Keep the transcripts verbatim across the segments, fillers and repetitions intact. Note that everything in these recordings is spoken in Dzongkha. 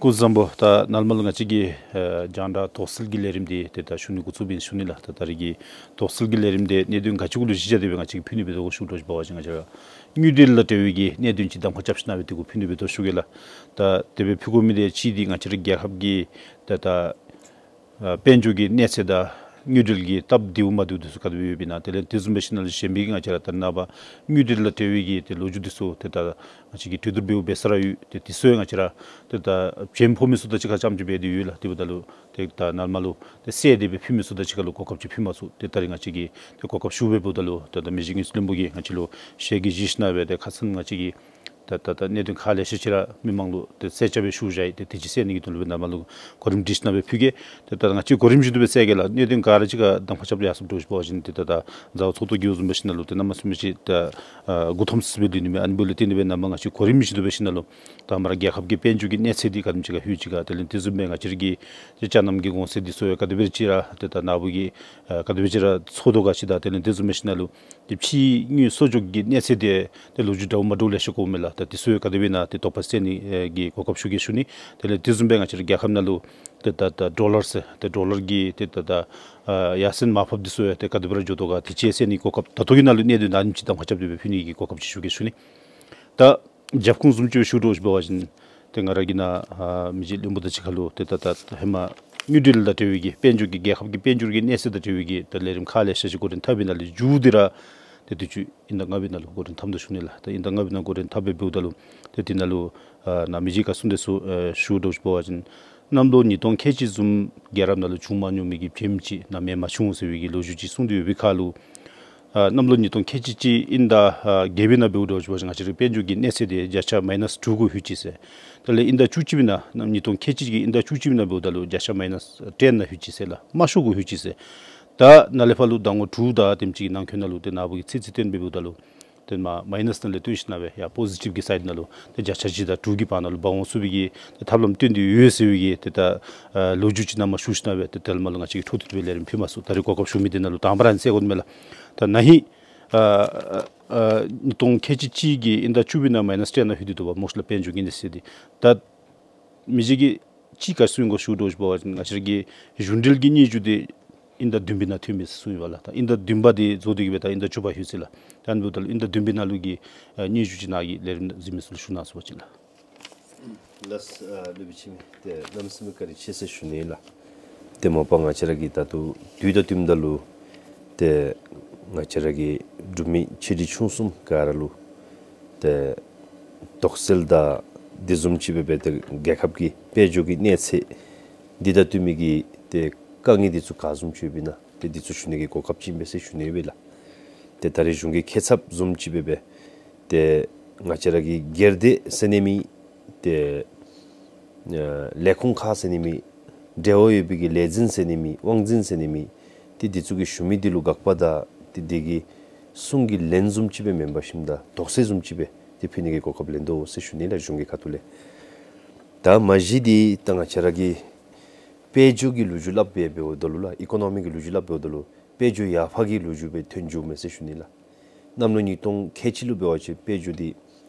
སྐུ་གཟུགས་བཟང་པོ། ད་ནཱ་ལས་མར་ལུ་ང་བཅས་ཀྱི་ཨེ་རྒྱང་བསྒྲགས་དོགས་སེལ་གྱི་ལས་རིམ་འདི་ཏེ་ད་ཞུ་ནི་འགོ་བཙུགསཔ་ཨིན་ཞུ་ནི་ལགས། ད་ད་རིས་ཀྱི་དོགས་སེལ་གྱི་ལས་རིམ་འདི་གནད་དོན་ག་ཅི་གུ་ལུ་གཞི་བཞག་སྟེ་སྦེ་ང་བཅས་ཀྱིས་ཕུལ་ནི་འབད་དོ་གོ་ཞུ་དོ་ཅིག་འབད་བ་ཅིན་ང་བཅས་ར་དངུལ་འབྲེལ་དང་འབྲེལ་བའི་གི་གནད་དོན་ཅིག་གདམ་ཁ་རྐྱབ་ཞིན་ན་སྦེ་དེ་གུ་ཕུལ་ནི་འབད་དོ་ཞུ་གེ་ལགས། ད་དེ་སྦེ་ཕུལ་དགོ་མི་འདི་གཅིག་འདི་ང་བཅས་ར་རྒྱལ་ཁབ་ཀྱི་ད་ད་ཨ་དཔལ་འབྱོར་གྱི་གནས་ཚད་དང་དངུལ་འབྲེལ་གྱི་སྟབས་བདེཝ་མ་བདེཝ་འདི་ཚུ་ག་དེ་སྦེ་ཡོདཔ་ཨིན་ན། དེ་ལས་དེ་བཟུམ་སྦེ་ཞིན་ན་ལུ་གཞན་མི་གི་ང་བཅས་ར་ད་ནངས་པ་དངུལ་འབྲེལ་དང་འབྲེལ་བའི་གི་ཏེ་ལོ་རྒྱུས་འདི་ཚུ་ཏེ་ད་ང་བཅས་ཀྱིས་གྲོས་བསྡུར་འབདཝ་འབད་ས་ར་ཡོད། ཏེ་དེ་ཚུ་ཡང་ང་བཅས་ར་ཏེ་ད་བྱེམ་ཕོག་མི་ཚུ་དང་གཅིག་ཁར་རྐྱངམ་ཅིག་སྦེ་ཏེ་ཡོད་ལགས། དེ་འབདཝ་ད་ལུ་ཏེ་ད་ནཱ་ལས་མར་ལུ་ཏེ་གསལ་ཏེ་སྦེ་ཕུལ་མི་ཚུ་དང་གཅིག་ཁར་ལུ་གོ་སྐབས་ཅིག་ཕུལ་མ་ཚུགས། ཏེ་ད་རིས་ང་བཅས་ཀྱིས་ཏེ་གོ་སྐབས་ཞུ་སྦེ་འབདཝ་ད་ལུ་ཏེ་ད་མི་རྗེ་དངུལ་རྩིས་བློན་པོ་གིས་ང་བཅས་ལུ་ཞལ་གྱིས་བཞེས་ཞིན་ན་སྦེ་ཏེ་ཁ་ཙ་ང་བཅས་ཀྱིས་ད་ད་ད་གནད་དོན་ཁག་ལེ་ཤ་ཅིག་ར་མི་མང་ལུ་ཏེ་གསལ་ཆ་སྦེ་ཞུ་བཞག་ཡི། ཏེ་དེ་ཅིག་གསལ་ནི་གི་དོན་ལུ་སྦེ་ནཱ་ལས་མར་ལུ་གོ་རིམ་སྒྲིག་ཞིན་ན་སྦེ་ཕུལ་གེ། ཏེ་ད་ང་བཅས་གོ་རིམ་བཞིན་དུ་སྦེ་གསལ་གེ་ལགས། གནད་དོན་ག་ར་གཅིག་ཁར་གདམ་ཁ་རྐྱབ་ཡར་སོངམ་འདྲཝ་ཅིག་འབད་བ་ཅིན་ཏེ་ད་ད་མཛའ་བོ་ཚོགས་འདུ་གི་བཟུམ་འབད་ཞིན་ན་ལུ་ཏེ་གནམ་མེད་ས་མེད་ཅིག་ད་ཨ་མགུ་འཐོམ་སི་སི་སྦེ་ལུས་ནི་མས། ཨ་ནི་འབདཝ་ལས་བརྟེན་ཏེ་སྦེ་ནཱ་ལས་མར་ང་བཅས་གོ་རིམ་བཞིན་དུ་སྦེ་ཞིན་ན་ལུ་ད་མར་རྒྱལ་ཁབ་ཀྱི་དཔལ་འབྱོར་གྱི་གནས་ཚད་འདི་ག་དེམ་ཅིག་ཁར་ལྷོད་ཅི་ག། དེ་ལས་དེ་བཟུམ་སྦེ་ང་བཅས་ར་གི་ཏེ་ཅ་ནམ་གྱི་གོང་ཚད་འདི་ཚུ་ཡང་ག་དེ་སྦེ་ཅིག་ར་ཏེ་ད་ནཱ་བུ་གི་ཨ་ག་དེ་སྦེ་ཅིག་ར་ཚོགས་དོ་ག་ཅིག་དང་དེ་ལས་དེ་བཟུམ་སྦེ་ཞིན་ན་ལུ་ཏེ་ཕྱིའི་དངུལ་གསོག་འཇོག་གི་གནས་ཚད་འདི་ཏེ་ལོ་རྒྱུས་འདྲཝ་མ་འདྲཝ་ལེ་ཤ་གོཝ་མས་ལགས། ད་དེ་ཚུ་ཡང་ག་དེ་སྦེ་ཨིན་ན་ཏེ་དོགས་པ་སེལ་ནི་ཨེ་གི་གོ་སྐབས་ཞུ་གེ་ཞུ་ནི། དེ་ལས་དེ་བཟུམ་སྦེ་ང་བཅས་ར་རྒྱལ་ཁབ་ནང་ལུ་ཏེ་ད་ད་ཌོ་ལར་ཟེར་ཏེ་ཌོ་ལར་གྱི་ཏེ་ད་ད་ཨ་ཡར་སེང་མར་ཕབ་འདི་ཚུ་ཡང་ཏེ་ག་དེ་སྦེ་ར་འགྱོ་དོ་ག། དེ་ཅིག་སེལ་ནི་གོ་སྐབས་ད་ལྟོ་གི་ནང་ལུ་གནད་དོན་ཨ་ནེམ་ཅིག་གདམ་ཁ་རྐྱབ་སྟེ་སྦེ་ཕུལ་ནི་གི་གོ་སྐབས་ཅིག་ཞུ་གེ་ཞུ་ནི། ད་རྒྱབ་ཁུངས་བཟུམ་ཅིག་སྦེ་ཞུ་དོ་ཅིག་འབད་བ་ཅིན་ཏེ་ང་ར་གིས་ནཱ་ཨ་མི་རྗེ་བློན་པོ་དང་གཅིག་ཁར་ལུ་ཏེ་ད་ད་ཧེ་མ་དངུལ་འབྲེལ་དང་འབྲེལ་བའི་གི་དཔལ་འབྱོར་གྱི་རྒྱལ་ཁབ་ཀྱི་དཔལ་འབྱོར་གྱི་གནས་ཚད་དང་འབྲེལ་བའི་གི་ད་ལས་རིམ་ཁག་ལེ་ཤ་ཅིག་འགོ་འདྲེན་འཐབ་པའི་ནང་ལས་མཇུག་འདི་ར་ཏེ་དུས་ཅི་དབྱིན་ཟླ་ལྔ་པའི་ནང་ལུ་འགོ་འདྲེན་འཐབ་དོ་ཞུ་ནི་ལགས། ད་དབྱིན་ཟླ་ལྔ་པའི་ནང་འགོ་འདྲེན་འཐབ་སྦེ་འབདཝ་ད་ལུ་ཏེ་དེ་ནང་ལུ་ཨ་ནཱ་མི་རྗེ་གིས་གསུངས་དོ་ཚུ་ཨ་ཞུ་དོ་ཅིག་འབད་བ་ཅིན་གནམ་ལོ་ཉིས་སྟོང་ཁལ་གཅིག་བཟུམ་རྒྱལ་རབས་ནང་ལུ་བྱུང་མ་མྱོང་མི་གི་བྱེམ་ཅིག་ནམ་ཡང་མ་བྱུང་ཟེར་བའི་གི་ལོ་རྒྱུས་ཅིག་གསུངས་ཏེ་ཡོད་པའི་ཁར་ལུ་ཨ་གནམ་ལོ་ཉིས་སྟོང་ཁལ་གཅིག་གཅིག་དབྱིན་ཟླ་ཨ་བརྒྱད་པའི་ནང་འབདཝ་ད་ཅིག་འབད་བ་ཅིན་ང་བཅས་རའི་དཔལ་འབྱོར་གྱི་གནས་ཚད་འདི་བརྒྱ་ཆ་མའི་ནཱས་དྲུག་གུ་ལྷོད་ཅི་ཟེར། དེ་ལས་དབྱིན་ཟླ་བཅུ་གཅིག་པའི་ནང་གནམ་ཉིས་སྟོང་ཁལ་གཅིག་གཅིག་གི་དབྱིན་ཟླ་བཅུ་གཅིག་པའི་ནང་འབདཝ་ད་ལུ་བརྒྱ་ཆ་མའི་ནཱས་ཊེན་ནང་ལྷོད་ཅི་ཟེར་ལགས། དམའ་ཤོས་གུ་ལྷོད་ཅི་ཟེར། ད་ནཱ་ལས་ཕར་ལུ་ཟླ་ངོ་དྲུག་དང་དེམ་ཅིག་གི་ནང་འཁོད་ནང་ལུ་ཏེ་ནཱ་བུ་གི་ཚེས་ཚད་བཏོན་སྦེ་འབདཝ་ད་ལུ་ཏེ་མ་མའི་ནཱས་ནང་ལས་བཏོན་ཞིན་ན་སྦེ་ཡར་པོ་ཟི་ཊིབ་གི་སའིཌ་ནང་ལུ་ཏེ་བརྒྱ་ཆ་བཞི་དང་དྲུག་གི་བར་ན་ལུ་འབག་འོང་ཚུགས་པའི་གི་ཏེ་ཐབས་ལམ་བཏོན་ཏེ་ཡོད་ཟེར་བའི་གི་ཏེ་ད་ཨ་ལོ་རྒྱུས་ཅིག་ནཱ་མར་ཞུ་ཞིན་ན་སྦེ་ཏེ་དེ་ལས་མར་ལུ་ང་བཅས་ཀྱིས་འཕྲོ་མཐུད་དེ་སྦེ་ལས་རིམ་ཕུལ་མ་ཚུགས། ད་རིས་གོ་སྐབས་ཞུ་མི་འདི་ནང་ལུ་དང་པ་ར་ཨ་ནི་སེལ་དགོ་ནི་མས་ལགས། ད་ན་ཧིང་ཨ་ཨ་ཉིས་སྟོང་ཁལ་གཅིག་གཅིག་གི་དབྱིན་ཟླ་བཅུ་པའི་ནང་མའི་ནཱས་ཊེན་ནང་ལྷོད་དེ་འདུག་པ་སྨོ་ཤི་ལགས། དཔལ་འབྱོར་གྱི་གནས་ཚད་འདི་ད་མི་རྗེ་གིས་ཅིག་ག་ཅི་གསུངས་གོ་ཞུ་དོ་ཅིག་འབད་བ་ཅིན་ང་བཅས་ར་གི་གཞུང་འབྲེལ་གྱི་སྙན་ཞུ་འདི་དབྱིན་ཟླ་བདུན་པའི་ནང་ཐོན་མས་ཟེར་གསུངས་ཡོད་པ་ལགས། ད་དབྱིན་ཟླ་བདུན་པ་འདི་རྫོགས་ཏེ་གི་སྦེ་ད་དབྱིན་ཟླ་བཅུ་པ་ལྷོད་ཅི་ལགས། ད་ཨ་ནི་འབདཝ་ད་ལུ་དབྱིན་ཟླ་བདུན་པའི་ནང་ལུ་གི་ཨ་སྙན་ཞུ་ཅིག་ནཱ་གི་ལས་རིམ་གཟིགས་མི་ཚུ་ལུ་ཞུ་གནང་ཟེར་བ་ཅིན་ལགས། ལགས་སོ། ཨ་སློབ་དཔོན་འཆི་མེད་ཏེ་གནམ་མེད་ས་མེད་བཀའ་དྲིན་ཆེ་ཟེར་ཞུ་ནི་ལགས། ཏེ་མ་པ་ང་བཅས་ར་གིས་ད་ལྟོ་དུས་དང་བསྟུནམ་ད་ལུ་ཏེ་ང་བཅས་ར་གི་འབྲུག་མི་ཆེ་འབྲིང་ཆུང་གསུམ་ག་ར་ལུ་ཏེ་དོགས་སེལ་དང་དེ་བཟུམ་ཅིག་སྦེ་སྦེ་ཏེ་རྒྱལ་ཁབ་ཀྱི་དཔལ་འབྱོར་གྱི་གནས་ཚད་འདི་དང་བསྟུན་མི་གི་ཏེ་དཀའ་ངལ་འདི་ཚུ་ག་བཟུམ་ཅིག་ཡོདཔ་ཨིན་ན་ཏེ་འདི་ཚུ་ཞུ་ནི་གི་གོ་སྐབས་ཅིག་ཨིན་པས་ཟེར་ཞུ་ནི་ཡོད་པས་ལགས། ཏེ་ད་རིས་གཞུང་གི་ཁེ་ཚབ་བཟུམ་ཅིག་སྦེ་སྦེ་ཏེ་ང་བཅས་ར་གི་སྒེར་སྡེ་ཟེར་ནི་མེད། ཏེ་ཨ་ལས་ཁུངས་ཁག་ཟེར་ནི་མེད། འབྲེལ་བ་ཡོད་པའི་གི་ལས་འཛིན་ཟེར་ནི་མེད། དབང་འཛིན་ཟེར་ནི་མེད། ཏེ་འདི་ཚུ་གིས་ཞུ་མི་འདི་ལུ་དགག་པ་དང་ཏེ་འདི་གི་གསུང་གི་ལན་བཟུམ་ཅིག་སྦེ་མེན་པར་ཞིནམ་ད་དོགས་སེལ་བཟུམ་ཅིག་སྦེ་ཏེ་ཕུལ་ནི་གི་གོ་སྐབས་ལེན་དོ་ཟེར་ཞུ་ནི་ལགས། གཞུང་གི་ཁ་ཐུག་ལས། ད་མ་གཞི་འདི་ད་ང་བཅས་ར་གི་དཔལ་འབྱོར་གྱི་ལོ་རྒྱུས་སླབ་སྦེ་འབདཝ་ད་ལུ་ལགས། ཨི་ཀོ་ནོ་མི་གི་ལོ་རྒྱུས་སླབ་འབདཝ་ད་ལུ་དཔལ་འབྱོར་ཡར་འཕར་གྱི་ལོ་རྒྱུས་སྦེ་ཐོན་འགྱོཝ་མས་ཟེར་ཞུ་ནི་ལགས། གནམ་ལོ་ཉིས་སྟོང་ཁལ་གཅིག་ལུ་འབད་བ་ཅིན་དཔལ་འབྱོར་འདི་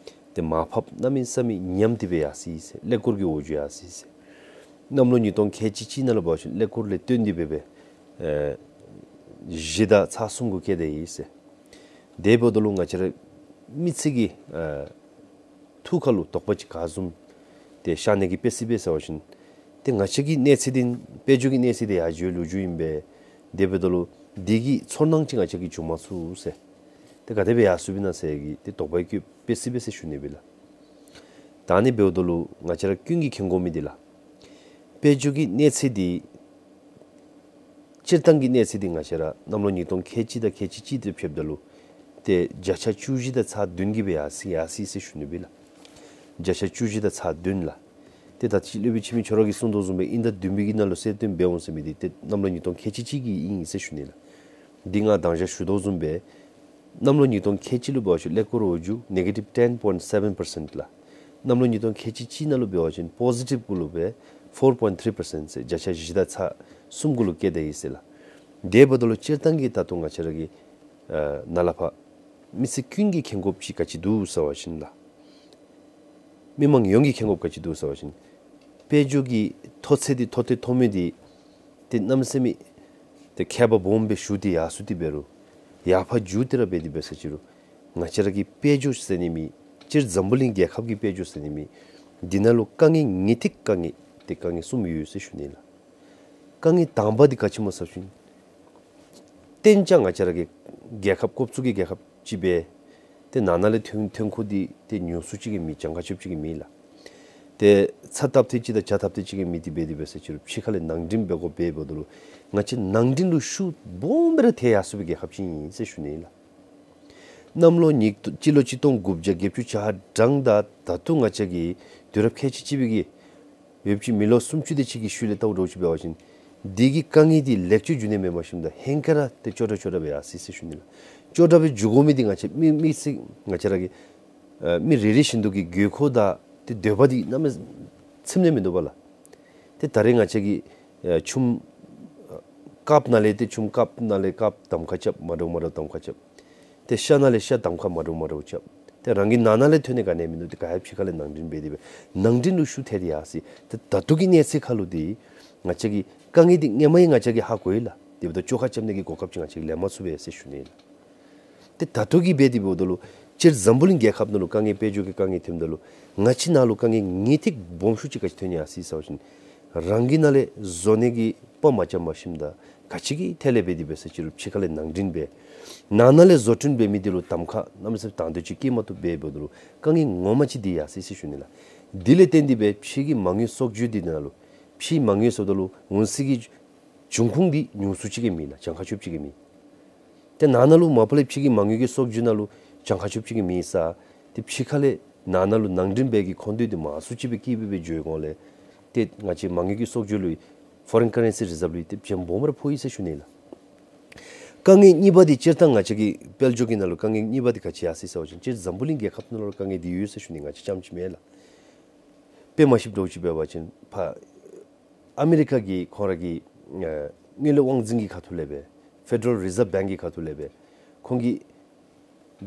ཏེ་མར་ཕབ་གནམ་མེད་ས་མེད་ཉམས་ཏེ་སྦེ་ཡར་སོ་ཡི་ཟེར། ཀླད་ཀོར་གྱི་འོག་ཇུ་ཡར་སོ་ཡི་ཟེར། གནམ་ལོ་ཉིས་སྟོང་ཁལ་གཅིག་གཅིག་ནང་ལུ་འབད་བ་ཅིན་ཀླད་ཀོར་ལས་བརྟེན་ཏེ་སྦེ་སྦེ་ཨེ་བཞི་དང་ཚག་གསུམ་གུ་བཀལ་ཏེ་ཡོད་ཟེར། དེ་འབདཝ་ད་ལུ་ང་བཅས་ར་མི་སེར་གྱི་ཨེ་ཐུགས་ཁར་ལུ་དོགས་པ་ཅིག་ག་བཟུམ་ཏེ་ཤར་ནི་གི་དཔེ་སྲིད་སྦེ་ཟེར་བ་ཅིན་ཏེ་ང་བཅས་ཀྱི་གནས་ཚད་འདི་དཔལ་འབྱོར་གྱི་གནས་ཚད་འདི་ཡར་འགྱོ་བའི་ལོ་རྒྱུས་ཨིན་པས། དེ་འབདཝ་ད་ལུ་འདི་གི་ཚོར་སྣང་ཅིག་ང་བཅས་ཀྱིས་བྱུང་མ་ཚུགས་ཟེར། ཏེ་ག་དེ་སྦེ་ཡར་སོཔ་ཨིན་ན་ཟེར་གི་ཏེ་དོགས་པ་བཀོད་དཔེ་སྲིད་སྦེ་ཟེར་ཞུ་ནི་ཨིན་པས་ལགས། ད་ཨ་ནི་འབདཝ་ད་ལུ་ང་བཅས་ར་ཀུན་གྱིས་མཁྱེན་དགོ་མི་འདི་ལགས། དཔལ་འབྱོར་གྱི་གནས་ཚད་འདི་སྤྱིར་བཏང་གི་གནས་ཚད་འདི་ང་བཅས་ར་གནམ་ལོ་ཉིས་སྟོང་ཁལ་གཅིག་དང་ཁལ་གཅིག་གཅིག་དང་ཕྱདཔ་ད་ལུ་ཏེ་བརྒྱ་ཆ་བཅུ་བཞི་དང་ཚག་བདུན་གྱིས་སྦེ་ཡར་སོ་ཡི་ཡར་སོ་ཡི་ཟེར་ཞུ་ནི་ཨིན་པས་ལགས། བརྒྱ་ཆ་བཅུ་བཞི་དང་ཚག་བདུན་ལགས། ཏེ་ད་ཅི་སློབ་དཔོན་འཆི་མེད་ཁྱོད་ར་གིས་གསུང་དོ་བཟུམ་སྦེ་དབྱིན་ཟླ་བདུན་པའི་གི་ནང་ལུ་གསལ་སྟོན་འབད་འོང་ཟེར་མི་འདི་ཏེ་གནམ་ལོ་ཉིས་སྟོང་ཁལ་གཅིག་གཅིག་གི་ཨིན་ཟེར་ཞུ་ནི་ལགས། འདི་ང་མདང་ཞག་ཞུ་དོ་བཟུམ་སྦེ་གནམ་ལོ་ཉིས་སྟོང་ཁལ་གཅིག་ལུ་འབད་བ་ཅིན་ཀླད་ཀོར་འོག་ཇུ་ནེ་གེ་ཊིབ་ཊེན་པོའིནཊ་སེ་བེན་པར་སེནཊ་ལགས། གནམ་ལོ་ཉིས་སྟོང་ཁལ་གཅིག་གཅིག་ནང་ལུ་འབད་བ་ཅིན་པོ་ཟི་ཊིབ་གུ་ལུ་སྦེ་ཕོར་པོའིནཊ་ཐི་རི་པར་སེནཊ་ཟེར་བརྒྱ་ཆ་བཞི་དང་ཚག་གསུམ་གུ་ལུ་བཀལ་ཏེ་ཡོད་ཟེར་ལགས། དེ་འབདཝ་ད་ལུ་སྤྱིར་བཏང་གི་ད་ལྟོ་ང་བཅས་ར་གི་ཨ་ནཱ་ལས་ཕར་མི་སེར་ཀུན་གྱིས་མཁྱེན་དགོཔ་ཅིག་ག་ཅི་འདུག་ཟེར་བ་ཅིན་ལགས། མི་མང་ཡོངས་ཀྱིས་མཁྱེན་དགོཔ་ག་ཅི་འདུག་ཟེར་བ་ཅིན་ དཔལ་འབྱོར་གྱི་མཐོ་ཚད་འདི་མཐོ་ཏོག་ཏོ་མཐོ་མི་འདི་ཏེ་གནམ་མེད་ས་མེད་ཏེ་ཁྱད་པར་སྦོམ་སྦེ་ཞུ་སྟེ་ཡར་སོང་སྟེ་འབད་རུང་ཡར་ཕར་འགྱོ་སྟེ་ར་འབད་དེ་འབད་ས་ཅི་རུང་ང་བཅས་ར་གི་དཔལ་འབྱོར་ཟེར་ནི་མི་སྤྱིར་འཛམ་བུ་གླིང་རྒྱལ་ཁབ་ཀྱི་དཔལ་འབྱོར་ཟེར་ནི་མི་འདི་ནང་ལུ་དཀའ་ངལ་ངེས་ཏིག་དཀའ་ངལ་ཏེ་དཀའ་ངལ་གསུམ་ཡོད་ཟེར་ཞུ་ནི་ལགས། དཀའ་ངལ་དང་པ་འདི་ག་ཅི་སྨོ་ཟེར་བ་ཅིན་གཏན་ཅ་ང་བཅས་ར་གི་རྒྱལ་ཁབ་ཀོབ་ཚུ་གི་རྒྱལ་ཁབ་ཅིག་འབད། ཏེ་ནང་ན་ལས་ཐོན་ཐོན་ཁུངས་འདི་ཏེ་ཉུང་སུ་ཅིག་གི་མེད། གྱངས་ཁ་ཆོདཔ་ཅིག་གི་མེད་ལགས། ཏེ་ཚ་བཏབ་ཐེངས་ཅིག་དང་ཇ་བཏབ་ཐེངས་ཅིག་གི་མེད། དེ་འབད་དེ་འབད་ས་ཅི་རུང་ཕྱི་ཁ་ལས་ནང་འདྲེན་འབད་དགོཔ་འབདཝ་ད་ལུ་ང་བཅས་ནང་འདྲེན་ལུ་ཤུགས་སྦོམ་སྦེ་ར་ཐལ་ཡར་སོང་བའི་རྒྱལ་ཁབ་ཅིག་ཨིན་ཟེར་ཞུ་ནི་ལགས། གནམ་ལོ་ཉིས་སྤྱི་ལོ་གཅིག་སྟོང་དགུ་བརྒྱ་བརྒྱད་ཅུ་གྱ་གྲངས་དང་ད་ལྟོ་ང་བཅས་ཀྱི་དུས་རབས་ཁལ་གཅིག་གཅིག་པའི་གི་ཡོདཔ་ཅིག་མི་ལོ་སུམ་ཅུ་དེ་ཅིག་གི་ཤུལ་ལས་བལྟཝ་འདྲཝ་ཅིག་འབད་བ་ཅིན་འདི་གི་དཀའ་ངལ་འདི་ལེགས་བཅོས་འགྱོ་ནི་མེན་པར་ཞིནམ་ད་ཧེང་སྐལ་ར་ཏེ་སྐྱོ་དྲགས་སྐྱོ་དྲགས་སྦེ་ཡར་སོང་ཡི་ཟེར་ཞུ་ནི་ལགས། སྐྱོ་དྲགས་སྦེ་འགྱོ་དགོ་མི་འདི་ང་བཅས་མི་མི་སེར་ང་བཅས་ར་གི་ཨ་མི་རེ་རེ་བཞིན་དུ་གི་དགོས་མཁོ་དང་ཏེ་འདོད་པ་འདི་གནམ་མེད་ཚིམ་ནི་མིན་འདུག་པ་ལགས། ཏེ་ད་རེས་ང་བཅས་ཀྱི་ཨ་ཆུམ་ཨ་ཀཔ་ནང་ལས་ཏེ་ཆུམ་ཀཔ་ནང་ལས་ཀཔ་གདམ་ཁ་རྐྱབ། མ་འདྲཝ་མ་འདྲཝ་གདམ་ཁ་རྐྱབ། ཏེ་ཤ་ནང་ལས་ཤ་གདམ་ཁ་མ་འདྲཝ་མ་འདྲཝ་རྐྱབ། ཏེ་རང་གི་ནང་ན་ལས་ཐོན་ནི་ག་ནི་ཡང་མིན་འདུག། ཏེ་ག་ཡང་ཕྱི་ཁ་ལས་ནང་འདྲེན་འབད་དེ་འབད་ནང་འདྲེན་ལུ་ཤུགས་ཐལ་ཏེ་ཡར་སོང་ཡི། ཏེ་ད་ལྟོ་གི་གནས་ཚད་ཁར་ལུ་འདི་ང་བཅས་ཀྱི་དཀའ་ངལ་འདི་སྔོན་མ་ཡང་ང་བཅས་ཀྱིས་ཧ་གོ་ཡི་ལགས། དེ་འབདཝ་ད་བཅོ་ཁ་རྐྱབ་ནི་གི་གོ་སྐབས་ཅིག་ང་བཅས་ཀྱིས་ལེན་མ་ཚུགས་པས་ཟེར་ཞུ་ནི་ལགས། ཏེ་ད་ལྟོ་གི་འབད་དེ་འབདཝ་ད་ལུ་སྤྱིར་འཛམ་བུ་གླིང་རྒྱལ་ཁབ་ནང་ལུ་དཀའ་ངལ་དཔལ་འབྱོར་གྱི་དཀའ་ངལ་ཐོནམ་ད་ལུ་ང་བཅས་ནང་ལུ་དཀའ་ངལ་ངེས་ཏིག་སྦོམ་ཤོས་ཅིག་ག་ཅི་ཐོན་ཡར་སོང་ཡི་ཟེར་བ་ཅིན་རང་གི་ནང་ལས་བཟོ་ནི་གི་དཔའ་མ་རྐྱབ་པར་ཞིནམ་ད་ག་ཅི་གི་ཐད་ལས་འབད་དེ་འབད་ས་ཅི་རུང་ཕྱི་ཁ་ལས་ནང་འདྲེན་འབད། ནང་ན་ལས་བཟོ་སྐྲུན་འབད་མི་འདི་ལུ་གདམ་ཁ་གནམ་མེད་ས་མེད་དང་འདོད་ཅིག་བསྐྱེད་མ་བཏུབ་འབད་འབདཝ་ད་ལུ་དཀའ་ངལ་ངོ་མ་ཅིག་འདི་ཡར་སོང་ཡི་ཟེར་ཞུ་ནི་ལགས། འདི་ལས་བརྟེན་ཏེ་འབད་ཕྱི་གི་མ་དངུལ་གསོག་འཇོག་འདི་ནང་ལུ་ཕྱི་མ་དངུལ་ཟེརཝ་ད་ལུ་འོང་ས་གི་འབྱུང་ཁུངས་འདི་ཉུང་སུ་ཅིག་གིས་མེད་ལགས། གྱངས་ཁ་ཆོདཔ་ཅིག་གིས་མེད། ཏེ་ནང་ན་ལུ་མ་པ་ལས་ཕྱི་གི་མ་དངུལ་གྱི་གསོག་འཇོག་ནང་ལུ་གྱངས་ཁ་ཆོདཔ་ཅིག་གིས་མེད་ས། ཏེ་ཕྱི་ཁ་ལས་ནང་ན་ལུ་ནང་འདྲེན་འབད་གི་མཁོ་འདོད་འདི་མང་སུ་ཅིག་སྦེ་བསྐྱེད་སྦེ་འབད་འགྱོ་བའི་སྒང་ལས་ཏེ་ང་བཅས་མ་དངུལ་གྱི་གསོག་འཇོག་ལུ་foreign currency reserve ལུ་ཏེ་བྱེམ་སྦོམ་ར་ཕོག་ཡི་ཟེར་ཞུ་ནི་ལགས། དཀའ་ངལ་གཉིས་པ་འདི་སྤྱིར་བཏང་ང་བཅས་ཀྱི་དཔལ་འབྱོར་གྱི་ནང་ལུ་དཀའ་ངལ་གཉིས་པ་འདི་ག་ཅི་ཡར་སོང་ཡི་ཟེར་བ་ཅིན་སྤྱིར་འཛམ་བུ་གླིང་རྒྱལ་ཁབ་ནང་ལུ་དཀའ་ངལ་འདི་ཡོད་ཟེར་ཞུ་ནི། ང་བཅས་རྐྱངམ་ཅིག་མེན་ལགས། དཔེ་མ་ཤེསཔ་འདྲཝ་ཅིག་འབད་བ་ཅིན་ཕར་ཨ་མི་རི་ཀ་གི་ཁོང་ར་གི་ཨ་དངུལ་ལས་དབང་འཛིན་གྱི་ཁ་ཐུག་ལས་འབད་Federal Reserve Bank གི་ཁ་ཐུག་ལས་འབད་ཁོང་གིས་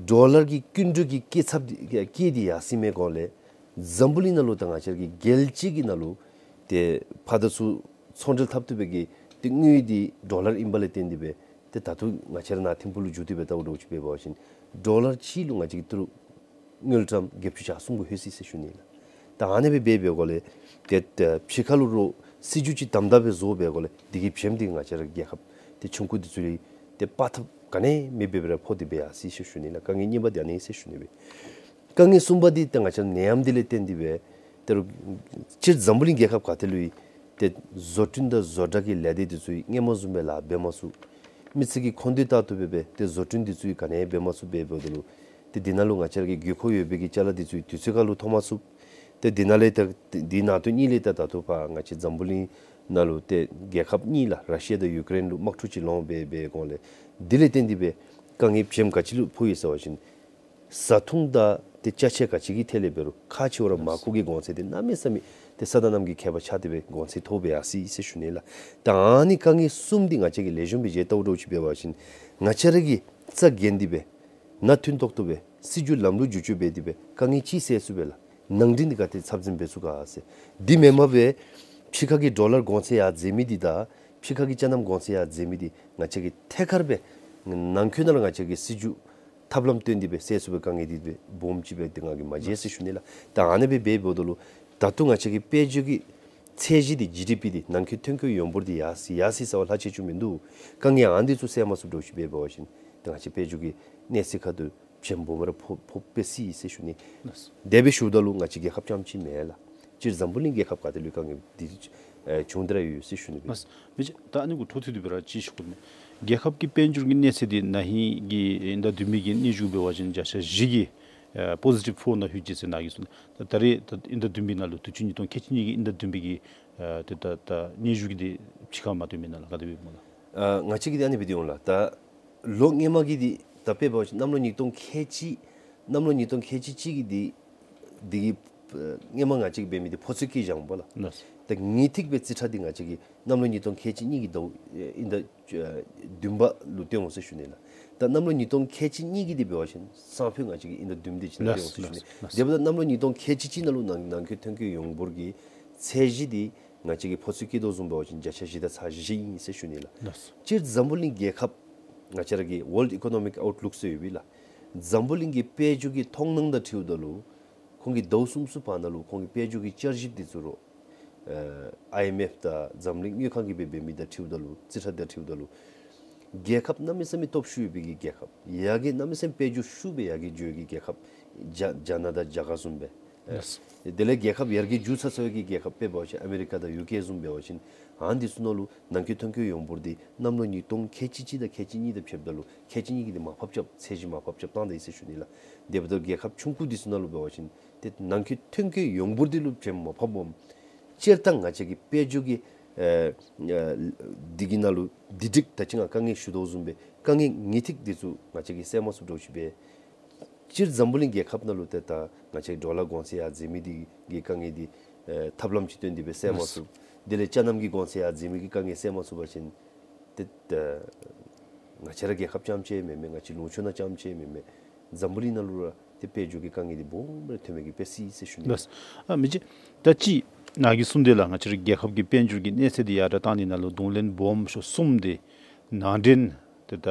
ཌོ་ལར་གྱི་སྐྱིན་འགྲུལ་གྱི་སྐྱེད་ཚབས་འདི་སྐྱེད་འདི་ཡར་སོང་མི་སྒང་ལས་འཛམ་བུ་གླིང་ནང་ལུ་དང་ང་བཅས་ཀྱི་རྒྱལ་སྤྱི་གི་ནང་ལུ་ཏེ་ཕར་དང་ཚུར་ཚོང་འབྲེལ་འཐབ་བཏུབ་པའི་གི་ཏེ་དངུལ་འདི་ཌོ་ལར་ཨིན་པ་ལས་བརྟེན་ཏེ་འབད་ཏེ་ད་ལྟོ་ང་བཅས་ར་ནཱ་ཐིམ་ཕུག་ལུ་འགྱོ་སྟེ་འབད་བལྟཝ་འདྲཝ་ཅིག་འབད་བ་ཅིན་ཌོ་ལར་གཅིག་ལུ་ང་བཅས་ཀྱི་ཏི་རུ་དངུལ་ཀྲམ་བརྒྱད་ཅུ་གྱ་གསུམ་གུ་ལྷོད་ཅི་ཟེར་ཞུ་ནི་ལགས། ད་ཨ་ནི་སྦེ་འབད་བའི་སྒང་ལས་ཏེ་ཕྱི་ཁ་ལུ་རོགས་སྲིད་བྱུས་ཅིག་དམ་དམ་སྦེ་བཟོ་བའི་སྒང་ལས་འདི་གི་བྱེམ་འདི་ང་བཅས་ར་རྒྱལ་ཁབ་ཏེ་ཆུང་ཀུ་འདི་ཚུ་ལུ་ཏེ་སྤར་ཐབས་ག་ནི་མེདཔ་སྦེ་ར་ཕོག་སྟེ་འབད་ཡར་སོང་ཡི་ཟེར་ཞུ་ནི་ལགས། དཀའ་ངལ་གཉིས་པ་འདི་ཨ་ནི་ཟེར་ཞུ་ནི་སྦེ། དཀའ་ངལ་གསུམ་པ་འདི་ཏེ་ང་བཅས་ནད་ཡམས་འདི་ལས་བརྟེན་ཏེ་འབད་ཏེ་རུང་སྤྱིར་འཛམ་བུ་གླིང་རྒྱལ་ཁབ་ག་ཏེ་ལུ་ཡང་ཏེ་བཟོ་སྐྲུན་དང་བཟོ་གྲྭ་གི་ལས་སྡེ་འདི་ཚུ་ཡང་སྔོན་མ་བཟུམ་སྦེ་ལཱ་འབད་མ་ཚུགས། མི་སེར་གྱི་མཁོ་འདོད་ལྟར་དུ་འབད་སྦེ་ཏེ་བཟོ་སྐྲུན་འདི་ཚུ་ཡང་ག་ནི་ཡང་འབད་མ་ཚུགས་འབད་འབདཝ་ད་ལུ་ཏེ་འདི་ནང་ལུ་ང་བཅས་ར་གི་དགོས་མཁོ་ཡོད་པའི་གི་ཅ་ལ་འདི་ཚུ་ཡང་དུས་ཚོད་ཁར་ལུ་ཐོབ་མ་ཚུགས། ཏེ་འདི་ནང་ལས་ད་འདི་ནང་དོན་གཉིས་ལས་ད་ད་ལྟོ་ཕར་ང་བཅས་འཛམ་བུ་གླིང་ནང་ལུ་ཏེ་རྒྱལ་ཁབ་གཉིས་ལགས་ར་ཤི་ཡ་དང་ཡུ་ཀེ་རེན་ལུ་དམག་འཁྲུག་ཅིག་ལོང་སྦེ་འབད་སྒང་ལས་འདི་ལས་བརྟེན་ཏེ་འབད་དཀའ་ངལ་བྱེམ་ག་ཅི་ལུ་ཕོག་ཡི་ཟེར་བ་ཅིན་བཟའ་འཐུང་དང་ཏེ་ཅ་ཆས་ག་ཅི་གི་ཐད་ལས་འབད་རུང་ཁག་ཆེཝ་ར་མར་ཁུ་གི་གོང་ཚད་འདི་གནམ་མེད་ས་མེད་ཏེ་ས་དང་གནམ་གྱི་ཁྱད་པར་ཆགས་ཏེ་འབད་གོང་ཚད་མཐོ་སྦེ་ཡར་སོང་ཡི་ཟེར་ཞུ་ནི་ལགས། ད་ཨ་ནི་དཀའ་ངལ་གསུམ་འདི་ང་བཅས་ཀྱིས་ལེགས་ཤོམ་སྦེ་མཇལ་བལྟཝ་འདྲཝ་ཅིག་འབད་བ་ཅིན་ང་བཅས་ར་གིས་རྩ་འགེངས་ཏེ་འབད་ནང་མཐུན་ཏོག་ཏོ་སྦེ་སྲིད་བྱུས་ལམ་ལུགས་བསྒྱུར་བཅོས་འབད་དེ་འབད་དཀའ་ངལ་ཅིག་སེལ་ཚུགས་པས་ལགས། ནང་འདྲེན་འདི་ག་ཏེ་ཚབ་ཚུབ་འབད་ཚུགས་ག་ཟེར། འདི་མེན་པར་འབད་ཕྱི་ཁ་གི་ཌོ་ལར་གོང་ཚད་ཡར་འཛེགས་མི་འདི་དང་ཕྱི་ཁ་གི་ཅ་ལམ་གོང་ཚད་ཡར་འཛེགས་མི་འདི་ང་བཅས་ཀྱིས་ཐད་ཀར་སྦེ་ནང་འཁོད་ནང་ལུ་ང་བཅས་ཀྱིས་སྲིད་བྱུས་ཐབས་ལམ་བཏོན་ཏེ་འབད་སེལ་ཚུགས་པའི་དཀའ་ངལ་འདི་འབད་སྦོམ་ཅིག་སྦེ་ཏེ་ང་གིས་མ་མཇལ་ཟེར་ཞུ་ནི་ལགས། ད་ཨ་ནི་སྦེ་འབད་འབདཝ་ད་ལུ་ད་ལྟོ་ང་བཅས་ཀྱི་དཔལ་འབྱོར་གྱི་ཚད་གཞི་འདི་ཇི་ཌི་པི་འདི་ནང་འཁོད་ཐོན་སྐྱེད་ཡོངས་འབོར་འདི་ཡར་སོང་ཡར་སོང་ཟེར་བ་ལྷག་ཆད་ཅིག་མིན་འདུག། དཀའ་ངལ་ཨ་ནི་འདི་ཚུ་སེལ་མ་ཚུགསཔ་འདྲཝ་ཅིག་འབད་བ་ཅིན་ཏེ་ང་བཅས་དཔལ་འབྱོར་གྱི་གནས་ཚད་ཁར་ལུ་བྱེམ་སྦོམ་ར་ཕོག་ཕོག་པས་ཟེར་ཞུ་ནི། དེ་སྦེ་ཞུཝ་ད་ལུ་ང་བཅས་རྒྱལ་ཁབ་རྐྱངམ་ཅིག་མེན་ལགས། སྤྱིར་འཛམ་བུ་གླིང་རྒྱལ་ཁབ་ག་ཏེ་ལུ་ཡང་དཀའ་ངལ་འདི་ཨེ་བྱུང་སྟེ་ར་ཡོད་ཟེར་ཞུ་ནི་སྦེ། མས། མི་རྗེ་ད་ཨ་ནི་གུ་འཕྲོ་མཐུད་དེ་སྦེ་ར་ཅིག་ཞུ་དགོ་མས། རྒྱལ་ཁབ་ཀྱི་དཔལ་འབྱོར་གྱི་གནས་ཚད་འདི་ན་ཧིང་གི་དབྱིན་ཟླ་བདུན་པའི་གི་སྙན་ཞུ་འབད་བ་ཅིན་བརྒྱ་ཆ་བཞི་གི་ཨེ་པོ་ཟི་ཊིབ་ཕོར་ནང་ལྷོད་ཅི་ཟེར་ནཱ་གིས་གསུངས། ད་ད་རེས་ད་དབྱིན་ཟླ་བདུན་པའི་ནང་ལུ་དུས་ཅི་ཉིས་སྟོང་ཁལ་གཅིག་གཉིས་ཀྱི་དབྱིན་ཟླ་བདུན་པའི་གི་ཨེ་ཏེ་ད་ད་སྙན་ཞུ་གི་འདི་ཕྱི་ཁར་མ་ཐོན་མི་ནང་ལུ་ག་དེ་སྦེ་སྨོ་ལགས། ཨ་ང་བཅས་ཀྱིས་འདི་ཨ་ནི་སྦེ་འདི་འོང་ལགས། ད་ལོ་སྔོན་མ་གི་འདི་ད་དཔེ་འབད་བ་ཅིན་གནམ་ལོ་ཉིས་སྟོང་ཁལ་གཅིག་གནམ་ལོ་ཉིས་སྟོང་ཁལ་གཅིག་གཅིག་གི་འདི་འདི་གི་ཨེ་སྔོན་མ་ང་བཅས་ཀྱིས་འབད་མི་འདི་ཕོ་ཚོད་ཀྱིས་བཞག་འོང་པ་ལགས། ལགས། ད་ངེས་ཏིག་སྦེ་རྩིས་ཁྲ་འདི་ང་བཅས་ཀྱིས་གནམ་ལོ་ཉིས་སྟོང་ཁལ་གཅིག་གཉིས་ཀྱི་ཟླཝ་ཨེ་དབྱིན་ཟླ་ཨེ་བདུན་པ་ལུ་སྟོན་འོང་ཟེར་ཞུ་ནི་ལགས། ད་གནམ་ལོ་ཉིས་སྟོང་ཁལ་གཅིག་གཉིས་ཀྱི་འདི་འབད་བ་ཅིན་སང་ཕོད་ང་བཅས་ཀྱིས་དབྱིན་ཟླ་བདུན་པ་འདི་ཅིག་ནང་སྟོན་འོང་ཟེར་ཞུ་ནི། ལགས། དེ་འབདཝ་ད་གནམ་ལོ་ཉིས་སྟོང་ཁལ་གཅིག་གཅིག་ནང་ལུ་ནང་ནང་འཁོད་ཐོན་སྐྱེད་ཡོངས་འབོར་གྱི་ ཚད་གཞི་འདི་ང་བཅས་ཀྱིས་ཕོ་ཚོད་བསྐྱེད་དོ་བཟུམ་འབད་བ་ཅིན་བརྒྱ་ཆ་བཞི་དང་ཚག་བཞི་ཅིག་ཨིན་ཟེར་ཞུ་ནི་ལགས། ལགས། སྤྱིར་འཛམ་བུ་གླིང་རྒྱལ་ཁབ་ང་བཅས་ར་གི་World Economic Outlook ཟེར་ཡོད་པས་ལགས། འཛམ་བུ་གླིང་གི་དཔལ་འབྱོར་གྱི་མཐོང་སྣང་དང་འཁྲིལཝ་ད་ལུ་ཁོང་གིས་ཟླཝ་གསུམ་གསུམ་བར་ན་ལུ་ཁོང་གི་དཔལ་འབྱོར་གྱི་བསྐྱར་ཞིབ་འདི་ཚུ་རོགས་ཨ་ཨའི་ཨེམ་ཨེཕ་དང་འཛམ་གླིང་དངུལ་ཁང་གིས་འབད་འབད་མི་དང་འཁྲིལཝ་ད་ལུ་རྩིས་ཁྲ་དང་འཁྲིལཝ་ད་ལུ་རྒྱལ་ཁབ་གནམ་མེད་ས་མེད་སྟོབས་ཤུགས་ཡོད་པའི་གི་རྒྱལ་ཁབ་ཡར་རྒྱས་གནམ་མེད་ས་མེད་དཔལ་འབྱོར་ཤུགས་སྦེ་ཡར་རྒྱས་འགྱོ་བའི་གི་རྒྱལ་ཁབ་རྒྱ་རྒྱ་ནག་དང་རྒྱ་གར་བཟུམ་སྦེ། ལགས། དེ་ལས་རྒྱལ་ཁབ་ཡར་རྒྱས་འགྱོ་ཚར་ཚར་བའི་གི་རྒྱལ་ཁབ་དཔེ་འབད་བ་ཅིན་ཨ་མེ་རི་ཀ་དང་ཡུ་ཀེ་བཟུམ་འབད་བ་ཅིན་ཨ་ནི་འདི་ཚུ་ནང་ལུ་ནང་འཁོད་ཐོན་སྐྱེད་ཡོངས་འབོར་འདི་གནམ་ལོ་ཉིས་སྟོང་ཁལ་གཅིག་གཅིག་དང་ཁལ་གཅིག་གཉིས་དང་ཕྱདཔ་ད་ལུ་ཁལ་གཅིག་གཉིས་ཀྱི་འདི་མར་ཕབ་རྐྱབ་ཚད་གཞི་མར་ཕབ་རྐྱབ་བཏང་ད་ཡི་ཟེར་ཞུ་ནི་ལགས། དེ་འབདཝ་ད་རྒྱལ་ཁབ་ཆུང་ཀུ་འདི་ཚུ་ནང་ལུ་འབད་བ་ཅིན་ཏེ་ནང་འཁོད་ཐོན་སྐྱེད་ཡོངས་འབོར་འདི་ལུ་བྱེམ་མ་ཕབ་འོང་། སྤྱིར་བཏང་ང་བཅས་ཀྱི་དཔལ་འབྱོར་གྱི་ཨ་ཨ་འདི་གི་ནང་ལུ་འདི་འགྲིག་ད་ཅི་ང་དཀའ་ངལ་ཞུ་དོ་བཟུམ་སྦེ་དཀའ་ངལ་ངེས་ཏིག་འདི་ཚུ་ང་བཅས་ཀྱིས་སེལ་མ་ཚུགསཔ་འདྲཝ་ཅིག་སྦེ། སྤྱིར་འཛམ་བུ་གླིང་རྒྱལ་ཁབ་ནང་ལུ་ཏེ་ད་ང་བཅས་ཌོ་ལར་གོང་ཚད་ཡར་འཛེགས་མི་འདི་གི་དཀའ་ངལ་འདི་ཨེ་ཐབས་ལམ་ཅིག་བཏོན་ཏེ་སྦེ་སེལ་མ་ཚུགས། དེ་ལས་ཅ་རྣམ་གྱི་གོང་ཚད་ཡར་འཛེགས་མི་གི་དཀའ་ངལ་སེལ་མ་ཚུགས་པ་ཅིན་ཏེ་ད་ང་བཅས་ར་རྒྱལ་ཁབ་རྐྱངམ་ཅིག་མེན་མས། ང་བཅས་ལུང་ཕྱོགས་ནང་རྐྱངམ་ཅིག་མེན་མས། འཛམ་བུ་གླིང་ནང་ལུ་ར་ཏེ་དཔལ་འབྱོར་གྱི་དཀའ་ངལ་འདི་སྦོམ་ར་ཐོན་མི་གི་དཔེ་སྲིད་ཟེར་ཞུ་ནི། ལགས། ཨ་མི་རྗེ། ད་ཅི་ནཱ་གིས་གསུངས་དེ་ལགས། ང་བཅས་ར་རྒྱལ་ཁབ་ཀྱི་དཔལ་འབྱོར་གྱི་གནས་ཚད་འདི་ཡར་དྲག་བཏང་ནི་ནང་ལུ་གདོང་ལེན་སྦོམ་ཤོས་གསུམ་འདི་ནང་འདྲེན་ཏེ་ད་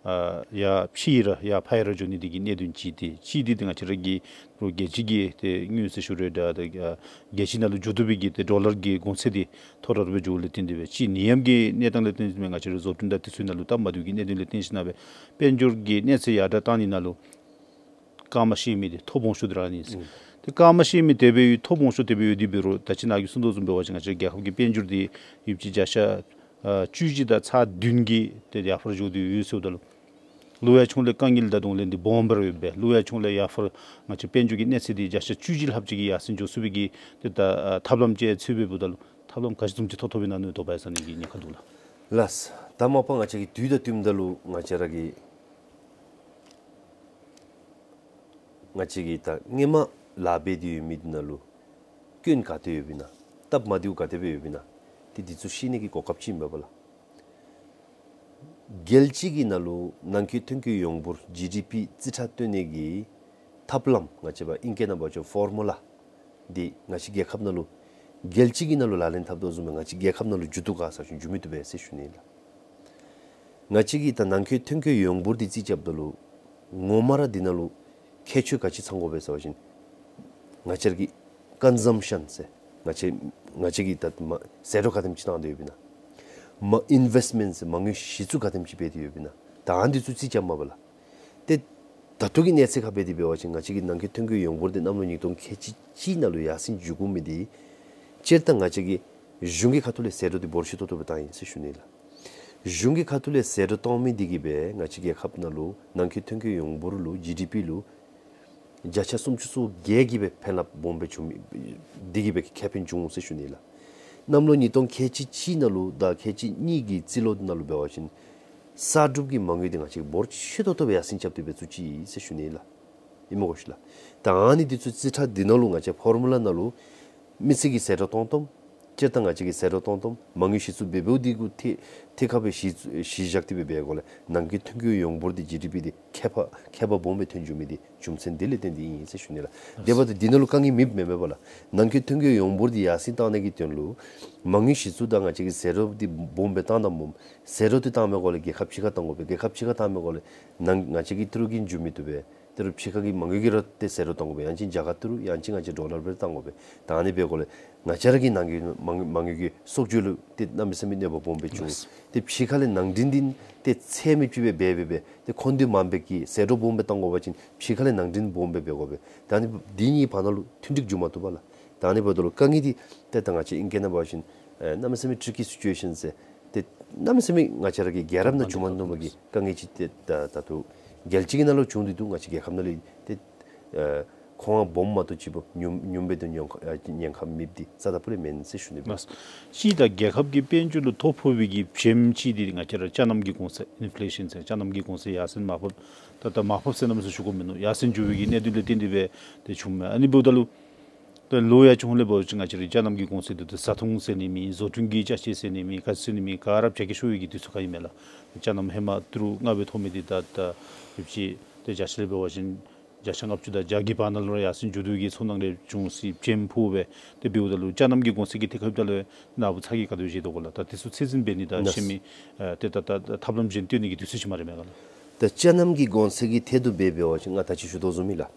ཨ་ཡར་ཕྱི་ར་ཡར་ཕར་ར་འགྱོ་ནི་འདི་གི་གནད་དོན་ཅིག་ཏེ་གཅིག་འདི་ཏེ་ང་བཅས་ར་གི་རོགས་རྒྱལ་སྤྱི་གི་ཏེ་དངུལ་ཟེར་ཞུ་རུང་འདྲ་ཏེ་ཨ་རྒྱལ་སྤྱི་ནང་ལུ་འགྱོ་བཏུབ་པའི་གི་ཏེ་ཌོ་ལར་གྱི་གོང་ཚད་འདི་མཐོ་དྲགས་སྦེ་འགྱོཝ་ལས་བརྟེན་ཏེ་སྦེ་གཅིག་ནད་ཡམས་ཀྱི་གནས་སྟངས་ལས་བརྟེན་ཏེ་སྦེ་ང་བཅས་ར་བཟོ་སྐྲུན་དང་དེ་ཚུ་ནང་ལུ་སྟབས་མ་བདེཝ་གི་གནད་དོན་ལས་བརྟེན་ཞིན་ན་སྦེ་དཔལ་འབྱོར་གྱི་གནས་ཚད་ཡར་དྲག་བཏང་ནི་ནང་ལུ་སྐར་མ་ཤེས་མི་འདི་ཐོབ་འོང་ཤོས་འདི་ར་ཨ་ནི་ཨིན། ཨུམ། ཏེ་སྐར་མ་ཤེས་མི་དེ་སྦེ་ཡོད་ཐོབ་འོང་ཤོས་དེ་སྦེ་ཡོད། དེ་འབད་རུང་ད་ཅི་ནཱ་གིས་གསུངས་དོ་བཟུམ་འབད་བ་ཅིན་ང་བཅས་རྒྱལ་ཁབ་ཀྱི་དཔལ་འབྱོར་འདི་ཡོདཔ་ཅིག་བརྒྱ་ཆ་ཨ་བཅུ་གཅིག་དང་ཚག་བདུན་གྱི་ཏེ་ཡར་འཕར་འགྱོ་སྟེ་ཡོད་ཟེརཝ་ད་ལུ་གློ་ཡ་ཆུང་ལས་དཀའ་ངལ་དང་གདོང་ལེན་འདི་སྦོམ་སྦེ་ར་ཡོདཔ་སྦེ་གློ་ཡ་ཆུང་ལས་ཡར་འཕར་ང་བཅས་དཔལ་འབྱོར་གྱི་གནས་ཚད་འདི་བརྒྱ་ཆ་བཅུ་གཅིག་ལྷགཔ་ཅིག་གི་ཡར་སེང་འགྱོ་ཚུགས་པའི་གི་ཏེ་ད་ཨ་ཐབས་ལམ་ཅིག་འཚོལ་བའི་འབདཝ་ད་ལུ་ཐབས་ལམ་ག་ཅི་བཟུམ་ཅིག་ཐོབ་ཐོབ་པའི་ནང་ནུས་དོ་བ་ཡ་ས་ནི་གི་ཉེན་ཁ་འདུག་ལགས། ལགས། ད་མ་པ་ང་བཅས་ཀྱི་དུས་དང་བསྟུནམ་ད་ལུ་ང་བཅས་ར་གི་ང་བཅས་ཀྱིས་ད་སྔོན་མ་ལཱ་འབད་དེ་ཡོད་མི་འདི་ནང་ལུ་སྐྱོན་ག་དེ་ཡོདཔ་ཨིན་ན་སྟབས་མ་བདེཝ་ག་དེ་སྦེ་ཡོདཔ་ཨིན་ན་ཏེ་འདི་ཚུ་ཤེས་ནི་གི་གོ་སྐབས་ཅིག་ཨིན་པས་ལགས། རྒྱལ་སྤྱི་གི་ནང་ལུ་ནང་འཁོད་ཐོན་སྐྱེད་ཡོངས་འབོར་ཇི་ཌི་པི་རྩིས་ཁྲ་བཏོན་ནི་གི་ཐབས་ལམ་ང་བཅས་པ་ཨིང་སྐད་ནང་འབད་བ་ཅིན་ཕོར་མུ་ལ་འདི་ང་བཅས་རྒྱལ་ཁབ་ནང་ལུ་རྒྱལ་སྤྱི་གི་ནང་ལུ་ལག་ལེན་འཐབ་དོ་བཟུམ་སྦེ་ང་བཅས་རྒྱལ་ཁབ་ནང་ལུ་འགྱོ་བཏུབ་ག་ཟེར་བ་ཅིན་འགྱོ་མི་བཏུབ་པས་ཟེར་ཞུ་ནི་ལགས། ང་བཅས་ཀྱིས་ད་ནང་འཁོད་ཐོན་སྐྱེད་ཡོངས་འབོར་འདི་རྩིས་རྐྱབ་ད་ལུ་ངོ་མ་ར་འདི་ནང་ལུ་ཁྱད་ཆོས་ག་ཅི་ཚང་དགོ་པས་ཟེར་བ་ཅིན་ང་བཅས་ཀྱི་ཀོན་སམ་ཤཱན་ཟེར་ང་བཅས་ང་བཅས་ཀྱིས་ད་མ་ཟད་འགྲོ་ག་དེམ་ཅིག་བཏང་དོ་ཡོདཔ་ཨིན་ན། མ་ཨིན་ཝེསཊ་མེནཊ་ཟེར་མ་དངུལ་གཞི་བཙུགས་ག་དེམ་ཅིག་འབད་དེ་ཡོདཔ་ཨིན་ན། ད་ཨ་ནི་འདི་ཚུ་རྩིས་རྐྱབ་མས་པ་ལགས། ཏེ་ད་ལྟོ་གི་གནས་ཚད་ཁར་འབད་དེ་འབད་བ་ཅིན་ང་བཅས་ཀྱི་ནང་འཁོད་ཐོན་སྐྱེད་ཡོངས་འབོར་འདི་གནམ་ལོ་ཉིས་སྟོང་ཁལ་གཅིག་གཅིག་ནང་ལུ་ཡར་སེང་འགྱོ་དགོ་མི་འདི་སྤྱིར་བཏང་ང་བཅས་ཀྱི་གཞུང་གི་ཁ་ཐུག་ལས་ཟད་འགྲོ་འདི་འབོར་ཆེ་ཏོག་ཏོ་སྦེ་བཏང་ཡི་ཟེར་ཞུ་ནི་ལགས། གཞུང་གི་ཁ་ཐུག་ལས་ཟད་འགྲོ་བཏང་མི་འདི་གིས་སྦེ་ང་བཅས་རྒྱལ་ཁབ་ནང་ལུ་ནང་འཁོད་ཐོན་སྐྱེད་ཡོངས་འབོར་ལུ་ཇི་ཌི་པི་ལུ་བརྒྱ་ཆ་སུམ་ཅུ་སོ་བརྒྱད་ཀྱི་སྦེ་ཕན་རླབས་སྦོམ་སྦེ་བྱུང་མི་འདི་གིས་སྦེ་ཁེ་ཕན་བྱུང་ཟེར་ཞུ་ནི་ལགས། གནམ་ལོ་ཉིས་སྟོང་ཁལ་གཅིག་གཅིག་ནང་ལུ་དང་ཁལ་གཅིག་གཉིས་ཀྱི་རྩིས་ལོ་ནང་ལུ་འབད་བ་ཅིན་གསར་སྒྲུབ་ཀྱི་མ་དངུལ་འདི་ང་བཅས་འབོར་ཆེ་ཏོག་ཏོ་སྦེ་ཡར་སེང་རྐྱབ་སྟེ་སྦེ་བཙུགས་ཅི་ཟེར་ཞུ་ནི་ལགས། ཨིན་མས་གོ་ཤིག་ལགས། ད་ཨ་ནི་འདི་ཚུ་རྩིས་ཁྲ་འདི་ནང་ལུ་ང་བཅས་ཕོར་མུ་ལ་ནང་ལུ་མི་སེར་གྱི་ཟད་འགྲོ་གཏང་གཏངམ་སྤྱིར་བཏང་ང་བཅས་ཀྱི་ཟད་འགྲོ་གཏང་གཏངམ་མ་དངུལ་གཞི་བཙུགས་འབད་འབདཝ་འདི་གུ་ཐད་ཐད་ཀར་སྦེ་གཞི་གཞི་བཞག་སྟེ་སྦེ་འབད་དགོ་ལགས། ནང་འཁོད་ཐོན་སྐྱེད་ཡོངས་འབོར་འདི་ཇི་ཌི་པི་འདི་ཁྱད་པར་ཁྱད་པར་སྦོམ་སྦེ་ཐོན་འགྱོ་མི་འདི་རྒྱུ་མཚན་འདི་ལས་བརྟེན་ཏེ་ཨིན་ཟེར་ཞུ་ནི་ལགས། དེ་འབདཝ་ད་འདི་ནང་ལུ་དཀའ་ངལ་མེདཔ་མེན་མས་པ་ལགས། ནང་འཁོད་ཐོན་སྐྱེད་ཡོངས་འབོར་འདི་ཡར་སེང་གཏང་ནི་གི་དོན་ལུ་མ་དངུལ་གཞི་བཙུགས་དང་ང་བཅས་ཀྱི་ཟད་འགྲོ་འདི་སྦོམ་སྦེ་བཏང་དོ་སྨོ། ཟད་འགྲོ་འདི་བཏང་མི་གོ་ལས་རྒྱལ་ཁབ་ཕྱི་ཁར་བཏང་དགོ་པས། རྒྱལ་ཁབ་ཕྱི་ཁར་བཏང་མི་གོ་ལས་ནང་ང་བཅས་ཀྱི་ཏི་རུ་གིས་འགྱོ་མི་བཏུབ་པས། ཏི་རུ་ཕྱི་ཁ་གི་མ་དངུལ་གྱིས་ར་ཏེ་ཟད་འགྲོ་གཏང་དགོ་པས། ཡང་ཅིན་རྒྱ་གར་ཏི་རུ་ཡང་ཅིན་ང་བཅས་ཌོ་ལར་སྦེ་གཏང་དགོ་པས། ད་ཨ་ནི་འབད་གོ་ལས་ང་བཅས་ར་གི་ནང་གི་མ་དངུལ་མ་དངུལ་གྱི་གསོག་འཇོག་ལུ་ཏེ་གནམ་མེད་ས་མེད་གནོད་པ་སྦོམ་སྦེ་བྱུང་། ཏེ་ཕྱི་ཁ་ལས་ནང་འདྲེན་འདི་ཏེ་ཚད་མེདཔ་ཅིག་སྦེ་འབད་འབད་འབད་ཏེ་ཁོང་དུ་མ་འབད་གི་ཟད་འགྲོ་སྦོམ་སྦེ་བཏང་དགོ་པ་ཅིན་ཕྱི་ཁ་ལས་ནང་འདྲེན་སྦོམ་སྦེ་འབད་དགོ་པས། ད་ཨ་ནི་འདི་གཉིས་བར་ན་ལུ་མཐུན་འགྲིག་འགྱོ་མ་བཏུབ་པས་ལགས། ད་ཨ་ནི་འབདཝ་ད་ལུ་དཀའ་ངལ་འདི་ཏེ་ད་ང་བཅས་ཨིང་སྐད་ནང་འབད་བ་ཅིན་ཨེ་གནམ་མེད་ས་མེད་ཊི་རི་ཀི་སི་ཊུ་ཨེ་ཤཱན་ཟེར་ཏེ་གནམ་མེད་ས་མེད་ང་བཅས་ར་གི་རྒྱལ་རབས་ནང་བྱུང་མ་མྱོང་བའི་གི་དཀའ་ངལ་ཅིག་ཏེ་ད་ད་ལྟོ་རྒྱལ་སྤྱི་གི་ནང་ལུ་བྱུང་སྟེ་འདུག། ང་བཅས་རྒྱལ་ཁབ་ནང་ལུ་ཏེ་ཨེ་མཁོ་མངགས་སྦོམ་མ་གཏོགས་ཅིག་སྦེ་ཉུང་ཉུང་སྦེ་ཏེ་ཉེན་ཁ་ཨེ་ཉེན་ཁ་མེདཔ་འདི་རྩ་དང་སྤུ་ལས་མེན་ཟེར་ཞུ་ནི་ལགས། སྤྱིར་ད་རྒྱལ་ཁབ་ཀྱི་དཔལ་འབྱོར་ལུ་ཐོ་ཕོག་པའི་གི་བྱེམ་ཅིག་འདི་ང་བཅས་ར་ཅ་རྣམ་གྱི་གོང་ཚད་ཨིན་ཕི་ལེ་ཤཱན་ཟེར་ཅ་རྣམ་གྱི་གོང་ཚད་ཡར་སེང་མར་ཕབ། ད་ད་མར་ཕབ་ཟེར་གནམ་མེད་ས་མེད་ཞུ་དགོཔ་མིན་ནུག། ཡར་སེང་འགྱོ་བའི་གི་གནད་དོན་ལས་བརྟེན་ཏེ་སྦེ་ཏེ་བྱུངམ་མས། ཨ་ནི་འབདཝ་ད་ལུ་ཏེ་ལོ་ཡར་ཆུང་ལས་འབད་བ་ཅིན་ང་བཅས་ར་ཅ་རྣམ་གྱི་གོང་ཚད་འདི་ཏེ་བཟའ་འཐུང་ཟེར་ནི་མེད། བཟོ་སྐྲུན་གྱི་ཅ་ཆས་ཟེར་ནི་མེད། ག་ཅི་ཟེར་ནི་མེད། ག་ར་བྱ་སྐྱེད་ཤོར་བའི་གི་དུས་ཚོད་ཁར་ཨིན་མས་ལགས། ཅ་རྣམ་ཧེ་མ་ཏི་རུ་ལྔ་སྦེ་ཐོབ་མི་འདི་ད་ད་ཡོདཔ་ཅིག་ཏེ་བརྒྱ་ཆ་ལས་འབད་བ་ཅིན་ བརྒྱ་ཆ་ལྔ་བཅུ་དང་བརྒྱ་གི་བར་ན་ལུ་ར་ཡར་སེང་འགྱོ་དོ་གི་ཚོར་སྣང་རེ་བྱུང་སྲིད། བྱེམ་ཕོག་སྦེ་ཏེ་འབདཝ་ད་ལུ་ཅ་རྣམ་གྱི་གོང་ཚད་ཀྱི་ཐད་ཁར་འབདཝ་ད་ལུ་ནཱ་བུ་ཚ་གྱང་ག་དེ་སྦེ་བཞེས་དོ་ག་ལགས། ད་དེ་ཚུ་ཚད་འཛིན་འབད་ནི་དང་ལགས། ཤེས་མི་ཨ་ཏེ་ད་ད་ཐབས་ལམ་གཞན་བཏོན་ནི་གི་དུས་ཚོད་ཅིག་མ་རན་མས་ག་ལགས། ད་ཅ་རྣམ་གྱི་གོང་ཚད་ཀྱི་ཐད་དུ་འབད་འབད་བ་ཅིན་ང་ད་ཅི་ཞུ་དོ་བཟུམ་ཨིན་ལགས།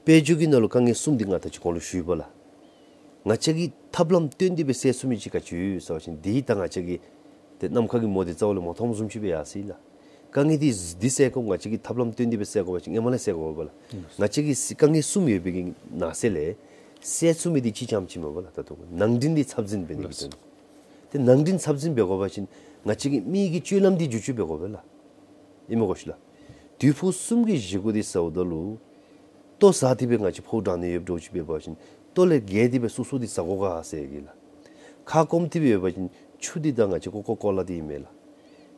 དཔལ་འབྱོར་གྱི་ནང་ལུ་དཀའ་ངལ་གསུམ་འདི་ང་ད་ཅི་གོང་ལུ་ཞུ་ཡི་པ་ལགས། ང་བཅས་ཀྱིས་ཐབས་ལམ་བཏོན་ཏེ་སྦེ་སེལ་ཚུགས་མི་ཅིག་ག་ཅི་ཡོད་ཟེར་བ་ཅིན་འདི་ད་ང་བཅས་ཀྱིས་ཏེ་ནམ་མཁའ་གི་མོ་འདི་རྩ་བ་ལས་མ་མཐོངམ་བཟུམ་ཅིག་སྦེ་ཡར་སོ་ཡི་ལགས། དཀའ་ངལ་འདི་འདི་སེལ་དགོཔ་ང་བཅས་ཀྱིས་ཐབས་ལམ་བཏོན་ཏེ་སྦེ་སེལ་དགོ་པ་ཅིན་སྔོན་མ་ལས་སེལ་དགོ་པས་ལགས། ང་བཅས་ཀྱིས་དཀའ་ངལ་གསུམ་ཡོད་པའི་གི་ནང་གསེས་ལས་སེལ་ཚུགས་མི་འདི་གཅིག་རྐྱངམ་ཅིག་མས་པ་ལགས། ད་ལྟོ་ནང་འདྲེན་འདི་ཚབ་འཛིན་འབད་ནི་གི་དོན། ཏེ་ནང་འདྲེན་ཚབ་འཛིན་འབད་དགོ་པ་ཅིན་ང་བཅས་ཀྱིས་མི་གི་སྤྱོད་ལམ་འདི་བསྒྱུར་བཅོས་འབད་དགོ་པས་ལགས། ཨིན་མས་གོ་ཤིག་ལགས། དུས་ཕུགས་གསུམ་གྱི་བཞེས་སྒོ་འདི་ཟཝ་ད་ལུ་ལྟོ་བཟའ་སྟེ་སྦེ་ང་བཅས་ཕོཝ་འགྲང་ནི་ཡོདཔ་འདྲཝ་ཅིག་འབད་བ་ཅིན་ལྟོ་ལས་བརྒལ་ཏེ་སྦེ་སོ་སོ་འདི་བཟའ་དགོ་ག་ཟེར་གི་ལགས། ཁ་སྐོམ་སྟེ་སྦེ་ཡོད་པ་ཅིན་ཆུ་འདི་ད་ང་བཅས་ཀོ་ཀ་ཀོ་ལ་འདི་ཨིན་མས་ལགས།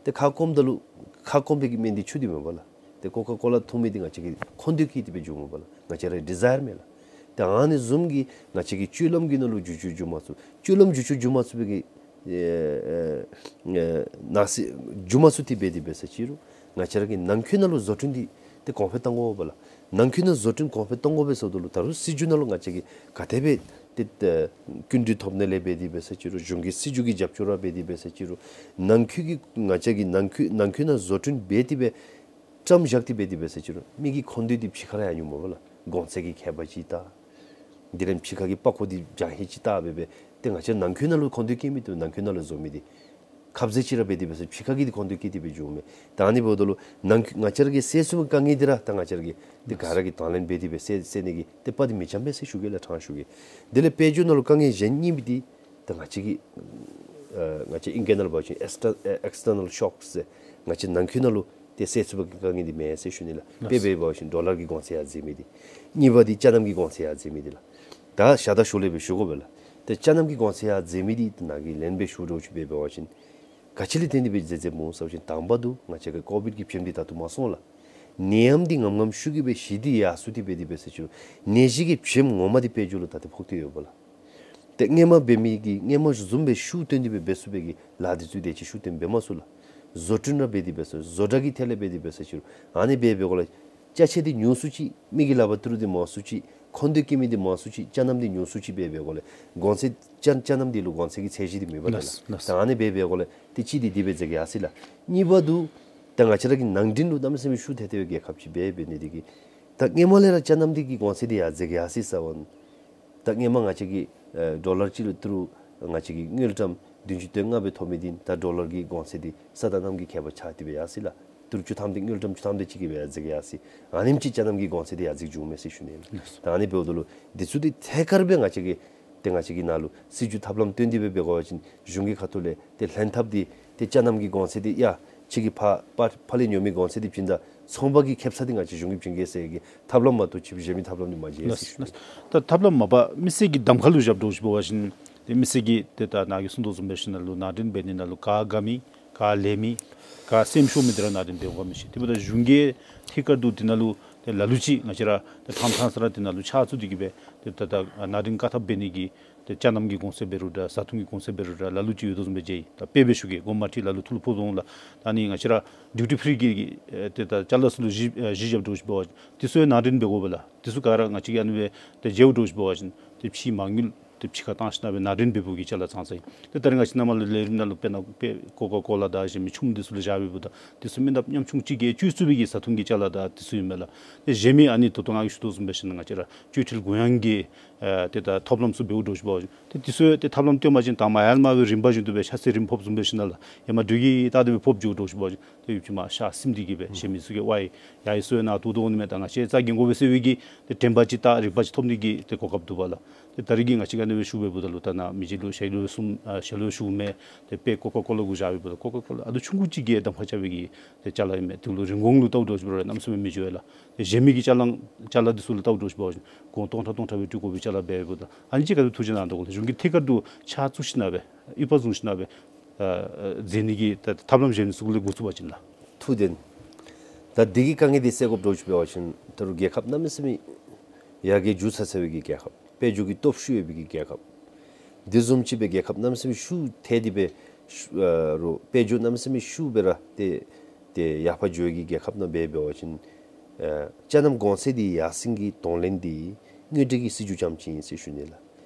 ཏེ་ཁ་སྐོམ་ད་ལུ་ཁ་སྐོམ་པའི་གི་སྨན་འདི་ཆུ་འདི་མས་པ་ལགས། ཏེ་ཀོ་ཀ་ཀོ་ལ་འཐུང་མི་འདི་ང་བཅས་ཀྱི་འཁོར་འདས་སྐྱེས་ཏེ་སྦེ་འགྱོཝ་མས་པ་ལགས། ང་བཅས་རའི་ཌི་ཛའི་ཡར་མས་ལགས། ཏེ་ཨ་ནི་བཟུམ་གྱི་ང་བཅས་ཀྱི་སྤྱོད་ལམ་གྱི་ནང་ལུ་བསྒྱུར་བཅོས་འགྱོ་མ་ཚུགས། སྤྱོད་ལམ་བསྒྱུར་བཅོས་འགྱོ་མ་ཚུགས་པའི་གི་ཨེ་ཨེ་ནང་གསེས་འགྱོ་མ་ཚུགས་ཏེ་འབད་དེ་འབད་ས་ཅིག་རུང་ང་བཅས་ར་གི་ནང་འཁོད་ནང་ལུ་བཟོ་སྐྲུན་འདི་ཏེ་གོང་འཕེལ་གཏང་དགོ་པས་ལགས། ནང་འཁོད་ནང་བཟོ་སྐྲུན་གོང་འཕེལ་གཏང་དགོ་པས་ཟེརཝ་ད་ལུ་ད་རུང་སྲིད་བྱུས་ནང་ལུ་ང་བཅས་ཀྱིས་ག་དེ་སྦེ་ཏེ་ཏེ་སྐྱིན་འགྲུལ་ཐོབ་ནི་ལས་འབད་དེ་འབད་ས་ཅིག་རུང་གཞུང་གི་སྲིད་བྱུས་ཀྱི་རྒྱབ་སྐྱོར་ར་འབད་དེ་འབད་ས་ཅིག་རུང་ནང་འཁོད་ཀྱི་ང་བཅས་ཀྱི་ནང་འཁོད་ནང་འཁོད་ནང་བཟོ་སྐྲུན་འབད་དེ་སྦེ་བཀྲམ་བཞག་སྟེ་འབད་དེ་འབད་ས་ཅིག་རུང་མི་གི་འཁོར་འདས་འདི་ཕྱི་ཁར་ར་ཡར་འགྱོཝ་མས་པ་ལགས། གོང་ཚད་ཀྱི་ཁྱད་པར་ཅིག་ད། དེ་ལས་ཕྱི་ཁ་གི་པགས་ཀོ་འདི་འཇམ་ཧེང་ཅིག་ད་འབད་འབད། ཏེ་ང་བཅས་ནང་འཁོད་ནང་ལུ་འཁོར་འདས་སྐྱེ་མི་འདི་ནང་འཁོད་ནང་ལུ་བཟོ་མི་འདི་ཁབ་ཟས་ཅིག་ར་འབད་དེ་འབད་ས་ཕྱི་ཁ་གི་འདི་འཁོར་འདས་སྐྱེས་ཏེ་སྦེ་འགྱོཝ་མས། ད་ཨ་ནི་འབདཝ་ད་ལུ་ནང་ང་བཅས་ར་གིས་སེལ་ཚུགས་པའི་དཀའ་ངལ་འདི་ར་ད་ང་བཅས་ར་གིས་ཏེ་ག་ར་གིས་དང་ལེན་འབད་དེ་སྦེ་སེལ་སེལ་ནི་གི་ཏེ་དཔའ་འདི་མི་འཇམ་པས་ཟེར་ཞུ་གེ་ལགས། དྲང་ཞུ་གེ། དེ་ལས་དཔལ་འབྱོར་ནང་ལུ་དཀའ་ངལ་གཞན་གཉིས་པ་འདི་ད་ང་བཅས་ཀྱི་ཨ་ང་བཅས་ཨིང་སྐད་ནང་ལུ་འབད་བ་ཅིན་ཨེགས་ཊར་ཨེ་ཨེགས་ཊར་ནཱལ་ཤོཀ་ཟེར་ང་བཅས་ནང་འཁོད་ནང་ལུ་ཏེ་སེལ་ཚུགས་པའི་དཀའ་ངལ་འདི་མེན་ཟེར་ཞུ་ནི་ལགས། དཔེ་འབད་བ་ཅིན་ཌོ་ལར་གྱི་གོང་ཚད་ཡར་འཛེགས་མི་འདི། གཉིས་པ་འདི་ཅ་རྣམ་གྱི་གོང་ཚད་ཡར་འཛེགས་མི་འདི་ལགས། ད་ཞག་དང་ཞོར་ལས་སྦེ་ཞུ་དགོ་པས་ལགས། ཏེ་ཅ་རྣམ་གྱི་གོང་ཚད་ཡར་འཛེགས་མི་འདི་ད་ནཱ་གིས་ལན་སྦེ་ཞུ་དོ་ཅིག་འབད་བ་ཅིན་ག་ཅི་ལས་བརྟེན་ཏེ་སྦེ་འཛེགས་འཛེགསཔ་སྨོ་ཟེར་བ་ཅིན་དང་པ་འདི་ང་བཅས་ཀྱི་ཀོ་བིཌ་ཀྱི་བྱེམ་འདི་ད་ལྟོ་མ་སོང་ལགས། ནད་ཡམས་འདི་ངམ་ངམ་ཤུགས་ཀྱིས་སྦེ་ཞི་སྟེ་ཡར་སོང་སྟེ་འབད་དེ་འབད་ས་ཅིག་རུང་ནད་གཞི་གི་བྱེམ་ངོ་མ་འདི་དཔལ་འབྱོར་ལུ་ད་ཏེ་ཕོག་སྟེ་ཡོད་པས་ལགས། ཏེ་སྔོན་མ་འབད་མི་གི་སྔོན་མ་བཟུམ་སྦེ་ཤུགས་བཏོན་ཏེ་སྦེ་འབད་ཚུགས་པའི་གི་ལཱ་འདི་ཚུ་དེ་ཅིག་ཤུགས་བཏོན་འབད་མ་ཚུགས་ལགས། བཟོ་སྐྲུན་ར་འབད་དེ་འབད་ས་བཟོ་གྲྭ་གི་ཐད་ལས་འབད་དེ་འབད་ས་ཅིག་རུང་ཨ་ནི་འབད་འབད་དགོཔ་ལས་ཅ་ཆས་འདི་ཉུང་སུ་ཅིག་མི་གི་ལག་པར་ཏི་རུ་འདི་མང་སུ་ཅིག་འཁོར་འདས་སྐྱེ་མི་འདི་མང་སུ་ཅིག་ཅ་རྣམ་འདི་ཉུང་སུ་ཅིག་འབད་འབད་དགོཔ་ལས་གོང་ཚད་ཅ་ཅ་རྣམ་འདི་ལུ་གོང་ཚད་ཀྱི་ཚད་གཞི་འདི་མེད་པས་ལགས། ལགས་ལགས། ད་ཨ་ནི་འབད་འབད་དགོཔ་ལས་ཏེ་གཅིག་འདི་དེ་སྦེ་འཛེགས་ཡར་སོ་ཡི་ལགས། གཉིས་པ་འདི་ད་ང་བཅས་ར་གི་ནང་འདྲེན་ལུ་གནམ་མེད་ས་མེད་ཤུགས་ཐེབས་ཏེ་རྒྱལ་ཁབ་ཅིག་འབད་འབད་ནི་འདི་གིས་ད་སྔོན་མ་ལས་ར་ཅ་རྣམ་འདི་གི་གོང་ཚད་འདི་ཡར་འཛེགས་ཡར་སོ་ཡི་ཟེར་བ་ད་སྔོན་མ་ང་བཅས་ཀྱི་ཨེ་ཌོ་ལར་གཅིག་ལུ་ཏི་རུ་ང་བཅས་ཀྱི་དངུལ་ཀྲམ་བདུན་ཅུ་དོན་ལྔ་སྦེ་ཐོབ་མི་འདི་ད་ཌོ་ལར་གྱི་གོང་ཚད་འདི་ས་དང་གནམ་གྱི་ཁྱད་པར་ཆགས་ཏེ་སྦེ་ཡར་སོ་ཡི་ལགས། ཏི་རུ་བཅུ་ཐམ་འདི་དངུལ་ཀྲམ་བཅུ་ཐམ་དེ་ཅིག་གིས་སྦེ་ཡར་འཛེགས་ཡར་སོ་ཡི། ཨ་ནེམ་ཅིག་ཅ་རྣམ་གྱི་གོང་ཚད་འདི་ཡར་འཛེགས་འགྱོཝ་མས་ཟེར་ཞུ་ནི་ལགས། ད་ཨ་ནི་འབདཝ་ད་ལུ་འདི་ཚུ་འདི་ཐད་ཀར་སྦེ་ང་བཅས་ཀྱིས་ཏེ་ང་བཅས་ཀྱི་ནང་ལུ་སྲིད་བྱུས་ཐབས་ལམ་བཏོན་ཏེ་སྦེ་འབད་དགོ་པ་ཅིན་གཞུང་གི་ཁ་ཐུག་ལས་ཏེ་ལྷན་ཐབས་འདི་ཏེ་ཅ་རྣམ་གྱི་གོང་ཚད་འདི་ཡ་ཁྱོད་ཀྱིས་ཕར་ཕར་ཕར་ལས་ཉོ་མི་གོང་ཚད་འདི་བྱིན་ད་ཚོང་པ་གི་ཁེ་སང་འདི་ང་བཅས་གཞུང་གིས་བྱིན་གེ་ཟེར་གྱི་ཐབས་ལམ་མ་གཏོགས་ཅིག་གཞན་མི་ཐབས་ལམ་འདི་མ་མཇལ་ཟེར་ཞུ་ནི། ད་ཐབས་ལམ་མ་པ་མི་སེར་གྱི་གདམ་ཁ་ལུ་བཞགཔ་འདྲཝ་ཅིག་འབད་བ་ཅིན་ཏེ་མི་སེར་གྱིས་ཏེ་ད་ནཱ་གིས་གསུང་དོ་བཟུམ་སྦེ་ཞིནམ་ལས་ནང་འདྲེན་འབད་ནི་ནང་ལུ་ག་དགའ་མི་ག་ལེགས་མི་ག་སེམས་ཤོར་མི་འདི་ར་ནང་འདྲེན་འབད་དགོཔ་མས་ཤིག། དེ་འབདཝ་ད་གཞུང་གིས་ཐད་ཀར་དུ་འདི་ནང་ལུ་ཏེ་ལ་ལུ་ཅིག་ང་བཅས་ར་ཏེ་ཕྲང་ཕྲང་ས་ར་འདི་ནང་ལུ་ཕྱག་བཙུགས་ཏེ་གི་སྦེ་ཏེ་ད་ད་ནང་འདྲེན་བཀག་ཐབས་འབད་ནི་གི་ཏེ་ཅ་རྣམ་གྱི་གོང་ཚད་འབད་རུང་འདྲ་བཟའ་འཐུང་གི་གོང་ཚད་འབད་རུང་འདྲ་ལ་ལུ་ཅིག་ཡོད་དོ་བཟུམ་སྦེ་མཇལ་ཡི། ད་དཔེ་སྦེ་ཞུ་གེ། གོང་མ་ཁྲིད་ལ་ལུ་ཐུགས་ལུ་ཕོག་འོང་ལགས། ད་ནི་ང་བཅས་ར་ཌིའུ་ཊི་ཕི་རི་གི་ཨེ་ཏེ་ད་ཅ་ལ་ཚུ་ལུ་གཞི་ཨེ་གཞི་བཞགཔ་འདྲཝ་ཅིག་འབད་བ་ཅིན་འདི་ཚུ་ཡང་ནང་འདྲེན་འབད་དགོ་པས་ལགས། འདི་ཚུ་ག་ར་ང་བཅས་ཀྱིས་ཨ་ནི་སྦེ་ཏེ་མཇལཝ་འདྲཝ་ཅིག་འབད་བ་ཅིན་ཏེ་ཕྱེ་མ་དངུལ་ཏེ་ཕྱི་ཁར་བཏང་ཞིནམ་སྦེ་ནང་འདྲེན་འབད་འབདཝ་གི་ཅ་ལ་ཙང་ཙང་ཨིན། ཏེ་ད་རེས་ང་བཅས་ནཱ་མར་ལུ་ལས་རིམ་ནང་ལུ་དཔེར་ན་དཔེ་ཀོ་ཀ་ཀོ་ལ་དང་གཞན་མི་ཆུམ་འདི་ཚུ་ལུ་བཞག་འབདཝ་ད་འདི་ཚུ་མི་ནགཔ་ཉམ་ཆུང་ཅིག་གིས་སྤྱོད་ཚུགས་པའི་གི་བཟའ་འཐུང་གི་ཅ་ལ་དང་འདི་ཚུ་ཨིན་མས་ལགས། ཏེ་གཞན་མི་ཨ་ནི་ད་ལྟོ་ང་གིས་ཞུ་དོ་བཟུམ་སྦེ་ཞིནམ་ལས་ང་བཅས་ར་སྤྱོད་ཁྲལ་དགོངས་ཡངས་ཀྱི་ཨེ་ཏེ་ད་ཐབས་ལམ་ཚུ་འབདཝ་འདྲཝ་ཅིག་འབད་བ་ཅིན་ཏེ་འདི་ཚུ་ཡང་ཏེ་ཐབས་ལམ་བཏོན་པ་ཅིན་དང་པ་ཡར་མར་སྦེ་རིམ་པ་བཞིན་དུ་སྦེ་ཆ་ཚང་རིམ་ཕོགཔ་བཟུམ་སྦེ་ཞིནམ་ལས་ཡར་མར་འགྲོས་ཀྱི་ད་དེ་སྦེ་ཕོགཔ་འདྲཝ་ཅིག་འབད་བ་ཅིན་ཏེ་ཡུདཔ་ཅིག་མར་ཤ་སིམ་སྟེ་གི་སྦེ་གཞན་མི་ཚུ་གིས་ཝའི་ཡར་ཡར་སོང་ཡི་ནང་ལྟོ་བཏོན་ནི་མས། ད་ང་བཅས་རྩ་འགེངས་དགོ་པས་ཟེར་བའི་གི་ཏེ་དྲན་པ་ཅིག་ད་རིག་པ་ཅིག་ཐོབ་ནི་གི་ཏེ་གོ་སྐབས་འདུག་པ་ལགས། ཏེ་ད་རེས་ཀྱི་ང་བཅས་ཀྱིས་ཨ་ནི་སྦེ་ཞུ་འབདཝ་ད་ལུ་ད་ནཱ་མི་རྗེ་ལུ་ཞལ་ལུ་གསུངས་ཨ་ཞལ་ལུ་ཞུཝ་མས། ཏེ་དཔེ་ཀོ་ཀ་ཀོ་ལ་གུ་བཞག་འབདཝ་ད་ཀོ་ཀ་ཀོ་ལ་ཨ་དོ་ཆུང་ཀུ་ཅིག་གིས་གདམ་ཁ་རྐྱབ་པའི་གི་ཏེ་ཅ་ལ་ཨིན་མས། དེ་ལུ་རིན་གོང་ལུ་བལྟཝ་འདྲཝ་ཅིག་འབད་རུང་གནམ་མེད་ས་མེད་མི་འགྱོ་བས་ལགས། ཏེ་གཞན་མི་གི་ཅ་ལ་ཅ་ལ་འདི་ཚུ་ལུ་བལྟཝ་འདྲཝ་ཅིག་འབད་བ་ཅིན་གོང་སྟོང་ཕྲག་སྟོང་ཕྲག་སྦེ་སྤྲོད་དགོ་པའི་ཅ་ལ་འབད་འབདཝ་ད་ཨ་ནི་ཅིག་ག་དེ་ཐུགས་རྗེ་གནང་དོ་ག་ལགས། གཞུང་གིས་ཐད་ཀར་དུ་ཕྱག་བཙུགས་ཞིནམ་སྦེ་ཡུ་བ་བཟུང་ཞིནམ་སྦེ་ཨ་ཨ་མཛད་ནི་གི་ད་ཐབས་ལམ་གཞན་ཚུ་གུ་ལས་འགོ་བཙུགས་པ་ཅིན་ལགས། ཐུགས་བདེན། ད་འདི་གི་དཀའ་ངལ་འདི་སེལ་དགོཔ་འདྲཝ་ཅིག་འབད་བ་ཅིན་ད་རུང་རྒྱལ་ཁབ་གནམ་མེད་ས་མེད་ཡར་རྒྱས་འགྱོ་ཚར་ཚར་བའི་གི་རྒྱལ་ཁབ། དཔལ་འབྱོར་གྱི་སྟོབས་ཤུགས་ཡོད་པའི་གི་རྒྱལ་ཁབ། འདི་བཟུམ་ཅིག་སྦེ་རྒྱལ་ཁབ་གནམ་མེད་ས་མེད་ཤུགས་ཐལ་ཏེ་སྦེ་ཤུ་ཨ་རུང་དཔལ་འབྱོར་གནམ་མེད་ས་མེད་ཤུགས་སྦེ་ར་ཏེ་ཏེ་ཡར་འཕར་འགྱོ་བའི་གི་རྒྱལ་ཁབ་ནང་འབད་འབད་བ་ཅིན་ ཨ་ཅ་ནམ་གོང་ཚད་འདི་ཡར་སེང་གི་གདོང་ལེན་འདི་དངུལ་འབྲེལ་གྱི་སྲིད་བྱུས་རྐྱངམ་ཅིག་ཨིན་ཟེར་ཞུ་ནི་ལགས།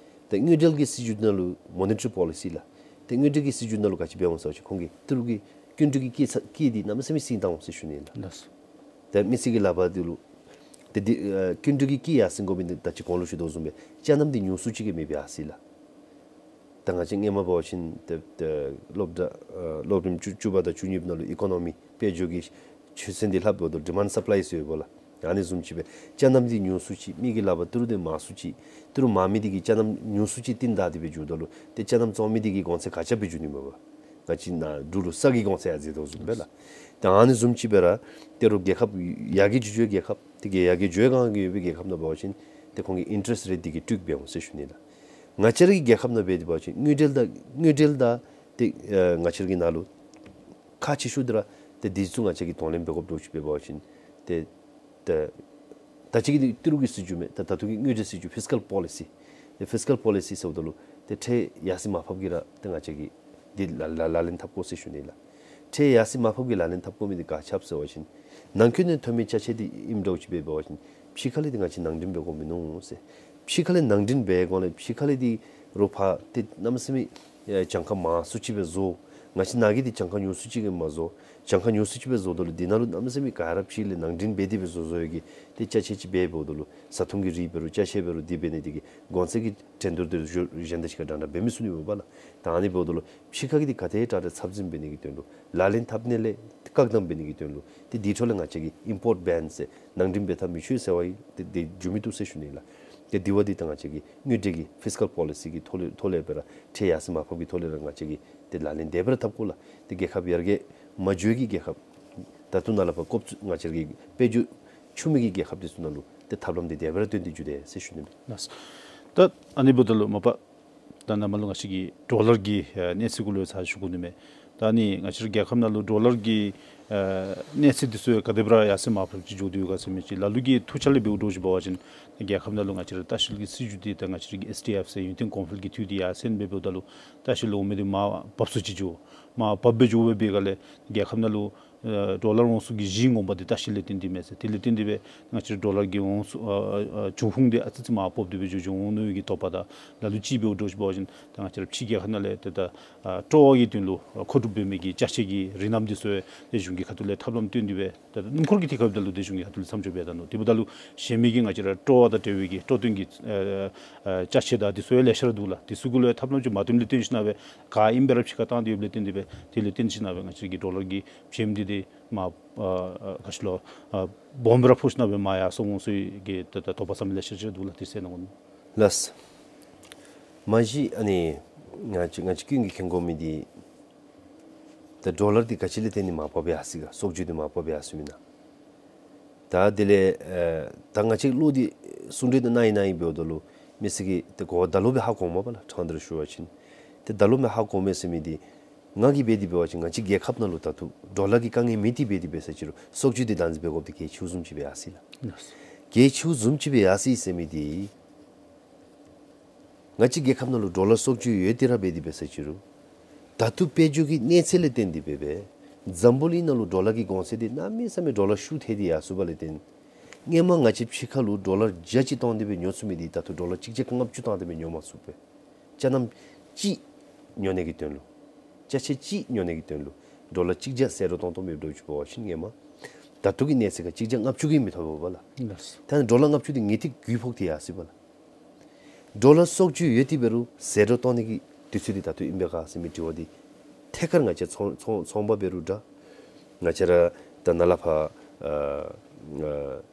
ཏེ་དངུལ་འབྲེལ་གྱི་སྲིད་བྱུས་ནང་ལུ་མོ་ནི་ཊ་རི་པོ་ལི་སི་ལགས། ཏེ་དངུལ་འབྲེལ་གྱི་སྲིད་བྱུས་ནང་ལུ་ག་ཅི་འབད་འོང་ཟེར་བ་ཅིན་ཁོང་གི་ཏི་རུ་གི་སྐྱིན་འགྲུལ་གྱི་དཀྱིལ་ཚ་དཀྱིལ་འདི་གནམ་མེད་ས་མེད་སེང་བཏང་འོང་ཟེར་ཞུ་ནི་ལགས། ལགས་སོ། ཏེ་མི་སེར་གྱི་ལག་པར་འདི་ལུ་ཏེ་འདི་ཨ་སྐྱིན་འགྲུལ་གྱི་དཀྱིལ་ཡར་སེང་དགོ་མི་འདི་ད་ཅི་གོང་ལུ་ཞུ་དོ་བཟུམ་སྦེ་ཅ་ནམ་འདི་ཉུང་སུ་ཅིག་གིས་མེདཔ་སྦེ་ཡར་སོ་ཡི་ལགས། ད་ང་བཅས་སྔོན་མ་འབད་བ་ཅིན་ཏེ་ཏེ་སློབ་གྲྭ་ཨ་སློབ་རིམ་བཅུ་བཅུ་པ་དང་བཅུ་གཉིས་པ་ནང་ལུ་ཨི་ཀོ་ནོ་མི་དཔལ་འབྱོར་གྱི་ཆོས་ཚན་འདི་ལྷགཔ་འབདཝ་ད་ཌི་མཱནཌ་སཔ་ལའི་ཟེར་ཡོདཔ་ལགས། ཨ་ནི་བཟུམ་ཅིག་སྦེ་ཅ་ནམ་འདི་ཉུང་སུ་ཅིག་མི་གི་ལག་པར་ཏི་རུ་འདི་མང་སུ་ཅིག་ཏི་རུ་མང་མི་འདི་གིས་ཅ་ནམ་ཉུང་སུ་ཅིག་བཏོན་ད་དེ་སྦེ་འགྱོཝ་ད་ལུ་ཏེ་ཅ་ནམ་བཙོང་མི་འདི་གི་གོང་ཚད་ག་ཅི་སྦེ་འགྱོ་ནི་མས་པ། ང་བཅས་ནཱ་འབྲུག་ལུ་ས་གི་གོང་ཚད་ཡང་འཛེགས་དོ་བཟུམ་སྦེ་ལགས། ཏེ་ཨ་ནི་བཟུམ་ཅིག་སྦེ་ར་ཏེ་རོགས་རྒྱལ་ཁབ་ཡར་རྒྱས་འགྱོ་འགྱོ་བའི་རྒྱལ་ཁབ་ཏེ་གི་ཡར་རྒྱས་འགྱོ་གང་གི་ཡོད་པའི་རྒྱལ་ཁབ་ནང་འབད་བ་ཅིན་ཏེ་ཁོང་གི་ཨིན་ཊ་རེསཊ་རེཊ་འདི་གིས་སྤྲོད་འབད་འོང་ཟེར་ཞུ་ནི་ལགས། ང་བཅས་ར་གི་རྒྱལ་ཁབ་ནང་འབད་དེ་འབད་བ་ཅིན་དངུལ་འབྲེལ་དང་དངུལ་འབྲེལ་དང་ཏེ་ཨ་ང་བཅས་ར་གི་ནང་ལུ་ཁག་ཆེ་ཤོས་འདི་ར་ཏེ་འདི་ཚུ་ང་བཅས་ཀྱིས་གདོང་ལེན་འབད་དགོཔ་འདྲཝ་ཅིག་འབད་བ་ཅིན་ཏེ་ད་ད་ཅི་གི་འདི་ཏི་རུ་གི་སྲིད་བྱུས་མེན། ད་ད་ལྟོ་གི་དངུལ་འབྲེལ་སྲིད་བྱུས་ཕིས་ཀཱལ་པོ་ལི་སི། ཏེ་ཕིས་ཀཱལ་པོ་ལི་སི་ཟེརཝ་ད་ལུ་ཏེ་ཁྲལ་ཡར་སེང་མར་ཕབ་ཀྱིས་ར་ཏེ་ང་བཅས་ཀྱིས་འདི་ལག་ལག་ལག་ལེན་འཐབ་དགོ་ཟེར་ཞུ་ནི་ལགས། ཁྲལ་ཡར་སེང་མར་ཕབ་ཀྱིས་ལག་ལེན་འཐབ་དགོ་མི་འདི་ག་ཅི་སྦེ་ཟེར་བ་ཅིན་ནང་འཁོད་ནས་ཐོན་མི་ཅ་ཆས་འདི་ཨིནམ་འདྲཝ་ཅིག་འབད་བ་ཅིན་ཕྱི་ཁ་ལས་འདི་ང་བཅས་ནང་འདྲེན་འབད་དགོ་མི་མནོ་ཟེར། ཕྱི་ཁ་ལས་ནང་འདྲེན་འབད་དགོ་ལས་ཕྱི་ཁ་ལས་འདི་རོགས་ཕར་ཏེ་གནམ་མེད་ས་མེད་ཨེ་གྱངས་ཁ་མང་སུ་ཅིག་སྦེ་བཟོ། ང་བཅས་ནང་གི་འདི་གྱངས་ཁ་ཉུང་སུ་ཅིག་གིས་མ་བཟོ། གྱངས་ཁ་ཉུང་སུ་ཅིག་སྦེ་བཟོཝ་ད་ལུ་འདི་ནང་ལུ་གནམ་མེད་ས་མེད་ག་ར་ཕྱི་ལས་ནང་འདྲེན་འབད་དེ་སྦེ་བཟོ་བཟོ་ཡོད་ཀྱི་ཏེ་ཅ་ཆས་ཅིག་འབད་འབདཝ་ད་ལུ་བཟའ་འཐུང་གི་རིགས་འབད་རུང་ཅ་ཆས་འབད་རུང་འདི་འབད་ནི་འདི་གིས་གོང་ཚད་ཀྱི་འགྲན་བསྡུར་འདི་གཞུང་གཞན་དང་གཅིག་ཁར་འདྲན་འདྲ་འབད་མི་ཚུགས་ནི་མས་པ་ལགས། ད་ཨ་ནི་འབདཝ་ད་ལུ་ཕྱི་ཁ་གི་འདི་ག་དེ་དྲག་དྲག་ཚབ་འཛིན་འབད་ནི་གི་དོན་ལུ་ལག་ལེན་འཐབ་ནི་ལས་བཀག་དམ་འབད་ནི་གི་དོན་ལུ་ཏེ་འདི་འཕྲོ་ལས་ང་བཅས་ཀྱིས་ཨིམ་པོརཊ་བེན་ཟེར་ནང་འདྲེན་འབད་འཐབ་མི་ཆོག་ཟེར་བ་ཡི་ཏེ་འདི་འགྱོ་མི་བཏུབ་ཟེར་ཞུ་ནི་ལགས། ཏེ་འདི་བ་འདི་ད་ང་བཅས་ཀྱི་དངུལ་འབྲེལ་གྱི་ཕིས་ཀཱལ་པོ་ལི་སི་གི་ཐོག་ལས་ཐོག་ལས་སྦེ་ར་ཁྲལ་ཡར་སེང་མར་ཕབ་ཀྱི་ཐོག་ལས་ར་ང་བཅས་ཀྱིས་ཏེ་ལག་ལེན་དེ་སྦེ་ར་འཐབ་དགོ་ལགས། ཏེ་རྒྱལ་ཁབ་ཡར་རྒྱས་མ་འགྱོ་བའི་རྒྱལ་ཁབ་ད་ལྟོ་ནཱ་ལས་ཕར་སྐོར་ཚུ་ང་བཅས་ཀྱི་དཔལ་འབྱོར་ཆུང་མི་གི་རྒྱལ་ཁབ་འདི་ཚུ་ནང་ལུ་ཏེ་ཐབས་ལམ་འདི་དེ་སྦེ་ར་བཏོན་ཏེ་འགྱོ་དེས་ཟེར་ཞུ་ནི་མས། ལགས། ད་ཨ་ནི་འབདཝ་ད་ལུ་མ་པ་ད་ནཱ་མར་ལུ་ང་བཅས་ཀྱི་ཌོ་ལར་གྱི་ཨ་གནས་ཚད་གུ་ལུ་ཡང་ཚར་ཞུ་དགོ་ནི་མས། ད་ཨ་ནི་ང་བཅས་ར་རྒྱལ་ཁབ་ནང་ལུ་ཌོ་ལར་གྱི་ཨ་གནས་ཚད་འདི་ཚུ་ཡང་ག་དེ་སྦེ་ར་ཡར་སེང་མར་ཕབ་ཅིག་འགྱོ་དོ་ཡོད་ག་ཟེར་མི་ཅིག་ལ་ལུ་གིས་ཐུགས་འཆར་ལས་འབདཝ་འདྲཝ་ཅིག་འབད་བ་ཅིན་རྒྱལ་ཁབ་ནང་ལུ་ང་བཅས་ར་ལྟ་བཤལ་གྱི་སྲིད་བྱུས་འདི་ད་ང་བཅས་ར་གི་ཨེས་ཊི་ཨེཕ་ཟེར་ཡུན་བརྟན་གོང་འཕེལ་གྱི་འཐུས་འདི་ཡར་སེང་འབད་འབདཝ་ད་ལུ་ལྟ་བཤལ་འོང་མི་འདི་མར་བབས་སུ་ཅིག་འགྱོ། མར་བབས་སྦེ་འགྱོ་བའི་སྒང་ལས་རྒྱལ་ཁབ་ནང་ལུ་ཨ་ཌོ་ལར་འོང་ཚུགས་ཀྱི་གཞི་ངོ་མ་འདི་ལྟ་བཤལ་ལས་བརྟེན་ཏེ་མས་ཟེར། དེ་ལས་བརྟེན་ཏེ་སྦེ་ང་བཅས་ར་ཌོ་ལར་གྱི་འོང་ཚུགས་ཨ་ཨ་འབྱུང་ཁུངས་འདི་ཨ་ཙི་ཙི་མར་སྤོབས་ཏེ་སྦེ་འགྱོ་འགྱོ་འོང་ནི་གི་དོགས་པ་དང་ལ་ལུ་ཅིག་འབདཝ་འདྲཝ་ཅིག་འབད་བ་ཅིན་ད་ང་བཅས་ར་ཕྱི་རྒྱལ་ཁབ་ནང་ལས་ཏེ་ད་ཨ་སྤྲོ་བ་གི་དོན་ལུ་ཨ་མཁོ་སྒྲུབ་འབད་མི་གི་ཅ་ཆས་ཀྱི་རིགས་རྣམ་འདི་ཚུ་ཡང་ཏེ་གཞུང་གི་ཁ་ཐུག་ལས་ཐབས་ལམ་བཏོན་ཏེ་སྦེ་ད་སྣུམ་འཁོར་གྱི་ཐད་ཁར་འབདཝ་ད་ལུ་ཏེ་གཞུང་གི་ཁ་ཐུག་ལས་མཚམས་འཇོག་འབད་ད་ནུག། དེ་འབདཝ་ད་ལུ་གཞན་མི་གི་ང་བཅས་ར་སྤྲོ་བ་དང་འབྲེལ་བའི་གི་སྤྲོ་སྟོན་གྱི་ཨ་ཨ་ཅ་ཆས་དང་འདི་ཚུ་ཡང་ལེ་ཤ་ར་འདུག་ལགས། འདི་ཚུ་གུ་ལུ་ཡང་ཐབས་ལམ་ཅིག་མ་བཏོན་ལས་བརྟེན་ཞིན་ན་སྦེ་ག་ཨིནམ་སྦེ་ར་ཕྱི་ཁར་བཏང་སྟེ་ཡོདཔ་ལས་བརྟེན་ཏེ་སྦེ་དེ་ལས་བརྟེན་ཞིན་ན་སྦེ་ང་བཅས་ཀྱི་ཌོ་ལར་གྱི་བྱེམ་འདི་ཏེ་མར་ཨ་ཨ་ག་ཅི་ལོ་ཨ་སྦོམ་སྦེ་ར་ཕོག་ཞིན་ན་སྦེ་མར་ཡར་སོང་འོང་ཟེར་གྱི་ད་ད་དོགས་པ་ཟ་མི་ལེ་ཤ་ཅིག་ར་འདུག་ལགས། དེ་གསན་གནང་དགོ་ནི། ལགས། མ་གཞི་ཨ་ནི་ང་བཅས་ང་བཅས་ཀུན་གྱིས་མཁྱེན་དགོ་མི་འདི་ད་ཌོ་ལར་འདི་ག་ཅི་ལས་བརྟེན་ཏེ་མར་བབས་ཡར་སོ་ཡི་ག། སྲོག་བཅད་འདི་མར་བབས་ཡར་སོ་མེན་ན། ད་དེ་ལས་ཨེ་ད་ང་བཅས་བློ་འདི་གསུང་གྲོས་འདི་གནང་ཡི་གནང་ཡི་འབདཝ་ད་ལུ་མི་སེར་གྱིས་ཏེ་གོ་བ་ད་ལོག་སྦེ་ཧ་གོཝ་མས་པ་ལགས། ཕྲང་སྟེ་ར་ཞུ་བ་ཅིན་ཏེ་ད་ལོག་སྦེ་ཧ་གོཝ་མས་ཟེར་མི་འདི་ང་གིས་འབད་དེ་འབད་བ་ཅིན་ང་བཅས་རྒྱལ་ཁབ་ནང་ལུ་ད་ལྟོ་ཌོ་ལར་གྱི་དཀའ་ངལ་མེད་དེ་འབད་དེ་འབད་ས་ཅིག་རུང་སྲོག་བཅད་འདི་བདག་འཛིན་འབད་དགོཔ་འདི་གལ་ཆེཝ་བཟུམ་ཅིག་སྦེ་ཡར་སོ་ཡི་ལགས། གལ་ཆེཝ་བཟུམ་ཅིག་སྦེ་ཡར་སོ་ཡི་ཟེར་མི་འདི་ང་བཅས་རྒྱལ་ཁབ་ནང་ལུ་ཌོ་ལར་སྲོག་བཅད་ཡོད་དེ་ར་འབད་དེ་འབད་ས་ཅིག་རུང་ད་ལྟོ་དཔལ་འབྱོར་གྱི་གནས་ཚད་ལས་བརྟེན་ཏེ་འབད་སྦེ་འཛམ་བུ་གླིང་ནང་ལུ་ཌོ་ལར་གྱི་གོང་ཚད་འདི་གནམ་མེད་ས་མེད་ཌོ་ལར་ཤུགས་ཐལ་ཏེ་ཡར་སོངམ་ལས་བརྟེན་སྔོན་མ་ང་བཅས་ཕྱི་ཁ་ལུ་ཌོ་ལར་བརྒྱ་ཅིག་བཏང་སྟེ་སྦེ་ཉོ་ཚུགས་མི་འདི་ད་ལྟོ་ཌོ་ལར་གཅིག་བརྒྱ་ལྔ་བཅུ་བཏང་སྟེ་སྦེ་ཉོ་མ་ཚུགས་པས། ཅ་ནམ་གཅིག་ཉོ་ནི་གི་དོན་ལུ་ཅ་ཆས་གཅིག་ཉོ་ནི་གི་དོན་ལུ་ཌོ་ལར་གཅིག་བརྒྱ་ཟད་འགྲོ་བཏང་བཏངམ་ཨིནམ་འདྲཝ་ཅིག་འབད་བ་ཅིན་སྔོན་མ་ད་ལྟོ་གི་གནས་ཚད་ཁར་གཅིག་བརྒྱ་ལྔ་བཅུ་གིས་མི་ཐོབ་པས་པ་ལགས། ལགས། ད་ནི་ཌོ་ལར་ལྔ་བཅུ་འདི་ངེས་ཏིག་རྒུད་ཕོག་སྟེ་ཡར་སོ་ཡི་པ་ལགས། ཌོ་ལར་སྲོག་བཅད་ཡོད་དེ་འབད་རུང་ཟད་འགྲོ་བཏང་ནི་གི་དུས་ཚོད་འདི་ད་ལྟོ་ཨིན་པས་ག་ཟེར་མི་དྲི་བ་འདི་ཐད་ཀར་ང་བཅས་ཚོང་ཚོང་ཚོང་པ་འབད་རུང་འདྲ། ང་བཅས་ར་ད་ནཱ་ལས་ཕར་ཨ་ཨ་ཨ་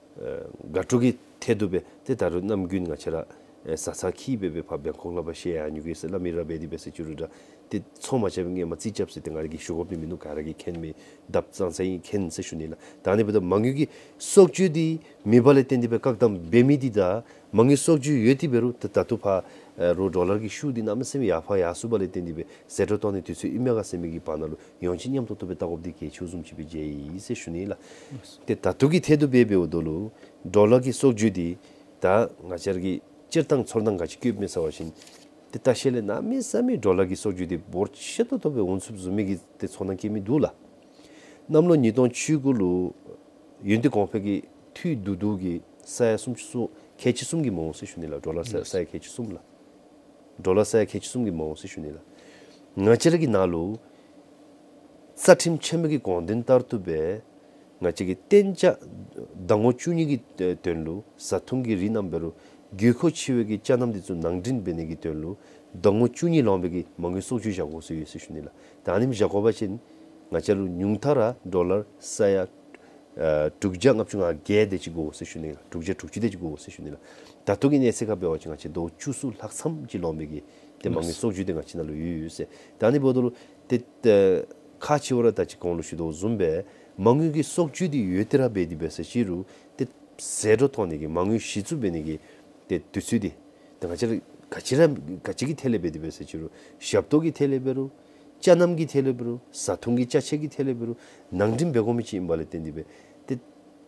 དགའ་སྤྲོ་གི་ཐད་དུ་སྦེ་ཏེ་ད་རུང་ནམ་རྒྱུན་ང་བཅས་ར་ཨེ་བཟའ་ཚང་འཁྱིད་སྦེ་སྦེ་ཕར་བེང་ཀོག་ལས་ཕར་བཤལ་ཡར་འགྱོ་གེ་ཟེར་སླབ་མི་ར་འབད་དེ་འབད་ས་ཅིག་རུང་འདྲ། ཏེ་ཚོང་མ་རྐྱབ་པའི་སྔོན་མ་རྩིས་རྐྱབ་ཟེར་ཏེ་ང་ར་གིས་ཞུ་དགོཔ་འདི་མིན་ནུག། ག་ར་གིས་མཁྱེན་མི་དཔྱ་ཚང་ཚང་གིས་མཁྱེན་ཟེར་ཞུ་ནི་ལགས། ད་ཨ་ནི་འབདཝ་ད་མ་དངུལ་གྱི་སྲོག་བཅད་འདི་མེད་པ་ལས་བརྟེན་ཏེ་སྦེ་བཀག་དམ་འབད་མི་འདི་དང་མ་དངུལ་སྲོག་བཅད་ཡོད་དེ་འབད་རུང་ད་ད་ལྟོ་ཕར་ཨེ་རོགས་ཌོ་ལར་གྱི་ཤུགས་འདི་གནམ་མེད་ས་མེད་ཡར་ཕར་ཡར་སོངམ་ལས་བརྟེན་ཏེ་སྦེ་ཟད་འགྲོ་བཏང་ནི་དུས་ཚོད་ཨིན་མས་ག་ཟེར་མི་གི་བར་ན་ལུ་ཡོངས་ཅིག་མཉམ་ཏོག་ཏོ་སྦེ་བལྟ་དགོཔ་འདི་གལ་ཆེཝ་བཟུམ་ཅིག་སྦེ་མཇལ་ཡི་ཟེར་ཞུ་ནི་ལགས། ཏེ་ད་ལྟོ་གི་ཐད་དུ་འབད་འབདཝ་ད་ལུ་ཌོ་ལར་གྱི་སྲོག་བཅད་འདི་ད་ང་བཅས་ར་གི་སྤྱིར་བཏང་ཚོར་སྣང་ག་ཅི་བཀོདཔ་མས་ཟེར་བ་ཅིན་ཏེ་ལྟ་བཤལ་ལས་གནམ་མེད་ས་མེད་ཌོ་ལར་གྱི་སྲོག་བཅད་འདི་འབོར་ཆེ་ཏོག་ཏོ་སྦེ་འོང་ཚུགསཔ་བཟུམ་མའི་གི་ཏེ་ཚོར་སྣང་བསྐྱེད་མི་འདུག་ལགས། གནམ་ལོ་ཉིས་སྟོང་བཅུ་དགུ་ལུ་ཡུན་བརྟན་གོང་འཕེལ་གྱི་ འཐུས་བསྡུ་བསྡུ་གི་ས་ཡ་སུམ་ཅུ་སོ་ཁལ་གཅིག་གསུམ་གྱིས་མ་འོང་ཟེར་ཞུ་ནི་ལགས། ཌོ་ལར་ས་ས་ཡ་ཁལ་གཅིག་གསུམ་ལགས། ཌོ་ལར་ས་ཡ་ཁལ་གཅིག་གསུམ་གྱིས་མ་འོང་ཟེར་ཞུ་ནི་ལགས། ང་བཅས་ར་གི་ནང་ལུ་རྩ་ཁྲིམས་ཆེན་མོ་གི་དགོངས་དོན་ལྟར་དུ་སྦེ་ང་བཅས་ཀྱི་གཏན་འཇགས་ཟླ་ངོ་བཅུ་གཉིས་ཀྱི་དོན་ལུ་བཟའ་འཐུང་གི་རིགས་རྣམས་འབད་རུང་དགོས་མཁོ་ཆེ་བའི་གི་ཅ་རྣམ་འདི་ཚུ་ནང་འདྲེན་འབད་ནི་གི་དོན་ལུ་ཟླ་ངོ་བཅུ་གཉིས་ལོངས་པའི་གི་མ་དངུལ་གསོག་འཇོག་བཞག་དགོ་ཟེར་ཡོད་ཟེར་ཞུ་ནི་ལགས། ད་ཨ་ནེམ་བཞག་དགོ་པ་ཅིན་ང་བཅས་ལུ་ཉུང་མཐའ་ར་ཌོ་ལར་ས་ཡ་ཨ་དྲུག་བརྒྱ་ལྔ་བཅུ་ང་བརྒྱད་དེ་ཅིག་དགོ་ཟེར་ཞུ་ནི་ལགས། དྲུག་བརྒྱ་དྲུག་ཅུ་དེ་ཅིག་དགོ་ཟེར་ཞུ་ནི་ལགས། ད་ལྟོ་གི་གནས་ཚད་ཁར་འབད་བ་ཅིན་ང་བཅས་ཟླཝ་བཅུ་གསུམ་ལྷག་ཙམ་ཅིག་ལོངས་པའི་གི་ཏེ་མ་དངུལ་གསོག་འཇོག་དེ་ང་བཅས་ནང་ལུ་ཡོད་ཡོད་ཟེར། ད་ཨ་ནི་འབདཝ་ད་ལུ་ཏེ་ཏེ་ཁག་ཆེ་བ་ར་ད་ཅི་གོང་ལུ་ཞུ་དོ་བཟུམ་སྦེ་མ་དངུལ་གྱི་གསོག་འཇོག་དེ་ཡོད་དེ་ར་འབད་དེ་འབད་ས་ཅིག་རུང་ཏེ་ཟད་འགྲོ་གཏོང་ནི་གི་མ་དངུལ་གཞི་བཙུགས་འབད་ནི་གི་ཏེ་དུས་ཚོད་དེ་ཏེ་ང་བཅས་ར་ག་ཅི་ར་ག་ཅི་གི་ཐད་ལས་འབད་དེ་འབད་ས་ཅིག་རུང་ཞབས་ཏོག་གི་ཐད་ལས་འབད་རུང་ཅ་རྣམ་གྱི་ཐད་ལས་འབད་རུང་བཟའ་འཐུང་གི་ཅ་ཆས་ཀྱི་ཐད་ལས་འབད་རུང་ནང་འདྲེན་འབད་དགོ་མི་ཅིག་ཨིན་པ་ལས་བརྟེན་ཏེ་སྦེ་ཏེ་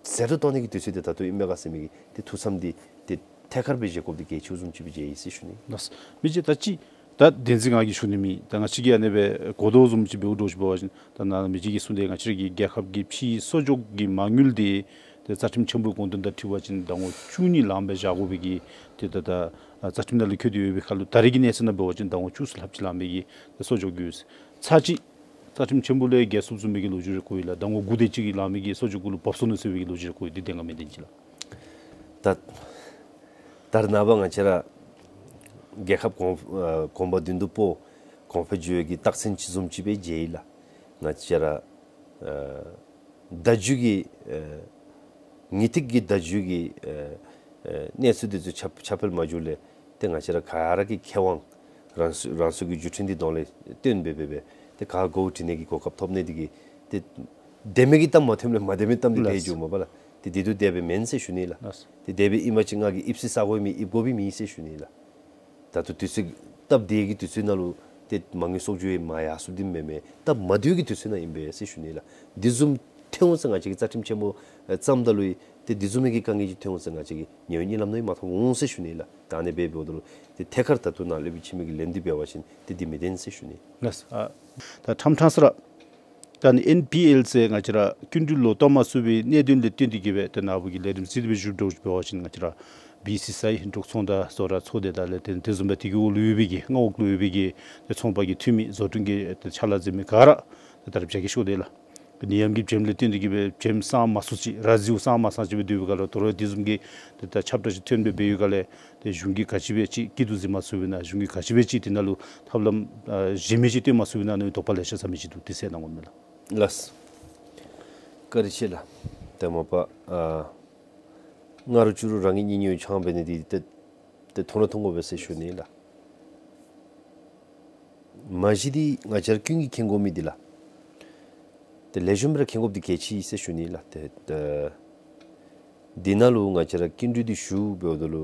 ཟད་འགྲོ་གཏོང་ནི་གི་དུས་ཚོད་དེ་ད་ལྟོ་ཨིན་མས་ག་ཟེར་མི་གི་ཏེ་ཐུགས་བསམ་དེ་ཏེ་ཐད་ཀར་སྦེ་བཞེས་དགོཔ་དེ་གལ་ཆེཝ་བཟུམ་ཅིག་སྦེ་མཇལ་ཡི་ཟེར་ཞུ་ནི། ལགས། མི་རྗེ་ད་ཅི་ད་བདེན་འཛིན་ང་གིས་ཞུ་ནི་མེད། ད་ང་བཅས་ཀྱིས་ཨ་ནེ་སྦེ་གོ་དོ་བཟུམ་ཅིག་འབདཝ་འདྲཝ་ཅིག་འབད་བ་ཅིན་ད་ནཱ་མི་རྗེ་གིས་གསུངས་ཏེ་ང་བཅས་ཀྱི་རྒྱལ་ཁབ་ཀྱི་ཕྱིའི་གསོག་འཇོག་གི་མ་དངུལ་དེ་ཏེ་རྩ་ཁྲིམས་ཆེན་པོའི་དགོངས་དོན་དང་འཁྲིལ་བ་ཅིན་ཟླ་ངོ་བཅུ་གཉིས་ལངམ་སྦེ་བཞག་དགོ་པའི་གི་ཏེ་ད་ད་རྩ་ཁྲིམས་ནང་ལུ་འཁོད་དེ་ཡོད་པའི་ཁར་ལུ་ད་རེས་ཀྱི་གནས་ཚད་ནང་འབད་བ་ཅིན་ཟླ་ངོ་བཅུ་གསུམ་ལྷགཔ་ཅིག་ལངམ་སྦེ་གི་ཏེ་གསོག་འཇོག་དགོ་ཡོད་ཟེར། ཚར་གཅིག་རྩ་ཁྲིམས་ཆེན་པོ་ལས་བརྒལ་སོངམ་བཟུམ་མའི་གི་ལོ་རྒྱུས་རེ་གོ་ཡི་ལགས། ཟླ་ངོ་དགུ་དེ་ཅིག་གི་ལངམ་མི་གི་གསོག་འཇོག་གུ་ལུ་བབས་སོ་ནུག་ཟེར་བའི་གི་ལོ་རྒྱུས་རེ་གོ་ཡི། འདི་བདེན་ག་མེན་བདེན་ཅིག་ལགས། ད་ད་རེས་ནངས་པ་ང་བཅས་ར་རྒྱལ་ཁབ་གོང་ཨ་གོང་འཕེལ་མདུན་དུ་སྤོ་གོང་འཕེལ་འགྱོ་བའི་གི་རྟགས་མཚན་ཅིག་བཟུམ་ཅིག་སྦེ་མཇལ་ཡི་ལགས། ང་བཅས་ར་ཨ་བརྡ་བརྒྱུད་ཀྱི་ཨ་དངོས་ཐོག་གི་བརྡ་བརྒྱུད་ཀྱི་ཨ་ཨ་གནས་ཚུལ་འདི་ཚུ་ཁྱབ་ཁྱབ་སྤེལ་མ་འགྱོ་ལས་ཏེ་ང་བཅས་ར་ག་ར་གིས་མཁས་དབང་རང་སོ་རང་སོ་གི་བརྒྱུད་འཕྲིན་འདི་གདོང་ལས་སྟོན་འབད་འབད་འབད་ཏེ་ག་གོ་དྲི་ནི་གི་གོ་སྐབས་ཐོབ་ནི་འདི་གིས་ཏེ་བདེན་མི་གི་གཏམ་མ་ཐོནམ་ལས་མ་བདེན་མི་གི་གཏམ་འདི་འབད་ལགས། འགྱོཝ་མས་པ་ལགས། ཏེ་འདི་དུས་དེ་སྦེ་མེན་ཟེར་ཞུ་ནི་ལགས། ལགས། ཏེ་དེ་སྦེ་ཨིན་པ་ཅིན་ང་གིས་ཨིབ་སི་ས་གོ་མི་ཨིབ་དགོ་པའི་མེད་ཟེར་ཞུ་ནི་ལགས། ད་ལྟོ་དུས་ཚོད་སྟབས་བདེ་གི་དུས་ཚོད་ནང་ལུ་ཏེ་མ་དངུལ་གསོག་འཇོག་ཡང་མ་ཡར་སོང་སྟེ་མེན་མས། སྟབས་མ་བདེ་གི་དུས་ཚོད་ནང་ཨིན་པས་ཟེར་ཞུ་ནི་ལགས། འདི་བཟུམ་ཐོན་འོང་ཟེར་ང་བཅས་ཀྱིས་རྩ་ཁྲིམས་ཆེན་པོ་ཨེ་བརྩམ་ད་ལུ་ཡང་ཏེ་འདི་བཟུམ་མའི་གི་དཀའ་ངལ་ཅིག་ཐོན་འོང་ཟེར་ང་བཅས་ཀྱིས་ཉེ་བའི་གཉིད་ལམ་ནང་ཡང་མ་མཐོང་འོང་ཟེར་ཞུ་ནི་ལགས། ད་ཨ་ནི་སྦེ་འབདཝ་ད་ལུ་ཏེ་ཐད་ཀར་ད་ལྟོ་ནཱ་སློབ་དཔོན་འཆི་མེད་ཀྱིས་ལན་འདི་འབད་བ་ཅིན་ཏེ་འདི་མི་བདེན་ཟེར་ཞུ་ནི། ལགས། ཨ་ད་ཁྲམ་ཁྲང་ས་ར་ད་ནི་ཨེན་པི་ཨེལ་ཟེར་ང་བཅས་ར་སྐྱིན་འགྲུལ་ལོག་བཏབ་མ་ཚུགས་པའི་གནད་དོན་ལས་བརྟེན་ཏེ་གིས་སྦེ་ཏེ་ནཱ་བུ་གིས་ལས་རིམ་ཅིག་འདི་སྦེ་ཞུ་དོ་བཟུམ་འབད་བ་ཅིན་ང་བཅས་ར་བི་སི་སི་ཨའི་འབྲུག་ཚོང་དང་ཟུར་ཚོགས་སྡེ་དང་ལས་ཏེ་དེ་བཟུམ་སྦེ་དེ་གི་འོག་ལུ་ཡོད་པའི་གི་མངའ་འོག་ལུ་ཡོད་པའི་གི་ཏེ་ཚོང་པ་གི་འཐུས་མི་བཟོ་སྐྲུན་གྱི་ཏེ་ཕྱག་ལཱ་མཛད་མི་ག་ར་ཏེ་ད་རེས་བྱ་བཀལ་ཤོར་དེས་ལགས། ནད་ཡམས་ཀྱི་བྱེམ་ལས་བརྟེན་ཏེ་གིས་སྦེ་བྱེམ་སངས་མ་ཚུགས་ཅིག་ར་བཟི་བོ་སངས་མ་ཚུགས་ཅིག་སྦེ་སྡོད་པའི་སྒང་ལུ་དོ་རུང་དེ་བཟུམ་གྱི་ཏེ་ད་ཁྱབ་བསྒྲགས་ཅིག་ཐོན་སྦེ་འབད་བའི་སྒང་ལས་ཏེ་གཞུང་གིས་ག་ཅི་སྦེ་ཅིག་སྐྱིད་སྡུག་གཟིགས་མ་ཚུགས་པས་ན་གཞུང་གིས་ག་ཅི་སྦེ་ཅིག་དེ་ནང་ལུ་ཐབས་ལམ་ཨ་གཞན་མི་ཅིག་སྟོན་མ་ཚུགས་པས་ན་ཨ་ནི་དོགས་པ་ལེ་ཤ་ཟ་མི་ཅིག་འདུག། དེ་གསལ་གནང་དགོ་མས་ལགས། ལགས། བཀའ་དྲིན་ཆེ་ལགས། ཏེ་མ་པ་ཨ་ང་ར་ཅིག་རུང་རང་གི་གཉེན་ཉེཝ་ཆང་འབད་ནི་འདི་ཏེ་ཏེ་མཐོང་ར་མཐོང་དགོ་པས་ཟེར་ཞུ་ནི་ལགས། མ་གཞི་འདི་ང་བཅས་ར་ཀུན་གྱིས་མཁྱེན་དགོ་མི་འདི་ལགས། ཏེ་ལེགས་ཤོམ་སྦེ་ར་མཁྱེན་དགོཔ་འདི་གལ་ཆེ་ཟེར་ཞུ་ནི་ལགས། ཏེ་ཏེ་འདི་ནང་ལུ་ང་བཅས་ར་སྐྱིན་འགྲུལ་འདི་ཞུ་འབདཝ་ད་ལུ་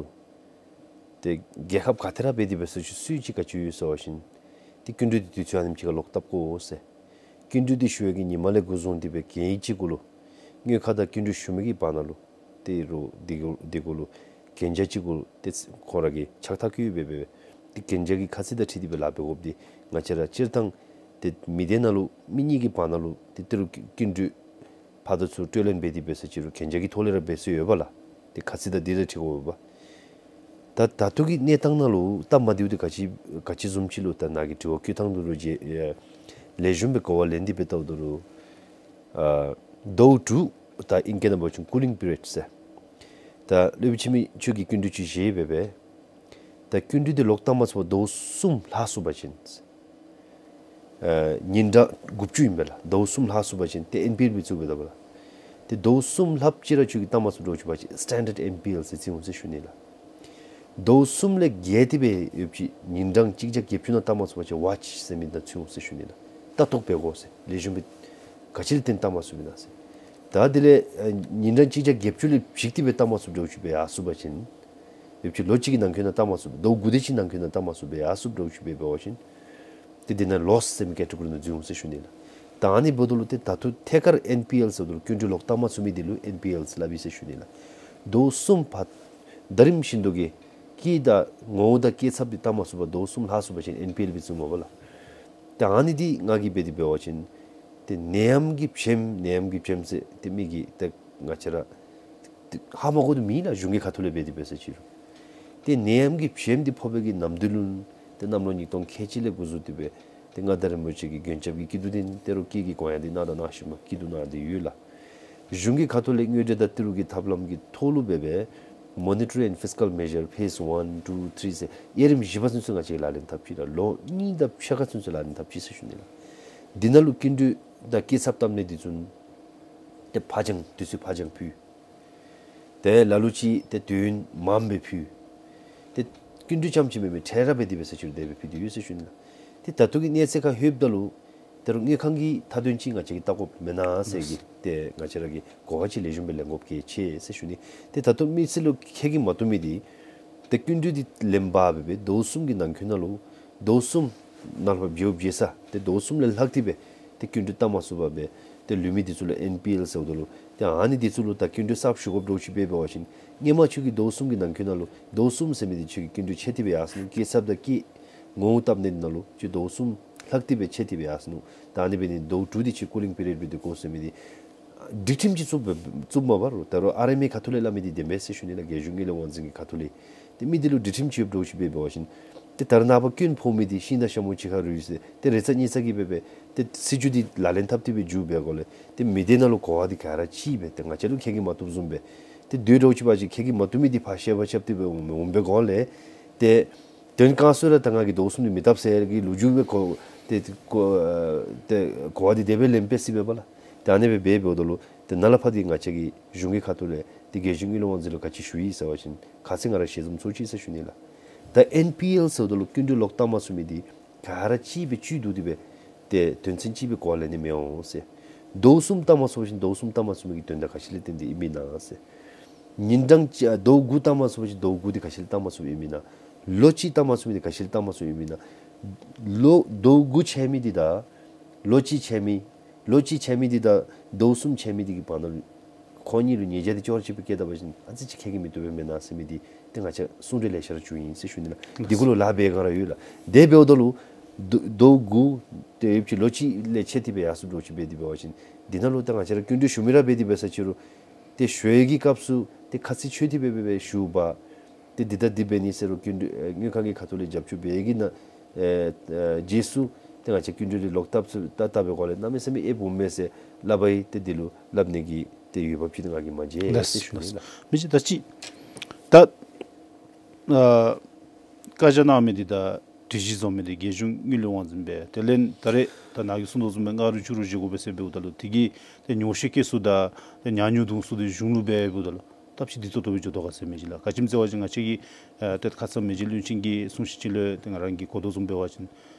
ཏེ་རྒྱལ་ཁབ་ག་ཏེ་ར་འབད་དེ་འབད་སོང་ཅི་སུ་ཅིག་ག་ཅི་ཡོད་ཟེར་བ་ཅིན་ཏེ་སྐྱིན་འགྲུལ་འདི་དུས་ཚོད་ཨ་ནེམ་ཅིག་ཁར་ལོག་བཏབ་དགོ་ཟེར། སྐྱིན་འགྲུལ་འདི་ཞུ་བའི་གི་ཉིནམ་ལས་འགོ་བཟུང་སྟེ་སྦེ་གན་ཡིག་ཅིག་གུ་ལུ་དངུལ་ཁང་དང་སྐྱིན་འགྲུལ་ཞུ་མི་གི་བར་ན་ལུ་ཏེ་རུང་འདི་གུ་འདི་གུ་ལུ་གན་རྒྱ་ཅིག་གུ་ཏེ་ཁོང་ར་གིས་ཕྱག་ཐག་བཀོད་སྦེ་འབད་སྦེ་ཏེ་གན་རྒྱ་གི་ཁ་ཚིག་དང་འཁྲིལ་ཏེ་སྦེ་ལཱ་འབད་དགོཔ་འདི་ང་བཅས་ར་སྤྱིར་བཏང་ཏེ་མི་སྡེ་ནང་ལུ་མི་གཉིས་ཀྱི་བར་ན་ལུ་ཏེ་ཏི་རུ་སྐྱིན་འགྲུལ་ཕར་དང་ཚུར་སྤྲོད་ལེན་འབད་དེ་འབད་སོང་ཅི་རུང་གན་རྒྱ་གི་ཐོག་ལས་ར་འབད་སྲོལ་ཡོདཔ་ལགས། ཏེ་ཁ་ཚིག་དང་འདི་དང་འཁྲིལ་དགོཔ། ད་ད་ལྟོ་གི་གནས་སྟངས་ནང་ལུ་སྟབས་མ་བདེཝ་འདི་ག་ཅི་ག་ཅི་བཟུམ་ཅིག་ལུ་ད་ནཱ་གི་དྲི་བ་བཀོད་ཐངས་འདི་ལུ་ལེགས་ཤོམ་སྦེ་གོ་བ་ལེན་ཏེ་སྦེ་བལྟཝ་ད་ལུ་ཨ་ཟླཝ་དྲུག་ད་ཨིང་སྐད་ནང་འབད་བ་ཅིན་ཀུ་ལིང་པི་རིཌ་ཟེར། ད་སློབ་དཔོན་འཆི་མེད་ཁྱོད་ཀྱིས་སྐྱིན་འགྲུལ་ཅིག་བཞེས་སྦེ་སྦེ་ད་སྐྱིན་འགྲུལ་འདི་ལོག་བཏབ་མ་ཚུགས་པར་ཟླཝ་གསུམ་ལྷག་སོང་པ་ཅིན་ཨ་ཉིན་གྲངས་དགུ་བཅུ་ཨིན་པས་ལགས། ཟླཝ་གསུམ་ལྷག་སོང་པ་ཅིན་ཏེ་ཨེན་པི་ཨེལ་སྦེ་བཙུགས་སྦེ་ད་པ་ལགས། ཏེ་ཟླཝ་གསུམ་ལྷགཔ་ཅིག་ར་ཁྱོད་ཀྱིས་བཏབ་མ་ཚུགས་འདྲཝ་ཅིག་འབད་བ་ཅིན་སི་ཊེན་ཌརཌ་ཨེན་པི་ཨེལ་ཟེར་བརྩི་འོང་ཟེར་ཞུ་ནི་ལགས། ཟླཝ་གསུམ་ལས་བརྒལ་ཏེ་སྦེ་ཡོདཔ་ཅིག་ཉིན་གྲངས་གཅིག་བརྒྱ་བརྒྱད་ཅུ་ནང་བཏབ་མ་ཚུགས་པ་ཅིན་ཝཱ་ཆི་ཟེར་མི་ནང་བཙུགས་འོང་ཟེར་ཞུ་ནི་ལགས། ལྟ་རྟོག་འབད་དགོ་ཟེར། ལེགས་ཤོམ་སྦེ་ག་ཅི་ལས་བརྟེན་བཏབ་མ་ཚུགས་པས་ན་ཟེར། ད་དེ་ལས་ཨ་ཉིན་གྲངས་གཅིག་བརྒྱ་བརྒྱད་ཅུ་ལས་བཞེས་ཏེ་སྦེ་བཏབ་མ་ཚུགས་འདྲཝ་ཅིག་སྦེ་ཡར་སོང་པ་ཅིན་ཡོདཔ་ཅིག་ལོ་གཅིག་གི་ནང་འཁོད་ནང་བཏབ་མ་ཚུགས་ཟླཝ་དགུ་དེ་ཅིག་ནང་འཁོད་ནང་བཏབ་མ་ཚུགས་སྦེ་ཡར་སོངམ་འདྲཝ་ཅིག་སྦེ་འབད་བ་ཅིན་ཏེ་དེ་ནང་ལོསི་ཟེར་མི་ཀེ་ཊི་གོ་རི་ནང་འཛུལ་འོང་ཟེར་ཞུ་ནི་ལགས། ད་ཨ་ནི་འབདཝ་ད་ལུ་ཏེ་ད་ལྟོ་ཐད་ཀར་ཨེན་པི་ཨེལ་ཟེརཝ་ད་ལུ་སྐྱིན་འགྲུལ་ལོག་བཏབ་མ་ཚུགས་མི་འདི་ལུ་ཨེན་པི་ཨེལ་ཟེར་སླབ་ཨིན་ཟེར་ཞུ་ནི་ལགས། ཟླཝ་གསུམ་ཕར་ཟླ་རིམ་བཞིན་དུ་གི་སྐྱིད་དང་ངོ་བོ་དང་སྐྱེད་ཚབས་འདི་བཏབ་མ་ཚུགས་པར་ཟླཝ་གསུམ་ལྷག་སོང་པ་ཅིན་ཨེན་པི་ཨེལ་སྦེ་བཙུགས་མས་པ་ལགས། ད་ཨ་ནི་འདི་ང་གིས་འབད་དེ་འབད་བ་ཅིན་ཏེ་ནད་ཡམས་ཀྱི་བྱེམ་ནད་ཡམས་ཀྱི་བྱེམ་ཟེར་ཏེ་མི་གིས་ཏེ་ང་བཅས་ར་ ཧ་མ་གོ་དོ་མེད་ལགས། གཞུང་གི་ཁ་ཐུག་ལས་འབད་དེ་འབད་ས་ཅིག་རུང་། ཏེ་ནད་ཡམས་ཀྱི་བྱེམ་འདི་ཕོག་པའི་གི་ནམ་དུས་ལུ་ཏེ་གནམ་ལོ་ཉིས་སྟོང་ཁལ་གཅིག་ལས་འགོ་བཙུགས་ཏེ་སྦེ་ཏེ་མངའ་བདག་རིན་པོ་ཆེ་གི་མགོན་སྐྱབས་ཀྱི་སྐྱིད་སྡུག་འདི་ཏེ་རོགས་སྐྱིད་ཀྱི་གོ་ཡང་འདི་གནང་དང་གནང་ཞིནམ་སྐྱིད་སྡུག་གནང་སྟེ་ཡོད་ལགས། གཞུང་གི་ཁ་ཐུག་ལས་དངུལ་འབྲེལ་དང་ཏི་རུ་གི་ཐབས་ལམ་གྱི་ཐོག་ལུ་འབད་སྦེ་Monetary and Fiscal Measure Phase One, Two, Three ཟེར་དབྱེ་རིམ་བཞི་པ་ཚུན་ཚོད་ང་བཅས་ལག་ལེན་འཐབ་ཅི་ལགས། ལོ་གཉིས་དང་ཕྱེད་ཀ་ཚུན་ཚོད་ལག་ལེན་འཐབ་ཅི་ཟེར་ཞུ་ནི་ལགས། འདི་ནང་ལུ་སྐྱིན་འགྲུལ་དང་སྐྱེད་ཚབས་བཏབ་ནི་འདི་ཚུ་ཏེ་ཕར་འགྱངས་དུས་ཚོད་ཕར་འགྱངས་ཕུལ། ཏེ་ལ་ལུ་ཅིག་ཏེ་དུས་ཡུན་མངམ་སྦེ་ཕུལ། ཏེ་སྐྱིན་འགྲུལ་རྐྱངམ་ཅིག་མེན་པར་འཕྲལ་ར་འབད་དེ་འབད་ས་ཅིག་རུང་དེ་སྦེ་ཕུལ་ཏེ་ཡོད་ཟེར་ཞུ་ནི་ལགས། ཏེ་ད་ལྟོ་གི་གནས་ཚད་ཁར་ལྷོདཔ་ད་ལུ་ཏེ་རོགས་དངུལ་ཁང་གི་མཐའ་དོན་ཅིག་ང་བཅས་ཀྱིས་བལྟ་དགོཔ་མེན་ན་ཟེར་གྱི་ཏེ་ང་བཅས་ར་གིས་གོ་བ་ཅིག་ལེགས་ཤོམ་སྦེ་ལེན་དགོཔ་གལ་ཆེ་ཟེར་ཞུ་ནི། ཏེ་ད་ལྟོ་མི་སེར་ལུ་ཁེ་གི་མ་ཐོབ་མི་འདི་ཏེ་སྐྱིན་འགྲུལ་འདི་ལེན་པར་འབད་སྦེ་ཟླཝ་གསུམ་གྱི་ནང་འཁོད་ནང་ལུ་ཟླཝ་གསུམ་ནང་ལུ་ཕར་འབདཝ་འབད་ས་ཏེ་ཟླཝ་གསུམ་ལས་ལྷག་སྟེ་སྦེ་ཏེ་སྐྱིན་འགྲུལ་བཏབ་མ་ཚུགས་པར་སྦེ་ཏེ་ལུས་མི་འདི་ཚུ་ལུ་ཨེན་པི་ཨེལ་ཟེརཝ་ད་ལུ་ཏེ་ཨ་ནི་འདི་ཚུ་ལུ་ད་སྐྱིན་འགྲུལ་གསརཔ་ཞུ་དགོཔ་འདྲཝ་ཅིག་འབད་བ་ཅིན་སྔོན་མ་ཁྱོད་ཀྱིས་ཟླཝ་གསུམ་གྱི་ནང་འཁོད་ནང་ལུ་ཟླཝ་གསུམ་ཟེར་མི་འདི་ཁྱོད་ཀྱིས་སྐྱིན་འགྲུལ་ཆད་དེ་སྦེ་ཡར་སོ་ནུག། སྐྱེད་ཚབས་དང་སྐྱེད་ངོ་བོ་བཏབ་ནི་ནང་ལུ་ཁྱོད་ཟླཝ་གསུམ་ལྷག་སྟེ་སྦེ་ཆད་དེ་སྦེ་ཡར་སོ་ནུག། ད་ཨ་ནི་འབད་ནི་ཟླཝ་དྲུག་འདི་ཁྱོད་ཀྱི་ཀུ་ལིང་པི་རི་ཡོཌ་འབད་དེ་དགོ་ཟེར་མི་འདི་སྒྲིག་ཁྲིམས་ཅིག་བཙུགས་བཙུགསཔ་མས་པ་རོགས། ད་རོགས་ཨར་ཨེམ་ཨེ་ཁ་ཐུག་ལས་སླབ་མི་འདི་བདེན་པས་ཟེར་ཞུ་ནི་ལགས། རྒྱལ་གཞུང་དངུལ་ལས་དབང་འཛིན་གྱི་ཁ་ཐུག་ལས། ཏེ་མི་འདི་ལུ་སྒྲིག་ཁྲིམས་ཅིག་ཡོདཔ་འདྲཝ་ཅིག་འབད་བ་ཅིན་ཏེ་ད་རེས་ནངས་པ་སྐྱོན་ཕོག་མི་འདི་ཤིང་དང་ཤ་མུ་གཅིག་ཁར་རུལ་ཟེར་ཏེ་རེ་ཚ་གཉིས་ཚ་གིས་འབད་སྦེ་ཏེ་སྲིད་བྱུས་འདི་ལག་ལེན་འཐབ་སྟེ་སྦེ་འགྱོ་བའི་སྒོ་ལས་ཏེ་མི་སྡེ་ནང་ལུ་གོ་བ་འདི་ག་ར་ཅིག་སྦེ་ཏེ་ང་བཅས་ལུ་ཁེ་གི་མ་ཐོབ་བཟུམ་སྦེ་ཏེ་སྡོད་འདྲཝ་ཅིག་འབད་བ་ཅིན་ཁེ་གི་མ་ཐོབ་མི་འདི་ཕར་བཤད་པ་རྐྱབ་སྟེ་སྦེ་འོང་འོང་བའི་སྒོ་ལས་ཏེ་དོན་གང་སུ་ར་ད་ང་གིས་ཟླཝ་གསུམ་འདི་མི་བཏབ་ཟེར་གྱི་ལོ་རྒྱུས་སྦེ་གོ་ཏེ་གོ་ཏེ་གོ་བ་འདི་དེ་སྦེ་ལེན་པས་ཟེར་སྦེ་པ་ལགས། ཏེ་ཨ་ནི་སྦེ་འབད་འབདཝ་ད་ལུ་ཏེ་ནཱ་ལས་ཕར་འདི་ང་བཅས་ཀྱིས་གཞུང་གི་ཁ་ཐུག་ལས་ཏེ་རྒྱལ་གཞུང་དངུལ་ལས་དབང་འཛིན་ལུ་ག་ཅི་ཞུ་ཡི་ཟེར་བ་ཅིན་ཁ་ཙ་ང་ར་ཞལ་འཛོམས་ཚོགས་ཅི་ཟེར་ཞུ་ནི་ལགས། ད་ཨེན་པི་ཨེལ་ཟེརཝ་ད་ལུ་སྐྱིན་འགྲུལ་ལོག་བཏབ་མ་ཚུགས་མི་འདི་ག་ར་ཅིག་སྦེ་བཅུད་བསྡུ་སྟེ་སྦེ་ཏེ་དོན་ཚན་ཅིག་སྦེ་གོ་བ་ལེན་ནི་མི་འོང་ཟེར། ཟླཝ་གསུམ་བཏབ་མ་ཚུགས་པ་ཅིན་ཟླཝ་གསུམ་བཏབ་མ་ཚུགས་མི་གི་དོན་དག་ག་ཅི་ལས་བརྟེན་ཏེ་ཨིན་མས་ན་ཟེར། ཉིན་གྲངས་ཅིག་ཟླཝ་དགུ་བཏབ་མ་ཚུགས་པ་ཅིན་ཟླཝ་དགུ་འདི་ག་ཅི་ལས་བཏབ་མ་ཚུགསཔ་ཨིན་མས་ན། ལོ་གཅིག་བཏབ་མ་ཚུགས་མི་འདི་ག་ཅི་ལས་བཏབ་མ་ཚུགསཔ་ཨིན་མས་ན། ལོ་ཟླཝ་དགུ་ཆད་མི་འདི་དང་ལོ་གཅིག་ཆད་མི་ལོ་གཅིག་ཆད་མི་འདི་དང་ཟླཝ་གསུམ་ཆད་མི་འདི་གི་བར་ན་ལུ་ཁོང་གཉིས་ལུ་ཉེས་བྱ་འདི་ཅོག་ར་གཅིག་སྦེ་བཀལ་ད་པ་ཅིན་ཨ་ཙི་ཅིག་ཁེ་གི་མི་བཏུབ་པས་མེན་ན་ཟེར་མི་འདི་ཏེ་ང་བཅས་གསུང་གྲོས་ལེ་ཤ་ར་བྱུང་ཡི་ཟེར་ཞུ་ནི་ལགས། འདི་གུ་ལུ་ལཱ་འབད་མཁན་ར་ཡོད་ལགས། དེ་འབདཝ་ད་ལུ་ཟླཝ་ཟླཝ་དགུ་ཏེ་ཡོདཔ་ཅིག་ལོ་གཅིག་ལས་ཆད་དེ་སྦེ་ཡར་སོ་འདྲཝ་ཅིག་འབད་དེ་འབད་བ་ཅིན་འདི་ནང་ལུ་ད་ང་བཅས་ར་སྐྱིན་འགྲུལ་ཞུ་མི་ར་འབད་དེ་འབད་ས་ཅིག་རུང་ཏེ་ཞུ་ཡི་གི་སྐབས་སུ་ཏེ་ཁ་ཚིག་ཆོད་དེ་སྦེ་འབད་སྦེ་ཞུ་བ། ཏེ་འདི་ད་འདི་འབད་ནི་ཟེར་རུང་སྐྱིན་འགྲུལ་ཨེ་དངུལ་ཁང་གི་ཁ་ཐུག་ལས་རྒྱབ་སྐྱོར་འབད་ཡི་གི་ནང་ཨེ་ཨེ་རྗེས་སུ་ཏེ་ང་བཅས་སྐྱིན་འགྲུལ་འདི་ལོག་བཏབ་ཚུགས་བཏབ་བཏབ་པའི་སྒོ་ལས་གནམ་མེད་ས་མེད་ཨེབ་འོང་མས་ཟེར་སླབ་པ་ཡི། ཏེ་འདི་ལུ་སླབ་ནི་གི་ཏེ་འོས་འབབ་ཅིག་ང་གིས་མ་མཇལ་ཟེར་ཞུ་ནི་ལགས། མི་ཅིག་ད་ཅི་ད་ཨ་བཀའ་རྒྱ་གནང་མི་འདི་དང་སྒྲིག་གཞི་བཟོ་མི་འདི་རྒྱལ་གཞུང་དངུལ་ལས་དབང་འཛིན་པས། དེ་ལས་ད་རེས་ད་ནཱ་གིས་གསུངས་དོ་བཟུམ་སྦེ་ང་རུ་ཅུ་རུ་བཞེས་དགོ་པས་ཟེར་འབདཝ་ད་ལུ་དེ་གི་ཏེ་ཉོགས་བཤད་བཀལ་ས་དང་ཏེ་ཉག་ཉོག་བརྡུང་ས་འདི་གཞུང་ལུ་འབད་འབདཝ་ད་ལུ་སྟབས་ཅིག་བདེ་ཏོག་ཏོ་སྦེ་འགྱོ་དོ་ག་ཟེར་མི་ཅིག་ལགས། ག་ཅི་སྨོ་ཟེར་བ་ཅིན་ང་བཅས་ཀྱིས་ཨ་ཏེ་ཁ་ཙ་མི་རྗེ་བློན་ཆེན་གྱིས་གསུང་བཤད་ཅིག་ལུ་ཏེ་ང་རང་གིས་གོ་དོ་བཟུམ་འབད་བ་ཅིན་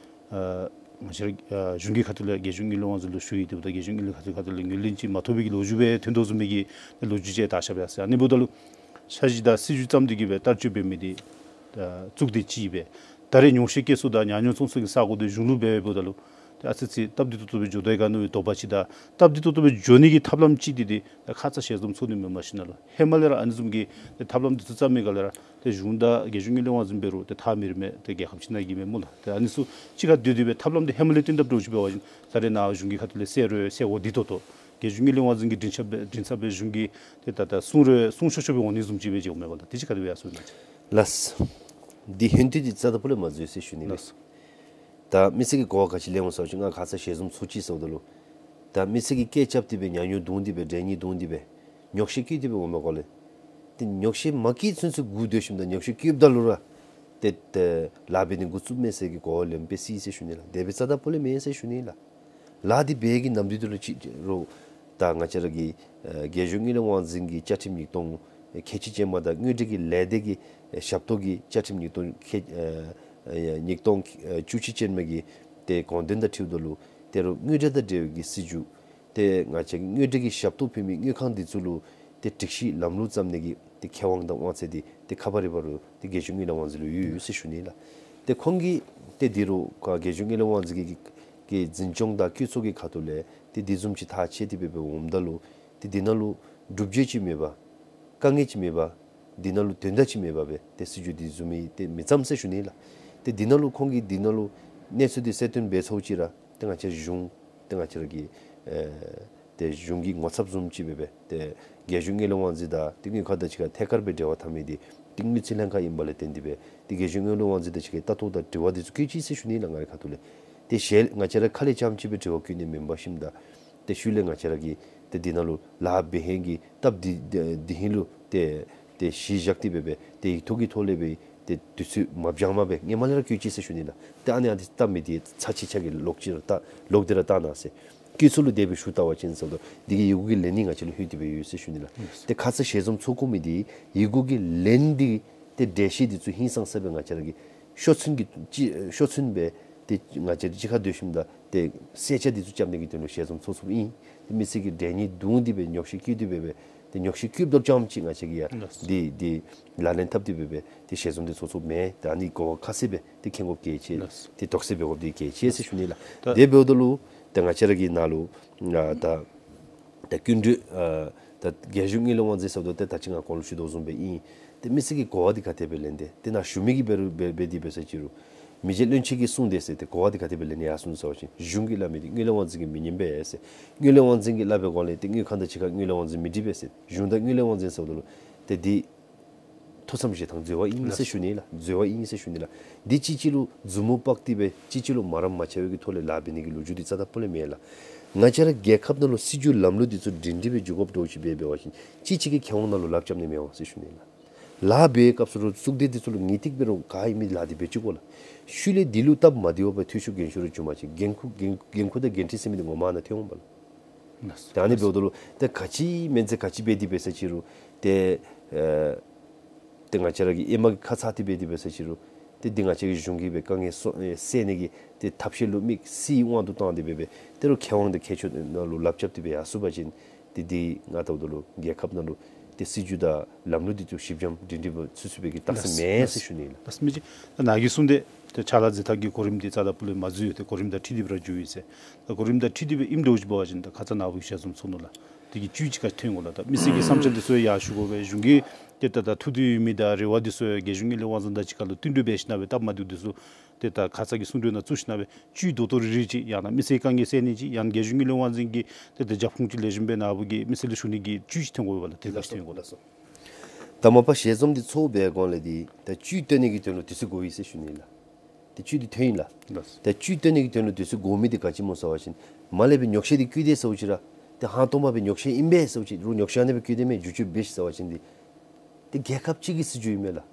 ཨ་ང་བཅས་ར་ཨ་གཞུང་གི་ཁ་ཐུག་ལས་རྒྱལ་གཞུང་དངུལ་ལས་དབང་འཛིན་ལུ་ཞུ་ཡི། ཏེ་འབདཝ་ད་རྒྱལ་གཞུང་དངུལ་ལས་ཁ་ཐུག་ཁ་ཐུག་ལས་ངོས་ལེན་ཅིག་མ་ཐོབ་པའི་གི་ལོ་རྒྱུས་སྦེ་ཐོན་དོ་བཟུམ་མའི་གི་ལོ་རྒྱུས་ཅིག་ད་ཤར་བ་ཡ་ཟེར། ཨ་ནི་འབདཝ་ད་ལུ་ས་གཞི་དང་སྲིད་བྱུས་བརྩམས་ཏེ་གི་སྦེ་བསྟར་སྤྱོད་འབད་མི་འདི་ཨ་གཙུག་སྡེ་ཅིག་སྦེ་ད་རེས་ཉོགས་བཤད་བཀལ་ས་དང་ཉག་ཉོག་བརྡུང་ས་གི་ས་གོ་འདི་གཞུང་ལུ་འབད་འབདཝ་ད་ལུ་ཏེ་ཨ་ཙི་ཙི་སྟབས་བདེ་ཏོག་ཏོ་སྦེ་འགྱོ་དོ་ག་མནོ་བའི་དོགས་པ་ཅིག་དང་སྟབས་བདེ་ཏོག་ཏོ་སྦེ་འགྱོ་ནི་གི་ཐབས་ལམ་ཅིག་འདི་ཏེ་ཁ་ཙ་ཞལ་འཛོམས་ཚོགས་ནི་མེན་མ་གཞི་ནང་ལུ་ཧེ་མ་ལས་ར་ཨ་ནི་བཟུམ་གྱི་ཏེ་ཐབས་ལམ་འདི་ཚུ་བརྩམ་མི་ག་ལས་ར་ཏེ་གཞུང་དང་རྒྱལ་གཞུང་དངུལ་ལས་དབང་འཛིན་འབད་རུང་ཏེ་ཐག་མི་རིང་མས། ཏེ་རྒྱལ་ཁབ་ཅིག་ནང་གི་མས་སྨོ་ལགས། ཏེ་ཨ་ནི་ཚུ་གཅིག་ཁར་སྡོད་དེ་སྦེ་ཐབས་ལམ་འདི་ཧེ་མ་ལས་བཏོན་དཔ་འདྲཝ་ཅིག་འབད་བ་ཅིན་ད་རེས་ནཱ་གཞུང་གི་ཁ་ཐུག་ལས་གསལ་རུང་གསལ་དགོ་བདེ་ཏོག་ཏོ་རྒྱལ་གཞུང་དངུལ་ལས་དབང་འཛིན་གྱི་མགྲིན་ཚབ་སྦེ་མགྲིན་ཚབ་སྦེ་གཞུང་གིས་ཏེ་ད་ད་གསུང་རུང་གསུང་ཆོག་ཆོག་སྦེ་འོང་ནི་བཟུམ་ཅིག་སྦེ་འགྱོཝ་མས་པ་ལགས། དེ་ཅིག་ག་དེ་སྦེ་ཡར་སོང་ཡི་ན། ལགས། འདི་ཧེ་མ་འདི་རྩ་དང་པོ་ལས་མ་འཛོལ་ཟེར་ཞུ་ནི་ལགས། ད་མི་སེར་གྱི་གོ་བ་ག་ཅི་ལེན་འོང་ཟེར་བ་ཅིན་ང་ཁ་ཙ་ཞལ་འཛོམས་ཚོགས་ཅི་ཟེརཝ་ད་ལུ་ད་མི་སེར་གྱིས་སྐད་རྐྱབ་སྟེ་སྦེ་ཉག་ཉོག་བརྡུང་སྟེ་སྦེ་གྲལ་གཉིས་བརྡུང་སྟེ་སྦེ་ཉོགས་བཤད་བཀལ་ཏེ་སྦེ་འོང་མི་གོ་ལགས། ཏེ་ཉོགས་བཤད་མ་བཀལ་ཚུན་ཚོད་སྒུག་སྡོད་ཞིནམ་ད་ཉོགས་བཤད་བཀལཝ་ད་ལུ་ར་ཏེ་ཏེ་ལཱ་འབད་ནི་འགོ་བཙུགས་མས་ཟེར་གྱི་གོ་བ་ལེན་པས་ཟེར་ཞུ་ནི་ལགས། དེ་སྦེ་རྩ་དང་པོ་ལས་མེན་ཟེར་ཞུ་ནི་ལགས། ལཱ་འདི་འབད་གི་ནམ་དུས་དེ་ལུ་ཅིག་རུང་ད་ང་བཅས་ར་གི་ཨེ་རྒྱལ་གཞུང་དངུལ་ལས་དབང་འཛིན་གྱི་བཅའ་ཁྲིམས་ཉིས་སྟོང་ཁལ་གཅིག་ཅན་མ་དང་དངུལ་འབྲེལ་གྱི་ལས་སྡེ་གི་ཨེ་ཞབས་ཏོག་གི་བཅའ་ཁྲིམས་ཉིས་སྟོང་ཁལ་ཨེ་ཨེ་ཉིས་སྟོང་ཨེ་བཅུ་གཅིག་ཅན་མའི་གི་ཏེ་དགོངས་དོན་དང་འཁྲིལཝ་ད་ལུ་ཏེ་རོགས་དངུལ་འབྲེལ་དང་འབྲེལ་བའི་གི་སྲིད་བྱུས་ཏེ་ང་བཅས་ཀྱི་དངུལ་འབྲེལ་གྱི་ཞབས་ཏོག་ཕུལ་མི་དངུལ་ཁང་འདི་ཚུ་ལུ་ཏེ་སྒྲིག་གཞི་ལམ་ལུགས་བརྩམ་ནི་གི་ཏེ་ཁེ་དབང་དང་དབང་ཚད་འདི་ཏེ་ཁ་པར་རི་བ་རུ་ཏེ་རྒྱལ་གཞུང་དངུལ་ལས་དབང་འཛིན་ལུ་ཡོད་ཡོད་ཟེར་ཞུ་ནི་ལགས། ཏེ་ཁོང་གིས་ཏེ་འདི་རུ་ཁོ་རྒྱལ་གཞུང་དངུལ་ལས་དབང་འཛིན་གྱི་གི་འཛིན་སྐྱོང་དང་བཀོད་ཚོགས་ཀྱི་ཁ་ཐུག་ལས་ཏེ་འདི་བཟུམ་ཅིག་ཐག་བཅད་དེ་སྦེ་སྦེ་འོངམ་ད་ལུ་ཏེ་འདི་ནང་ལུ་སྒྲུབ་བྱེད་ཅིག་མེད་པར་དཀའ་ངལ་ཅིག་མེད་པར་འདི་ནང་ལུ་དོན་དག་ཅིག་མེད་པར་སྦེ་ཏེ་སྲིད་བྱུས་འདི་བཟོ་མི་ཏེ་མི་ཙམ་ཟེར་ཞུ་ནི་ལགས། ཏེ་འདི་ནང་ལུ་ཁོང་གིས་འདི་ནང་ལུ་གནས་ཚུལ་འདི་གསལ་སྟོན་འབད་ཚརཝ་ཅིག་ར་ཏེ་ང་བཅས་གཞུང་ཏེ་ང་བཅས་ར་གི་ཨེ་ ཏེ་གཞུང་གི་ངོ་ཚབ་བཟུམ་ཅིག་སྦེ་སྦེ་ཏེ་རྒྱལ་གཞུང་དངུལ་ལས་དབང་འཛིན་དང་ཏེ་དངུལ་ཁང་དང་གཅིག་ཁར་ཐད་ཀར་སྦེ་འབྲེལ་བ་འཐབ་མི་འདི་ཏེ་དངུལ་རྩིས་ལྷན་ཁག་ཨིན་པ་ལས་བརྟེན་ཏེ་སྦེ་ཏེ་རྒྱལ་གཞུང་དངུལ་ལས་དབང་འཛིན་དང་གཅིག་ཁར་ལྟ་རྟོག་དང་དྲི་བ་འདི་ཚུ་བཀོད་ཅི་ཟེར་ཞུ་ནི་ལགས། ང་རའི་ཁ་ཐུག་ལས་ཏེ་ཞལ་ང་བཅས་ར་ཁ་ལས་རྐྱངམ་ཅིག་སྦེ་དྲི་བ་བཀོད་ནི་མེན་པར་ཞིནམ་ད་ཏེ་ཤུལ་ལས་ང་བཅས་ར་གིས་ཏེ་འདི་ནང་ལུ་ལཱ་འབད་ཧིང་གི་སྟབས་འདི་འདི་ཧིང་ལུ་ཏེ་ཏེ་གཞི་བཞག་སྟེ་སྦེ་སྦེ་ཏེ་ཡིག་ཐོག་གི་ཐོག་ལས་སྦེ་ཏེ་དུས་ཚོད་མ་འགྱངས་པར་སྦེ་སྔོན་མ་ལས་ར་བཀོད་ཅི་ཟེར་ཞུ་ནི་ལགས། ཏེ་ཨ་ནི་ཨ་འདི་སྟབས་མི་བདེ་ཚར་གཅིག་ཁྱོད་ཀྱིས་ལོག་ཅི་ར་བལྟ་ལོག་སྟེ་ར་བལྟ་གནང་ཟེར། བཀོད་ཚུལ་ལུ་དེ་སྦེ་ཞུ་བལྟ་བ་ཅིན་ཟེརཝ་ད་འདི་གི་ཡི་གུ་གི་ལན་ནི་ང་བཅས་ལུ་ལྷོད་དེ་སྦེ་ཡོད་ཟེར་ཞུ་ནི་ལགས། ཏེ་ཁ་ཙ་ཞལ་འཛོམས་ཚོགས་དགོ་མི་འདི་ཡི་གུ་གི་ལན་འདི་ཏེ་འགྲེལ་བཤད་འདི་ཚུ་ཧིང་སངས་ས་སྦེ་ང་བཅས་ར་གིས་ཤོག་ཚོད་ཀྱི་ཅིག་ཤོག་ཚོད་སྦེ་ཏེ་ང་བཅས་གཅིག་ཁར་སྡོད་ཞིནམ་ད་ཏེ་གསལ་ཆ་འདི་ཚུ་རྐྱབ་ནི་གི་དོན་ལུ་ཞལ་འཛོམས་ཚོགས་ཚོགསཔ་ཨིན། ཏེ་མི་སེར་གྱི་དྲན་ཉེས་བརྡུང་སྟེ་སྦེ་ཉོགས་བཤད་བཀོད་དེ་སྦེ་སྦེ་ཏེ་ཉོགས་བཤད་བཀོདཔ་ད་རྐྱངམ་ཅིག་ང་བཅས་ཀྱིས་ཡང་ལགས་སོ། འདི་འདི་ལག་ལེན་འཐབ་སྟེ་སྦེ་སྦེ་ཏེ་ཞལ་འཛོམས་འདི་ཚོགས་ཚོགསཔ་མེན། ད་ཨ་ནི་གོ་བ་ཁ་གསལ་སྦེ་ཏེ་མཁྱེན་དགོཔ་གལ་ཆེ། ལགས་སོ། ཏེ་དོགས་སེལ་འབད་དགོཔ་འདི་གལ་ཆེ་ཟེར་ཞུ་ནི་ལགས། ད་དེ་འབདཝ་ད་ལུ་ཏེ་ང་བཅས་ར་གི་ནང་ལུ་ང་ད་ད་སྐྱིན་འགྲུལ་ཨ་ད་རྒྱལ་གཞུང་དངུལ་ལས་དབང་འཛིན་ཟེརཝ་ད་ཏེ་ད་ཅི་ང་གོང་ལུ་ཞུ་དོ་བཟུམ་སྦེ་ཨིན། ཏེ་མི་སེར་གྱི་གོ་བ་འདི་ག་དེ་སྦེ་ལེན་ཏེ་ཏེ་ནཱ་ཞུ་མི་གིས་འབད་རུང་འབད་འབད་དེ་འབད་ས་ཅིག་རུང་མི་རྗེ་བློན་ཆེན་གྱིས་གསུངས་ཏེ་ཟེར་ཏེ་གོ་བ་འདི་ག་དེ་སྦེ་ལེན་ནི་ཡར་སོང་ཟེར་བ་ཅིན་གཞུང་གིས་སླབ་མི་འདི་དངུལ་ལས་དབང་འཛིན་གྱིས་མི་ཉན་པས་ཟེར། དངུལ་ལས་དབང་འཛིན་གྱིས་སླབ་པའི་སྒང་ལས་ཏེ་དངུལ་ཁང་དང་གཅིག་ཁར་དངུལ་ལས་དབང་འཛིན་མི་འགྲིག་པས་ཟེར། གཞུང་དང་དངུལ་ལས་དབང་འཛིན་ཟེརཝ་ད་ལུ་ཏེ་འདི་ཐུགས་བསམ་བཞེས་ཐངས་འཛོལ་བ་ཨིན་ཟེར་ཞུ་ནི་ལགས། འཛོལ་བ་ཨིན་ཟེར་ཞུ་ནི་ལགས། འདི་གཅིག་གཅིག་ལུ་མཛུབ་མོ་དཔག་སྟེ་སྦེ་གཅིག་གཅིག་ལུ་མ་རམ་མ་ཆག་པའི་གི་ཐོག་ལས་ལཱ་འབད་ནི་གི་ལོ་རྒྱུས་འདི་རྩ་དང་སྤུ་ལས་མེད་ལགས། ང་བཅས་ར་རྒྱལ་ཁབ་ནང་ལུ་སྲིད་བྱུས་ལམ་ལུགས་འདི་ཚུ་སྒྲིང་སྒྲི་སྦེ་འགྱོ་དགོཔ་འདྲཝ་ཅིག་འབད་འབད་བ་ཅིན་གཅིག་གཅིག་གི་ཁེ་དབང་ནང་ལུ་ལགཔ་རྐྱབ་ནི་མེད་འོང་ཟེར་ཞུ་ནི་ལགས། ལཱ་འབད་བའི་སྐབས་སུ་ལུ་གཙུག་སྡེ་འདི་ཚུ་ལུ་ངེས་ཏིག་འབད་རུང་ག་ཨིན་མི་ལཱ་འདི་འབད་བཅུག་དགོ་ལགས། ཤུལ་ལས་འདི་ལུ་སྟབས་མ་བདེཝ་སྦེ་འཐུས་ཤོར་འགན་ཤོར་རེ་བྱུང་པ་ཅིན་འགན་ཁུར་འགན་འགན་ཁུར་དང་འགན་འཁྲི་ཟེར་མི་འདི་ངོ་མ་ནཱ་ཐོན་འོང་པ་ལགས། ལགས་སོ། ད་ཨ་ནི་འབདཝ་ད་ལུ་ཏེ་ག་ཅི་མེན་ཟེར་ག་ཅི་འབད་དེ་འབད་ས་ཅིག་རུང་ཏེ་ཨེ་ཏེ་ང་བཅས་ར་གིས་ཨེ་མ་གི་ཁ་ཚ་སྟེ་འབད་དེ་འབད་ས་ཅིག་རུང་ཏེ་འདི་ང་བཅས་ཀྱི་གཞུང་གིས་སྦེ་དཀའ་ངལ་སོ་ཨེ་སེལ་ནི་གི་ཏེ་ཐབས་ཤེས་ལུ་དམིགས་སའི་དབང་དུ་བཏང་སྟེ་འབད་སྦེ་ཏེ་རུང་ཁེ་དབང་དང་ཁྱད་ཆོས་ནང་ལུ་ལགཔ་རྐྱབ་སྟེ་འབད་ཡར་སོང་པ་ཅིན་ཏེ་འདི་ང་ལྟཝ་ད་ལུ་རྒྱལ་ཁབ་ནང་ལུ་ཏེ་སྲིད་བྱུས་དང་ལམ་ལུགས་འདི་ཚུ་ཞིབ་འཇམ་སྒྲིང་སྒྲི་སྦེ་ཚུད་ཚུད་པའི་གི་རྟགས་མཚན་མེད་ཟེར་ཞུ་ནི་ལགས། ལགས་སོ། མི་རྗེ་ད་ནཱ་གིས་གསུངས་ཏེ་ཏེ་ཕྱག་ལཱ་མཛད་ཐངས་ཀྱི་གོ་རིམ་འདི་རྩ་དང་སྤུ་ལས་མ་འཛོལ་ཏེ་གོ་རིམ་དང་འཁྲིལ་ཏེ་སྦེ་ར་འགྱོ་ཡི་ཟེར། ད་གོ་རིམ་དང་འཁྲིལ་ཏེ་སྦེ་ཨིནམ་འདྲཝ་ཅིག་འབད་བ་ཅིན་ད་ཁ་ཙ་ནཱ་བུ་གིས་ཞལ་འཛོམས་ཚོགས་ནུག་ལགས། དེ་གི་བཅུད་ཅིག་ག་ཅི་ཐོན་འོང་ལགས། ད་མི་སེར་གྱི་བསམ་འཆར་འདི་ཚུ་ཡང་ཞུ་དགོ་པས། གཞུང་གིས་ཏེ་ད་ད་ཐུགས་འདོད་ཡོད་མི་དང་རེ་བ་འདི་ཚུ་ཡང་རྒྱལ་གཞུང་དངུལ་ལས་དབང་འཛིན་དང་གཅིག་ཁར་ལུ་བསྟུན་གྲོས་འབད་ཞིན་ན་སྦེ་སྟབས་མ་བདེཝ་འདི་ཚུ་ཏེ་ད་ཁ་ཙ་གི་གསུང་གྲོས་ནང་བཙུགས་ཞིན་ན་སྦེ་བཅུད་རྡོག་རྡོག་རིལ་རིལ་ཅིག་ཡང་ན་མི་སེར་དཀའ་ངལ་སེལ་ནི་ཅིག་ཡང་ན་རྒྱལ་གཞུང་དངུལ་ལས་དབང་འཛིན་གྱི་ཏེ་ད་རྒྱབ་ཁུངས་ཅིག་ལེགས་ཤོམ་སྦེ་ནཱ་བུ་གིས་མི་སེར་ལུ་ཞུ་ནི་གི་བཅུད་ཅིག་ཐོན་དགོ་པས་ལགས། དེ་ག་ཅི་ཐོན་དགོ་ལགས། ད་མ་པ་ཞལ་འཛོམས་འདི་ཚོགས་པའི་སྒང་ལས་འདི་ད་བཅུད་བཏོན་ནི་གི་དོན་ལུ་དུས་ཚོད་དགོ་པས་ཟེར་ཞུ་ནི་ལགས། ཏེ་བཅུད་འདི་ཐོན་ཡི་ལགས། ལགས། ཏེ་བཅུད་བཏོན་ནི་གི་དོན་ལུ་དུས་ཚོད་དགོ་མི་འདི་ག་ཅི་སྨོ་ཟེར་བ་ཅིན་མར་ལས་སྦེ་ཉོགས་བཤད་འདི་བཀོད་དེ་ཟེརཝ་ཅིག་ར་ཏེ་ཧང་སྟོང་པ་སྦེ་ཉོགས་བཤད་ཨིན་པས་ཟེརཝ་ཅིག་རུང་ཉོགས་བཤད་ཨ་ནེ་སྦེ་བཀོད་དེ་མས་བསྒྱུར་བཅོས་འབད་ཤིག་ཟེར་བ་ཅིན་འདི་ཏེ་རྒྱལ་ཁབ་ཅིག་གི་སྲིད་བྱུས་ཨིན་མས་ལགས།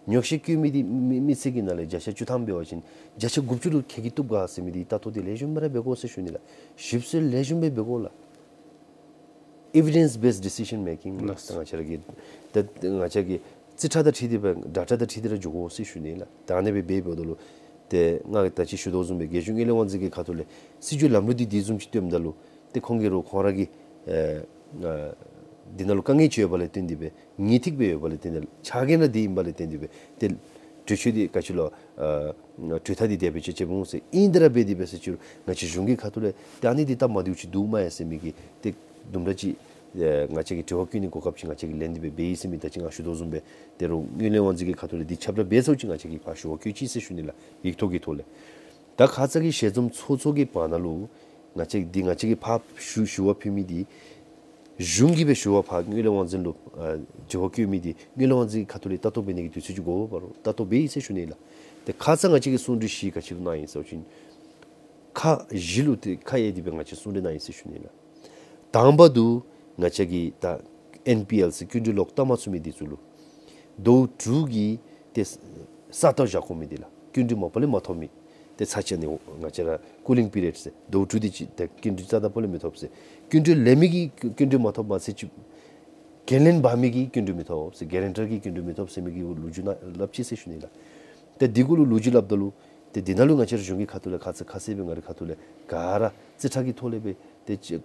ཉོགས་བཤད་བཀོད་མི་འདི་མི་མི་སེར་གྱི་ནང་ལས་བརྒྱ་ཆ་བཅུ་ཐམ་འབད་བ་ཅིན་བརྒྱ་ཆ་དགུ་བཅུ་ལུ་ཁེ་གི་བཏུབ་ག་ཟེར་མི་འདི་ལྟ་རྟོག་འདི་ལེགས་ཤོམ་སྦེ་ར་འབད་དགོ་ཟེར་ཞུ་ནི་ལགས། ཞིབ་འཚོལ་ལེགས་ཤོམ་སྦེ་འབད་དགོ་ལགས། Evidence based decision making ལགས། ད་ང་བཅས་ར་གི་ད་ང་བཅས་ཀྱི་རྩིས་ཁྲ་དང་འཁྲིལ་ཏེ་སྦེ་ཌེ་ཊ་དང་འཁྲིལ་ཏེ་ར་འགྱོ་དགོ་ཟེར་ཞུ་ནི་ལགས། ད་ཨ་ནེ་སྦེ་འབད་འབདཝ་ད་ལུ་ཏེ་ང་གིས་ད་ཅི་ཞུ་དོ་བཟུམ་སྦེ་རྒྱལ་གཞུང་དངུལ་ལས་དབང་འཛིན་གྱི་ཁ་ཐུག་ལས་སྲིད་བྱུས་ལམ་ལུགས་འདི་འདི་བཟུམ་ཅིག་བཏོནམ་ད་ལུ་ཏེ་ཁོང་གིས་རུང་ཁོང་ར་གི་ཨེ་ཨ་འདི་ནང་ལུ་དཀའ་ངལ་ཅིག་ཡོད་པ་ལས་བརྟེན་ཏེ་སྦེ་ངེས་ཏིག་སྦེ་ཡོད་པ་ལས་བརྟེན་ཏེ་ཕྱག་འགན་ར་འདི་ཨིན་པ་ལས་བརྟེན་ཏེ་སྦེ་ཏེ་གྲོས་ཆོད་འདི་ག་ཅི་ལོ་ཨ་གྲོས་ཐག་འདི་དེ་སྦེ་བཅད་བཅདཔ་འོང་ཟེར། ཨིན་དེ་ར་འབད་དེ་འབད་ས་ཅིག་རུང་ང་བཅས་གཞུང་གི་ཁ་ཐུག་ལས་ཏེ་ཨ་ནི་འདི་སྟབས་མ་བདེཝ་ཅིག་འདུག་སྨ་ཡ་ཟེར་མི་གི་ཏེ་དུམ་གྲ་ཅིག་ཨེ་ང་བཅས་ཀྱིས་དྲི་བ་བཀོད་ནི་གོ་སྐབས་ཅིག་ང་བཅས་ཀྱིས་ལེན་ཏེ་སྦེ་འབད་ཡི་ཟེར་མི་ད་ཅི་ང་ཞུ་དོ་བཟུམ་སྦེ་ཏེ་རུང་དངུལ་ལས་དབང་འཛིན་གྱི་ཁ་ཐུག་ལས་འདི་ཁྱབ་བསྒྲགས་འབད་ཚརཝ་ཅིག་ང་བཅས་ཀྱིས་ཕར་ཞུ་བ་བཀོད་ཅི་ཟེར་ཞུ་ནི་ལགས། ཡིག་ཐོག་གི་ཐོག་ལས། ད་ཁ་ཙ་གི་ཞལ་འཛོམས་ཚོགས་ཚོགས་ཀྱི་བར་ན་ལུ་ང་བཅས་འདི་ང་བཅས་ཀྱིས་ཕར་ཞུ་ཞུ་བ་ཕུལ་མི་འདི་གཞུང་གིས་སྦེ་ཞུ་བ་ཕར་དངུལ་ལས་དབང་འཛིན་ལུ་ཨ་དྲི་བ་བཀོད་མི་འདི་དངུལ་ལས་དབང་འཛིན་ཁ་ཐུག་ལས་ལྟ་རྟོག་འབད་ནི་གི་དུས་ཚོད་ཅིག་དགོ་པ་རུང་ལྟ་རྟོག་འབད་ཡི་ཟེར་ཞུ་ནི་ལགས། ཏེ་ཁ་ཙ་ང་བཅས་ཀྱིས་གསུང་གྲོས་བཞི་ག་ཅི་ལུ་གནང་ཡི་ཟེར་བ་ཅིན་ཁག་བཞི་ལུ་ཏེ་ཁག་དབྱེ་སྟེ་སྦེ་ང་བཅས་གསུང་གྲོས་གནང་ཡི་ཟེར་ཞུ་ནི་ལགས། དང་པ་དུ་ང་བཅས་ཀྱི་ད་ཨེན་པི་ཨེལ་ཟེར་སྐྱིན་འགྲུལ་ལོག་བཏབ་མ་ཚུགས་མི་འདི་ཚུ་ལུ་ཟླཝ་དྲུག་གི་ཏེ་ས་སྟག་བཞག་དགོ་མི་འདི་ལགས། སྐྱིན་འགྲུལ་མ་པ་ལས་མ་ཐོབ་མི་ཏེ་ཚར་གཅིག་ནི་ང་བཅས་ར་ཀུ་ལིང་པི་རི་ཡོཌ་ཟེར་ཟླཝ་དྲུག་འདི་ཅིག་ཏེ་སྐྱིན་འགྲུལ་རྩ་དང་སྤུ་ལས་མི་ཐོབ་ཟེར། སྐྱིན་འགྲུལ་ལེན་མི་གིས་སྐྱིན་འགྲུལ་མ་ཐོབ་མ་ཚད་ཅིག་འགན་ལེན་འབག་མི་གིས་སྐྱིན་འགྲུལ་མི་ཐོབ་ཟེར། གེ་རེན་ཊར་གིས་སྐྱིན་འགྲུལ་མི་ཐོབ་ཟེར་མི་གི་ལོ་རྒྱུས་ནང་སླབ་ཅི་ཟེར་ཞུ་ནི་ལགས། ཏེ་འདི་གུ་ལུ་ལོ་རྒྱུས་སླབ་ད་ལུ་ཏེ་འདི་ནང་ལུ་ང་བཅས་ར་གཞུང་གི་ཁ་ཐུག་ལས་ཁ་ཙ་ཁ་གསལ་སྦེ་ང་རའི་ཁ་ཐུག་ལས་ག་ར་རྩིས་ཁྲ་གི་ཐོག་ལས་སྦེ་ཏེ་ཅིག་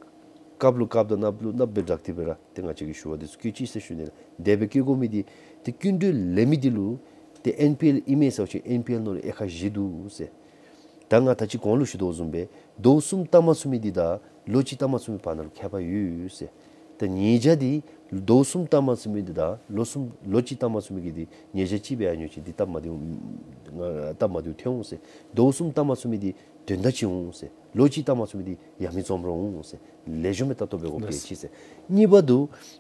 རྐྱབ་ལུ་རྐྱབ་དང་གནགཔོ་ལུ་གནགཔོ་སྦེ་བསྒྲགས་ཏེ་སྦེ་ར་ཏེ་ང་བཅས་ཀྱིས་ཞུ་བ་འདི་ཚུ་བཀོད་ཅི་ཟེར་ཞུ་ནི་ལགས། དེ་སྦེ་བཀོད་དགོ་མི་འདི་ཏེ་སྐྱིན་འགྲུལ་ལེན་མི་འདི་ལུ་ཏེ་ཨེན་པི་ཨེལ་ཨིན་མས་ཟེར་བ་ཅིན་ཨེན་པི་ཨེལ་ནང་ལུ་དབྱེ་ཁག་བཞི་འདུག་ཟེར། ད་ང་ད་ཅི་གོང་ལུ་ཞུ་དོ་བཟུམ་སྦེ་ཟླཝ་གསུམ་བཏབ་མ་ཚུགས་མི་འདི་དང་ལོ་གཅིག་བཏབ་མ་ཚུགས་མི་བར་ན་ལུ་ཁྱད་པར་ཡོད་ཟེར། ད་ཉེས་བྱ་འདི་ཟླཝ་གསུམ་བཏབ་མ་ཚུགས་མི་འདི་དང་ལོ་གསུམ་ལོ་གཅིག་བཏབ་མ་ཚུགས་མི་གི་འདི་ཉེས་བྱ་གཅིག་སྦེ་ཨ་ཉོ་ཅིག་འདི་སྟབས་མ་བདེཝ་སྟབས་མ་བདེཝ་ཐོན་འོང་ཟེར། ཟླཝ་གསུམ་བཏབ་མ་ཚུགས་མི་འདི་དོན་དག་ཅིག་འོང་ཟེར། ལོ་གཅིག་བཏབ་མ་ཚུགས་མི་འདི་ཡང་མི་འཛོམས་རུང་ཟེར། ལེགས་ཤོམ་སྦེ་ལྟ་རྟོག་འབད་དགོཔ་གལ་ཆེ་ཟེར། གཉིས་པ་འདི་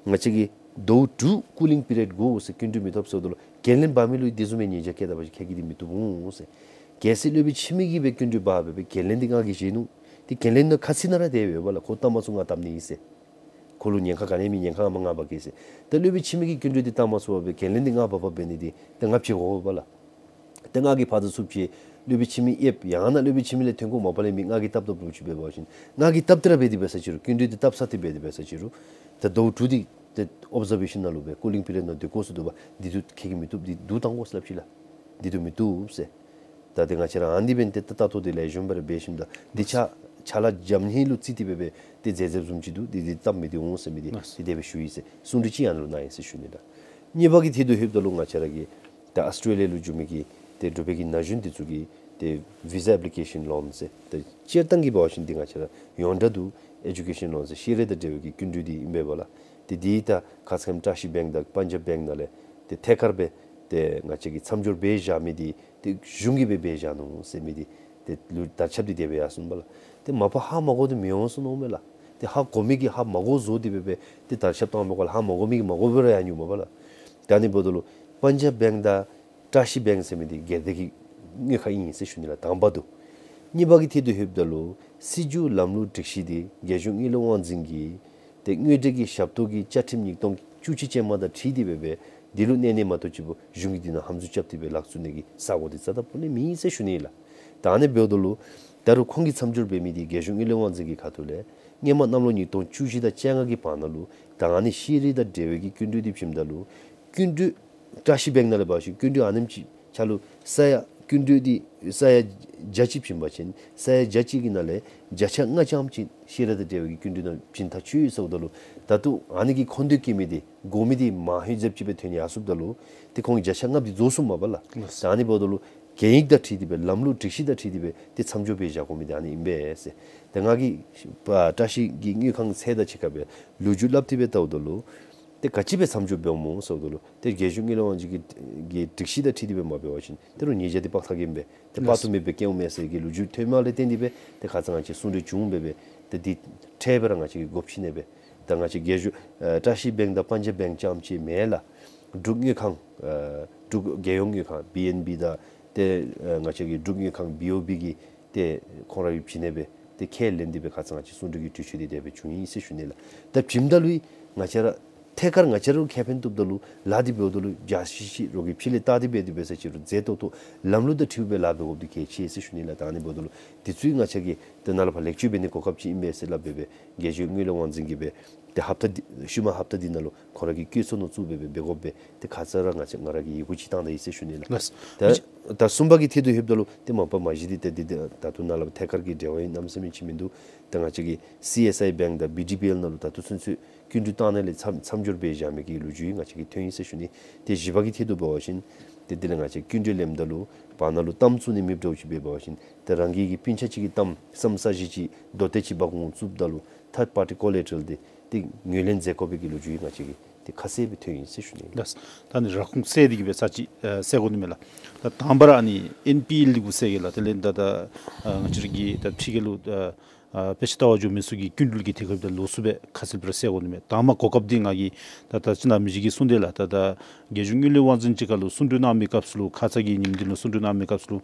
ང་བཅས་ཀྱིས་ཟླཝ་དྲུག་ཀུ་ལིང་པི་རིོཌ་དགོ་ཟེར་སྐྱིན་འགྲུལ་མི་ཐོབ་ཟེརཝ་ད་ལུ་འགན་ལེན་འབག་མི་ལུ་དེ་བཟུམ་མའི་ཉེས་བྱ་བཀལ་ད་པ་ཅིན་ཁྱོད་ཀྱིས་འདི་མི་བཏུབ་འོང་ཟེར། གལ་སྲིད་སློབ་དཔོན་འཆི་མེད་ཀྱིས་སྦེ་སྐྱིན་འགྲུལ་འབག་སྦེ་འབད་འགན་ལེན་འདི་ང་གིས་བཞེས་ནུག། ཏེ་འགན་ལེན་ནང་ཁ་ཚིག་ནང་ར་དེ་སྦེ་ཡོད་པ་ལགས། ཁོ་བཏབ་མ་ཚུགས་ང་བཏབ་ནི་ཨིན་ཟེར། ཁོ་ལུ་ཉེན་ཁ་ག་ནི་མེད། ཉེན་ཁ་ང་མ་འབག་གེ་ཟེར། ད་སློབ་དཔོན་འཆི་མེད་ཀྱིས་སྐྱིན་འགྲུལ་འདི་བཏབ་མ་ཚུགས་པར་སྦེ་འགན་ལེན་འདི་ང་འབག་འབགཔ་འབད་ནི་འདི་ད་ང་ཕྱི་དགོ་པ་ལགས། ཏེ་ང་གིས་ཕར་ཚུར་ཚུར་ཕྱེ་སློབ་དཔོན་འཆི་མེད་ཨེབ་ཡང་ན་སློབ་དཔོན་འཆི་མེད་ལས་ཐོན་དགོཔ་མ་པ་ལས་མི་ང་གིས་བཏབ་བཏབ་རུང་ཅིག་འབད་བ་ཅིན་ང་གིས་བཏབ་སྟེ་ར་འབད་དེ་འབད་ས་ཅིག་རུང་སྐྱིན་འགྲུལ་འདི་བཏབ་ཚར་ཏེ་འབད་དེ་འབད་ས་ཅིག་རུང་ད་ཟླཝ་དྲུག་འདི་ཏེ་ཨོབ་ཛར་བེ་ཤཱན་ནང་ལུ་སྦེ་ཀུ་ལིང་པི་རིོཌ་ནང་སྡོད་དགོ་ཟེར་འདུག་པ། འདི་ཚུ་ཁྱོད་ཀྱིས་མི་བཏུབ། འདི་བསྡུ་བཏང་དགོ་ཟེར་སླབ་ཅི་ལགས། འདི་ཚུ་མི་བཏུབ་ཟེར། ད་འདི་ང་བཅས་ར་ཨ་ནི་འབད་ནི་འདི་ད་ལྟོ་འདི་ལེགས་ཤོམ་སྦེ་ར་འབད་ཞིནམ་ད་འདི་ཕྱག་ཕྱག་ལཱ་འཇམ་ཧིང་ལུ་བརྩིས་ཏེ་འབད་འབད་ཏེ་མཛད་མཛདཔ་བཟུམ་ཅིག་འདུག། འདི་འདི་བཏབ་མི་བཏུབ་འོང་ཟེར་མི་འདི་འདི་དེ་སྦེ་ཞུ་ཡི་ཟེར། གསུང་གྲོས་ཅིག་ཨ་ནཱ་ལུ་གནང་ཡི་ཟེར་ཞུ་ནི་ལགས། གཉིས་པ་གི་ཐད་དུ་ལྷོདཔ་ད་ལུ་ང་བཅས་ར་གི་ད་ཨཱོས་ཊྲེ་ལི་ཡ་ལུ་འགྱོ་མི་གི་ཏེ་འབྲུག་པའི་གི་ན་གཞོན་འདི་ཚུ་གི་ཏེ་བི་ཟ་ཨེབ་ལི་ཀེ་ཤཱན་ལོན་ཟེར་ཏེ་སྤྱིར་བཏང་གི་འབད་བ་ཅིན་འདི་ང་བཅས་ར་ཡོངས་གྲགས་འདི་ཨེ་ཌུ་ཀེ་ཤཱན་ལོན་ཟེར་ཤེས་རིག་དང་འབྲེལ་བའི་གི་སྐྱིན་འགྲུལ་འདི་ཨིན་པས་ལགས། ཏེ་འདི་ད་ཁ་ཙ་ཁ་ཉིནམ་བཀྲ་ཤིས་བེངཀ་དང་པཱན་ཇབ་བེངཀ་ནང་ལས་ཏེ་ཐད་ཀར་སྦེ་ཏེ་ང་བཅས་ཀྱིས་མཚམས་སྦྱོར་འབད་བཞག་མི་འདི་ཏེ་གཞུང་གིས་སྦེ་འབད་བཞག་ནུག་ཟེར་མི་འདི་ཏེ་ལུ་དར་ཁྱབ་འདི་དེ་སྦེ་ཡར་སོང་པ་ལགས། ཏེ་མ་པ་ཧ་མ་གོ་སྟེ་མི་འོང་ཟེར་མནོཝ་མས་ལགས། ཏེ་ཧ་གོ་མི་གིས་ཧ་མ་གོ་བཟོ་སྟེ་འབད་འབད་ཏེ་དར་ཁྱབ་བཏང་མི་གིས་ཧ་མ་གོ་མི་གིས་མ་གོ་བར་ཡར་འགྱོཝ་མས་པ་ལགས། ད་ཨ་ནི་འབདཝ་ད་ལུ་པཱན་ཇབ་བེངཀ་དང་བཀྲ་ཤིས་བེངཀ་ཟེར་མི་འདི་སྒེར་སྡེ་གི་དངུལ་ཁང་ཨིན་ཟེར་ཞུ་ནི་ལགས། དང་པ་འདི། གཉིས་པ་གི་ཐད་དུ་ལྷོདཔ་ད་ལུ་སྲིད་བྱུས་ལམ་ལུགས་སྒྲིག་གཞི་འདི་རྒྱལ་གཞུང་དངུལ་ལས་དབང་འཛིན་གྱི་ཏེ་དངུལ་འབྲེལ་གྱི་ཞབས་ཏོག་གི་བཅའ་ཁྲིམས་ཉིས་སྟོང་བཅུ་གཅིག་ཅན་མ་དང་འཁྲིལ་ཏེ་འབད་འབད་འདི་ལུ་གནས་ནི་མ་གཏོགས་ཅིག་པོ་གཞུང་གིས་འདི་ནང་ཧམ་འཛུལ་རྐྱབ་སྟེ་འབད་ལག་བཙུགས་ནི་གི་ས་གོ་འདི་རྩ་དང་པོ་ལས་མེད་ཟེར་ཞུ་ནི་ལགས། ད་ཨ་ནི་འབདཝ་ད་ལུ་ད་རུང་ཁོང་གིས་མཚམས་སྦྱོར་འབད་མི་འདི་རྒྱལ་གཞུང་དངུལ་ལས་དབང་འཛིན་གྱི་ཁ་ཐུག་ལས་སྔོན་མ་གནམ་ལོ་ཉིས་སྟོང་བཅུ་བཞི་དང་བཅོ་ལྔ་གི་བར་ན་ལུ་ད་ཨ་ནི་ཤེས་རིག་དང་འབྲེལ་བའི་གི་སྐྱིན་འགྲུལ་འདི་བྱིནམ་ད་ལུ་སྐྱིན་འགྲུལ་བཀྲ་ཤིས་བེངཀ་ནང་ལས་འབད་བ་ཅིན་སྐྱིན་འགྲུལ་ཨ་ནེམ་ཅིག་ཆ་ལུ་ས་ཡ་སྐྱིན་འགྲུལ་འདི་ས་ཡ་བརྒྱ་གཅིག་བྱིན་པ་ཅིན་ས་ཡ་བརྒྱ་གཅིག་གི་ནང་ལས་བརྒྱ་ཆ་ལྔ་ཙམ་ཅིག་ཤེས་རིག་དང་འབྲེལ་བའི་གི་སྐྱིན་འགྲུལ་ནང་བྱིན་ཐག་ཆོད་ཡོད་ཟེརཝ་ད་ལུ་ད་ལྟོ་ཨ་ནི་གི་མཁོ་འདོད་བསྐྱེད་མི་འདི་དགོ་མི་འདི་མང་ཧེང་ཟབ་ཅིག་སྦེ་ཐོན་ཡར་སོངམ་ད་ལུ་ཏེ་ཁོང་གི་བརྒྱ་ཆ་ལྔ་པོ་འདི་རྫོགས་སོངམ་མས་པ་ལགས། ད་ཨ་ནི་འབདཝ་ད་ལུ་གན་ཡིག་དང་འཁྲིལ་ཏེ་སྦེ་ལམ་ལུགས་སྒྲིག་གཞི་དང་འཁྲིལ་ཏེ་སྦེ་ཏེ་མཚམས་སྦྱོར་འབད་བཞག་དགོ་མི་འདི་ཨ་ནི་ཨིན་པས་ཟེར། ཏེ་ང་གིས་པ་བཀྲ་ཤིས་ཀྱི་དངུལ་ཁང་ཚད་དང་གཅིག་ཁར་སྦེ་ལོ་རྒྱུས་སླབ་སྟེ་སྦེ་བལྟཝ་ད་ལུ་ཏེ་ག་ཅི་སྦེ་མཚམས་སྦྱོར་འབདཝ་སྨོ་ཟེརཝ་ད་ལུ་ཏེ་རྒྱལ་གཞུང་དངུལ་ལས་དབང་འཛིན་གྱི་གི་སྒྲིག་གཞི་དང་འཁྲིལ་ཏེ་སྦེ་མ་འབད་བ་ཅིན་ཏེ་རུང་ཉེས་བྱ་འདི་དཔག་ཚར་གེ་ཨིན་པས། ཏེ་དཔག་ཏུ་མེད་པའི་སྐྱོན་འོང་མས་ཟེར་གྱི་ལོ་རྒྱུས་ཐོནམ་ལས་བརྟེན་ཏེ་སྦེ་ཏེ་ཁ་ཙ་ང་བཅས་གསུང་གྲོས་བྱུང་སྦེ་སྦེ་ཏེ་འདི་འཕྲལ་སྦེ་ར་ང་བཅས་ཀྱིས་སྒོ་ཕྱེ་ནི་སྦེ། ད་ང་བཅས་རྒྱལ་གཞུང་ཨ་བཀྲ་ཤིས་བེངཀ་དང་པཱན་ཇབ་བེངཀ་རྐྱངམ་ཅིག་མེན་ལགས། འབྲུག་དངུལ་ཁང་ཨ་འབྲུག་རྒྱལ་ཡོངས་དངུལ་ཁང་བི་ཨེན་བི་དང་ཏེ་ཨ་ང་བཅས་ཀྱི་འབྲུག་དངུལ་ཁང་བི་ཨོ་བི་གིས་ཏེ་ཁོང་ར་གིས་བྱིན་ནི་སྦེ་ཏེ་ཁས་ལེན་ཏེ་སྦེ་ཁ་ཙ་ང་བཅས་གསུང་གྲོས་ཀྱི་གྲོས་ཆོད་འདི་དེ་སྦེ་བྱུང་ཡི་ཟེར་ཞུ་ནི་ལགས། ད་བྱིནམ་ད་ལུ་ང་བཅས་ར་ཐད་ཀར་ང་བཅས་ར་ལུ་ཁེ་ཕན་ཐོབ་ད་ལུ་ལཱ་འདི་འབདཝ་ད་ལུ་རྒྱ་ཆེ་ཆེ་རོགས་ཀྱིས་ཕྱི་ལས་བལྟ་སྟེ་འབད་དེ་འབད་ས་ཅིག་རུང་མཛད་ཏོག་ཏོ་ལམ་ལུགས་དང་འཁྲིལཝ་སྦེ་ལཱ་འབད་དགོཔ་འདི་གལ་ཆེ་ཟེར་ཞུ་ནི་ལགས། ད་ཨ་ནི་འབདཝ་ད་ལུ་འདི་ཚུ་ང་བཅས་ཀྱིས་ཏེ་ནཱ་ལས་ཕར་ལེགས་བཅོས་འབད་ནིའི་གོ་སྐབས་ཅིག་ཨིན་པས་ཟེར་སླབ་སྦེ་སྦེ་རྒྱལ་གཞུང་དངུལ་ལས་དབང་འཛིན་གྱིས་སྦེ་ཏེ་ཧབ་ཏ་འདི་ཤུལ་མ་ཧབ་ཏ་འདི་ནང་ལུ་ཁོང་ར་གི་བཀོད་ཚོགས་ནང་བཙུགས་སྦེ་སྦེ་འབད་དགོ་པས། ཏེ་ཁ་ཙ་ར་ང་བཅས་ང་ར་གིས་ཡི་གུ་ཅིག་བཏང་ད་ཡི་ཟེར་ཞུ་ནི་ལགས། ལགས། ད་ད་གསུམ་པ་གི་ཐད་དུ་ལྷོདཔ་ད་ལུ་ཏེ་མ་པ་མ་གཞི་འདི་ཏེ་འདི་ད་ལྟོ་ནཱ་ལས་ཐད་ཀར་གྱི་འབྲེལ་བ་ཡང་གནམ་མེད་ས་མེད་ཅིག་མིན་འདུག། ད་ང་བཅས་ཀྱི་སི་ཨེསི་ཨའི་བེངཀ་དང་བི་ཌི་བི་ཨེལ་ནང་ལུ་ད་ལྟོ་ཚུན་ཚོད་སྐྱིན་འགྲུལ་བཏང་ནི་ལས་མཚམས་མཚམས་སྦྱོར་འབད་བཞག་མི་གི་ལོ་རྒྱུས་ང་བཅས་ཀྱིས་ཐོན་ཡི་ཟེར་ཞུ་ནི། ཏེ་བཞི་པ་གི་ཐད་དུ་འབད་བ་ཅིན་ཏེ་དེ་ལས་ང་བཅས་སྐྱིན་འགྲུལ་ལེནམ་ད་ལུ་བར་ན་ལུ་གཏམ་བཙུགས་ནི་མེདཔ་འདྲཝ་ཅིག་འབད་བ་ཅིན་ཏེ་རང་གི་གི་སྤུན་ཆ་ཅིག་གི་གཏམ་བསམ་ས་གཞི་ཅིག་མདོ་སྡེ་ཅིག་འབག་འོང་བཙུགསཔ་ད་ལུ་ཐཱཌ་པར་ཊི་ཀོ་ལེ་ཊ་རལ་འདི་ཏེ་ངོས་ལེན་མཛད་དགོ་པའི་གི་ལོ་རྒྱུས་ང་བཅས་ཀྱིས་ཏེ་ཁ་གསལ་སྦེ་ཐོན་ཡི་ཟེར་ཞུ་ནི། ལགས། ད་ནི་ར་ཁུངས་གསལ་འདི་གིས་སྦེ་ཚར་ཅིག་ཨ་གསལ་དགོ་ནི་མས་ལགས། ད་དང་པ་ར་ཨ་ནི་ཨེན་པི་ཨེལ་འདི་གུ་གསལ་གེ་ལགས། དེ་ལས་ད་ད་ཨ་ང་བཅས་ར་གི་ད་ཕྱི་རྒྱལ་ལུ་ཨ་ཨ་དཔེ་ཆ་ལྟ་བར་འགྱོ་མི་ཚུ་གི་སྐྱིན་འགྲུལ་གྱི་དེ་སྐབས་ད་ལོགས་སུ་སྦེ་ཁ་གསལ་སྦེ་ར་གསལ་དགོ་ནི་མས། དང་པ་གོ་སྐབས་འདི་ང་གིས་ད་ད་ཅི་ནཱ་མི་རྗེ་གིས་གསུངས་དེས་ལགས། ད་ད་རྒྱལ་གཞུང་དངུལ་ལས་དབང་འཛིན་ཅིག་ཁར་ལུ་གསུང་གྲོས་གནང་མི་སྐབས་སུ་ལུ་ཁ་ཙ་གི་ཉིནམ་འདི་ལུ་གསུང་གྲོས་གནང་མི་སྐབས་སུ་ལུ་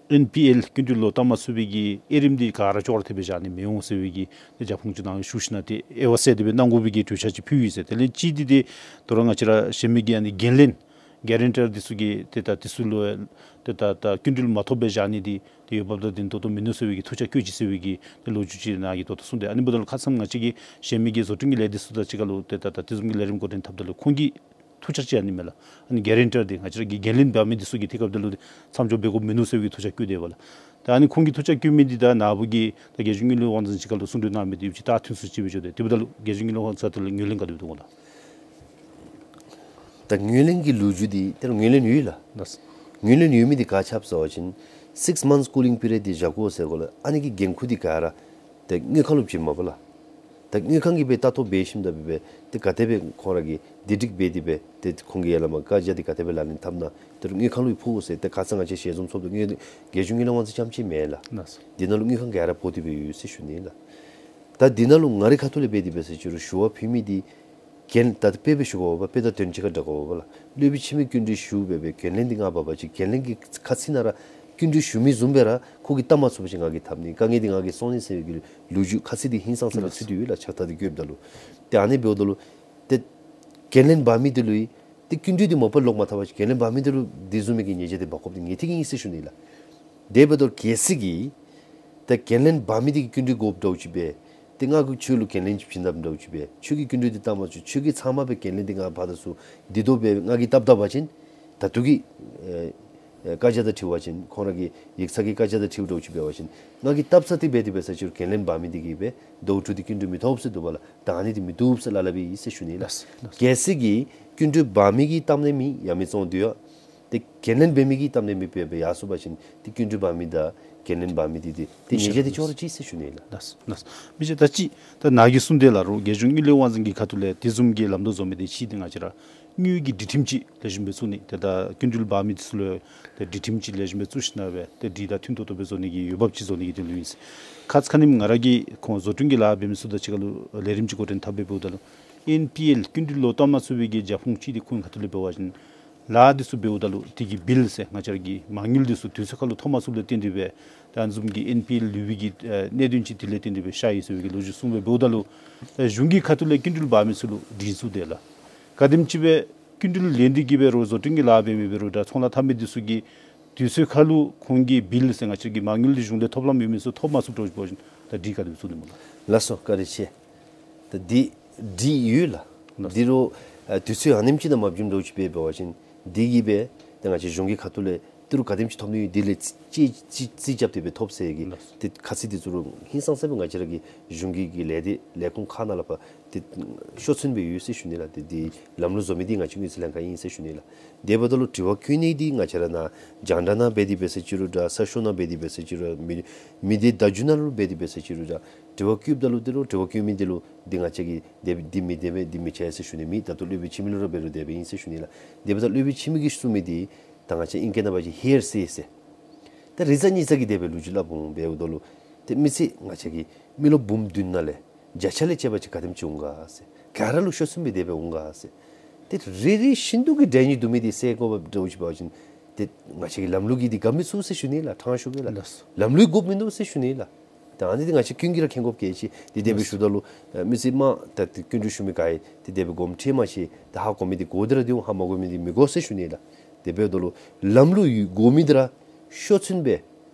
ཨེན་པི་ཨེལ་སྐྱིན་འགྲུལ་ལོག་བཏབ་མ་ཚུགས་པའི་གི་དབྱེ་རིམ་འདི་ག་ར་ཅོག་ར་འཐདཔ་སྦེ་བཞག་ནི་མི་འོང་ཟེར་བའི་གི་ཏེ་རྒྱབ་ཁུངས་ཅིག་ནཱ་ཞུ་ཞིནམ་ཏེ་དབྱེ་བ་གསལ་ཏེ་སྦེ་གནང་དགོ་པའི་གི་གྲོས་འཆར་ཅིག་ཕུལ་ཡི་ཟེར། དེ་ལས་གཅིག་འདི་ཏེ་ད་རུང་ང་བཅས་ར་གཞན་མི་གི་ཨ་ནི་འགན་ལེན་གེ་རེན་ཊར་འདི་ཚུ་གི་ཏེ་ད་འདི་ཚུ་ལུ་ཏེ་ད་ད་སྐྱིན་འགྲུལ་མ་ཐོབ་སྦེ་བཞག་ནི་འདི་ཏེ་འོས་འབབ་དང་ལྡན་ཏོག་ཏོ་མིན་ནུག་ཟེར་བའི་གི་ཐུགས་འཆར་བཀོད་ཅི་ཟེར་བའི་གི་ཏེ་ལོ་རྒྱུས་ཅིག་ནཱ་གིས་ད་ལྟོ་གསུངས་ཏེ། ཨ་ནི་འབདཝ་ད་ལུ་ཁ་ཙ་ང་བཅས་ཀྱི་གཞན་མི་གི་བཟོ་སྐྲུན་གྱི་ལས་སྡེ་ཚུ་དང་གཅིག་ཁར་ལུ་ཏེ་ད་ད་དེ་བཟུམ་གྱི་ལས་རིམ་འགོ་འདྲེན་འཐབ་ད་ལུ་ཁོང་གི་ཐུགས་འཆར་ཅིག་ཨ་ནི་མས་ལགས། ཨ་ནི་གེ་རེན་ཊར་འདི་ང་བཅས་ར་གི་འགན་ལེན་འབག་མི་འདི་ཚུ་གི་དེ་སྐབས་ད་ལུ་མཚམས་སྦྱོར་འབད་དགོཔ་མིན་ནུག་ཟེར་བའི་གི་ཐུགས་འཆར་བཀོད་དེས་པ་ལགས། ད་ཨ་ནི་ཁོང་གིས་ཐུགས་འཆར་བཀོད་མི་འདི་ད་ནཱ་བུ་གི་ད་རྒྱལ་གཞུང་དངུལ་ལས་དབང་འཛིན་ཅིག་ཁར་ལུ་གསུང་གྲོས་གནང་མི་འདི་ཡོདཔ་ཅིག་ད་མཐུན་སུ་ཅིག་སྦེ་འགྱོ་དེས། དེ་འབདཝ་ད་ལུ་རྒྱལ་གཞུང་དངུལ་ལས་དབང་འཛིན་ད་ལུ་ངོས་ལེན་ག་དེ་སྦེ་འབད་དོ་གོ་ལགས། ད་ངོས་ལེན་གྱི་ལོ་རྒྱུས་འདི་ད་ངོས་ལེན་ཡོད་ལགས། ལགས། ངོས་ལེན་ཡོད་མི་འདི་ག་ཅི་སྦེ་ཟེར་བ་ཅིན་six months cooling period འདི་བཞག་དགོ་ཟེར་གོ་ལགས། ཨ་ནི་གི་འགན་ཁུར་འདི་ག་ར་ཏེ་དངུལ་ཁང་ལུ་བྱིན་མས་པ་ལགས། ད་དངུལ་ཁང་གིས་སྦེ་ལྟ་རྟོག་འབད་ཞིནམ་ད་སྦེ་སྦེ་ཏེ་ག་དེ་སྦེ་ཁོང་ར་གིས་བདེ་སྒྲིག་འབད་དེ་སྦེ་ཏེ་ཁོང་གིས་ཡར་ལས་མར་བཀའ་རྒྱ་འདི་ག་དེ་སྦེ་ལག་ལེན་འཐབ་ན་ཏེ་རུང་དངུལ་ཁང་ལུ་ཕོག་ཟེར། ཏེ་ཁ་ཙ་ང་བཅས་ཞལ་འཛོམས་ཚོགས་འདུ་དངུལ་རྒྱལ་གཞུང་དངུལ་ལས་དབང་འཛིན་རྐྱངམ་ཅིག་མེན་ལགས། ལགས་སོ། འདི་ནང་ལུ་དངུལ་ཁང་ག་ར་འབོ་སྟེ་སྦེ་ཡོད་ཟེར་ཞུ་ནི་ལགས། ད་འདི་ནང་ལུ་ང་རའི་ཁ་ཐུག་ལས་འབད་དེ་འབད་ཟེར་ཅི་རུང་ཞུ་བ་ཕུལ་མི་འདི་གན་ད་དཔེ་སྦེ་ཞུ་དགོ་པ་དཔེ་དང་དོན་གཅིག་ཁར་འདྲ་དགོ་པ་ལགས། སློབ་དཔོན་འཆི་མེད་སྐྱིད་འགྲོའི་ཞུ་སྦེ་སྦེ་གན་ལེན་འདི་ང་འབག་པ་ཅིན་གན་ལེན་གྱི་ཁ་ཚིག་ནང་ར་སྐྱིད་འགྲོའི་ཞུ་མི་བཟུམ་སྦེ་ར་ཁོ་གིས་བཏབ་མ་ཚུགས་པ་ཅིན་ང་གིས་འཐབ་ནི་དཀའ་ངལ་འདི་ང་གིས་སྲུང་ནི་ཟེར་བའི་གི་ལོ་རྒྱུས་ཁ་ཚིག་འདི་ཧིང་སངས་ས་ལུ་ཚུད་དེ་ཡོད་ལགས། ཕྱག་རྟགས་འདི་བཀོདཔ་ད་ལུ། ཏེ་ཨ་ནི་འབདཝ་ད་ལུ་ཏེ་གན་ལེན་འབག་མི་འདི་ལུ་ཏེ་སྐྱིད་འགྲོ་འདི་མ་པ་ལོག་མ་འཐབ་པ་ཅིན་གན་ལེན་འབག་མི་འདི་ལུ་འདི་བཟུམ་མའི་གི་ཉེས་ཆད་འདི་འབག་དགོཔ་འདི་ངེས་ཏིག་ཨིན་ཟེར་ཞུ་ནི་ལགས། དེ་འབདཝ་ད་གལ་སྲིད་ཀྱི་ད་གན་ལེན་འབག་མི་འདི་གིས་སྐྱིད་འགྲོ་དགོཔ་འདྲཝ་ཅིག་སྦེ་ཏེ་ང་གིས་ཁྱོད་ལུ་གན་ལེན་ཅིག་བྱིན་དཔ་འདྲཝ་ཅིག་སྦེ་ཁྱོད་ཀྱིས་སྐྱིད་འགྲོ་འདི་བཏབ་མ་ཚུགས། ཁྱོད་ཀྱིས་ཚབ་མ་སྦེ་གན་ལེན་འདི་ང་འབག་ད་ཚུགས། འདི་ལྟོ་སྦེ་ང་གིས་བཏབ་བཏབ་པ་ཅིན་ད་ལྟོ་གི་ཨེ་ཨེ་བཀའ་རྒྱ་དང་འཁྲིལ་བ་ཅིན་ཁོང་ར་གི་ཡིག་ཚང་གི་བཀའ་རྒྱ་དང་འཁྲིལཝ་འདྲཝ་ཅིག་འབད་བ་ཅིན་ང་གིས་བཏབ་ཚར་ཏེ་འབད་དེ་འབད་ས་ཅི་རུང་གན་ལེན་འབག་མི་འདི་གིས་སྦེ་ཟླཝ་དྲུག་འདི་སྐྱིད་འགྲོ་མི་ཐོབ་ཟེར་འདུག་པ་ལགས། ད་ཨ་ནི་འདི་མི་བཏུབ་ཟེར་སླབ་སླབ་ཨིན་ཟེར་ཞུ་ནི་ལགས། ལགས་སོ། ལགས་སོ། གལ་སྲིད་ཀྱི་སྐྱིད་འགྲོ་འབག་མི་གིས་གཏམ་ནི་མི་ཡ་མི་བཙོང་དུས་ཡ་ཏེ་གན་ལེན་འབད་མི་གིས་གཏམ་ནི་མི་སྦེ་སྦེ་ཡར་སོང་པ་ཅིན་ཏེ་སྐྱིད་འགྲོ་འབག་མི་དང་གན་ལེན་འབག་མི་འདི་ཏེ་ཏེ་ཉེས་ཆད་འདི་ཅོག་ར་གཅིག་ཟེར་ཞུ་ནི་ལགས། ལགས་སོ། ལགས་སོ། མི་ཅིག་ད་ཅི་ད་ནཱ་གིས་གསུངས་དེ་ལགས། རུང་རྒྱལ་གཞུང་དངུལ་ལས་དབང་འཛིན་གྱི་ཁ་ཐུག་ལས་དེ་བཟུམ་གྱི་ལམ་ལྷོང་བཟོ་མི་འདི་ཅིག་འདི་ང་བཅས་ར་དངུལ་གྱི་སྒྲིག་ཁྲིམས་ཅིག་ལེགས་ཤོམ་སྦེ་བཙུགས་ནི། ཏེ་ད་སྐྱིད་འགྲོ་འབག་མི་འདི་ཚུ་ལུ་ཏེ་སྒྲིག་ཁྲིམས་ཅིག་ལེགས་ཤོམ་སྦེ་བཙུགས་ཞིནམ་ལས་ཏེ་སྒྲིག་དང་མཐུན་ཏོག་ཏོ་སྦེ་བཟོ་ནི་གི་འོས་འབབ་ཅིག་བཟོ་ནི་གི་དོན་ལུ་ཨིན། ཁ་ཙ་ཁ་ཉིནམ་ང་ར་གིས་ཁོང་བཟོ་སྐྲུན་གྱི་ལཱ་འབད་མི་ཚུ་དང་གཅིག་ཁར་ལུ་ལས་རིམ་ཅིག་འགོ་འདྲེན་འཐབ་སྦེ་འབདཝ་ད་ལུ་ཨེན་པི་ཨེལ་སྐྱིད་འགྲོ་ལོག་བཏབ་མ་ཚུགས་པའི་གི་རྒྱབ་ཁུངས་ཅིག་འདི་ཁོང་གི་ཁ་ཐུག་ལས་འབད་བ་ཅིན་ལཱ་འདི་ཚུ་འབདཝ་ད་ལུ་དེ་གི་བིལ་ཟེར་ང་བཅས་ར་གི་མ་དངུལ་འདི་ཚུ་དུས་ཚོད་ཁར་ལུ་ཐོབ་མ་ཚུགསཔ་ལས་བརྟེན་ཏེ་སྦེ་ད་ཨ་ནི་བཟུམ་གྱི་ཨེན་པི་ཨེལ་ལུས་པའི་གི་ཨེ་གནད་དོན་ཅིག་དེ་ལས་བརྟེན་ཏེ་སྦེ་ཤོར་ཡི་ཟེར་བའི་གི་ལོ་རྒྱུས་གསུངས་སྦེ་འབདཝ་ད་ལུ་ཨེ་གཞུང་གི་ཁ་ཐུག་ལས་སྐྱིད་འགྲོ་འབག་མི་ཚུ་ལུ་སྒྲིག་ཚུགས་དེ་ལགས། ག་དེམ་ཅིག་སྦེ་སྐྱིད་འགྲོ་ལེན་ཏེ་གིས་འབད་རུང་བཟོ་སྐྲུན་གྱི་ལཱ་འབད་མི་འབད་རུང་ད་ཚོང་ལཱ་འཐབ་མི་འདི་ཚུ་གིས་དུས་ཚོད་ཁར་ལུ་ཁོང་གི་བིལ་ཟེར་ང་བཅས་ཀྱི་མ་དངུལ་འདི་གཞུང་ལས་ཐོབ་ལམ་ཡོད་མི་ཚུ་ཐོབ་མ་ཚུགསཔ་འདྲཝ་ཅིག་འབད་བ་ཅིན་ད་སྒྲིག་ག་དེ་སྦེ་བཙུགས་ནི་སྨོ་ལགས། ལགས་སོ། བཀའ་དྲིན་ཆེ། ད་འདི་སྒྲིག་ཡོད་ལགས། ལགས། འདི་རུང་ཨ་དུས་ཚོད་ཨ་ནེམ་ཅིག་ནང་མ་བྱིནམ་འདྲཝ་ཅིག་འབད་འབད་བ་ཅིན་འདི་གིས་སྦེ་ད་ང་བཅས་གཞུང་གི་ཁ་ཐུག་ལས་ཏི་རུ་ག་དེམ་ཅིག་ཐོབ་ནི་ཡོད་འདི་ལས་རྩིས་རྩིས་རྩིས་རྐྱབ་སྟེ་སྦེ་ཐོབ་ཟེར་གི། ལགས། ཏེ་ཁ་ཚིག་འདི་ཚུ་རུང་ཧིང་སངས་ས་སྦེ་ང་བཅས་ར་གི་གཞུང་གི་གི་ལས་སྡེ་ལས་ཁུངས་ཁག་ནང་ལས་ཕར་ཏེ་ཤོག་ཚོན་སྦེ་ཡོད་ཟེར་ཞུ་ནི་ལགས། ཏེ་འདི་ལམ་ལུགས་བཟོ་མི་འདི་ང་བཅས་དངུལ་རྩིས་ལྷན་ཁག་ཨིན་ཟེར་ཞུ་ནི་ལགས། དེ་འབདཝ་ད་ལུ་དྲི་བ་བཀོད་ནི་འདི་ང་བཅས་ར་ནཱ་རྒྱང་བསྒྲགས་ནང་འབད་དེ་འབད་ཟེར་ཅི་རུང་འདྲ་གསར་ཤོག་ནང་འབད་དེ་འབད་ཟེར་ཅི་རུང་མི་མི་སྡེ་བརྡ་བརྒྱུད་ནང་ལུ་འབད་དེ་འབད་ཟེར་ཅི་རུང་འདྲ་དྲི་བ་བཀོདཔ་ད་ལུ་ཏི་རུ་དྲི་བ་བཀོད་མི་འདི་ལུ་འདི་ང་བཅས་ཀྱིས་དེ་འདི་མི་དེ་སྦེ་འདི་མི་བྱ་ཟེར་ཞུ་ནི་མེད། ད་ལྟོ་སློབ་དཔོན་འཆི་མེད་ལུ་ར་འབད་རུང་དེ་སྦེ་ཨིན་ཟེར་ཞུ་ནི་ལགས། དེ་འབདཝ་ད་སློབ་དཔོན་འཆི་མེད་ཀྱིས་གསུངས་མི་འདི་ད་ང་བཅས་ཨིང་སྐད་ནང་འབད་བ་ཅིན་ཧེར་སེ་ཟེར། ད་རི་ཛ་ཉི་ཛ་གིས་དེ་སྦེ་ལོ་རྒྱུས་སླབ་འོང་། འབདཝ་ད་ལུ་ཏེ་མི་ཚེ་ང་བཅས་ཀྱི་མི་ལོ་འབུམ་བདུན་ནང་ལས་བརྒྱ་ཆ་ལས་དཔྱད་པ་ཅིན་ག་དེམ་ཅིག་འོང་ག་ཟེར། ག་ར་ལུ་ཤོག་ཚོན་སྦེ་དེ་སྦེ་འོང་ག་ཟེར། ཏེ་རེ་རེ་བཞིན་དུ་གི་འདྲ་མཉམ་འདུག་མི་འདི་སེལ་དགོཔ་འདྲཝ་ཅིག་འབད་བ་ཅིན་ཏེ་ང་བཅས་ཀྱི་ལམ་ལུགས་ཀྱིས་འདི་འགམ་མི་ཚུགས་ཟེར་ཞུ་ནི་ལགས། ཕྲང་ཞུ་གེ་ལགས། ལགས་སོ། ལམ་ལུགས་དགོཔ་མིན་འདུག་ཟེར་ཞུ་ནི་ལགས། ད་ཨ་ནི་འདི་ང་བཅས་ཀུན་གྱིས་ར་མཁྱེན་དགོཔ་གལ་ཆེ། ཏེ་དེ་སྦེ་ལགས་སོ། ཞུཝ་ད་ལུ་ཨ་མི་ཚེ་མ་ད་ཏེ་སྐྱིད་འགྲོ་ཞུ་མི་ག་ཡང་ཏེ་དེ་སྦེ་དགོངསམ་ཁྲེལ་མ་ཤེས། ཏེ་ཧ་གོ་མི་འདི་གོ་སྟེ་ར་སྡོད་འོང་། ཧ་མ་གོ་མི་འདི་མི་གོ་ཟེར་ཞུ་ནི་ལགས། དེ་འབདཝ་ད་ལུ་ལམ་ལུགས་ཡོད་དགོ་མི་འདི་ར་ཤོག་ཚོན་སྦེ་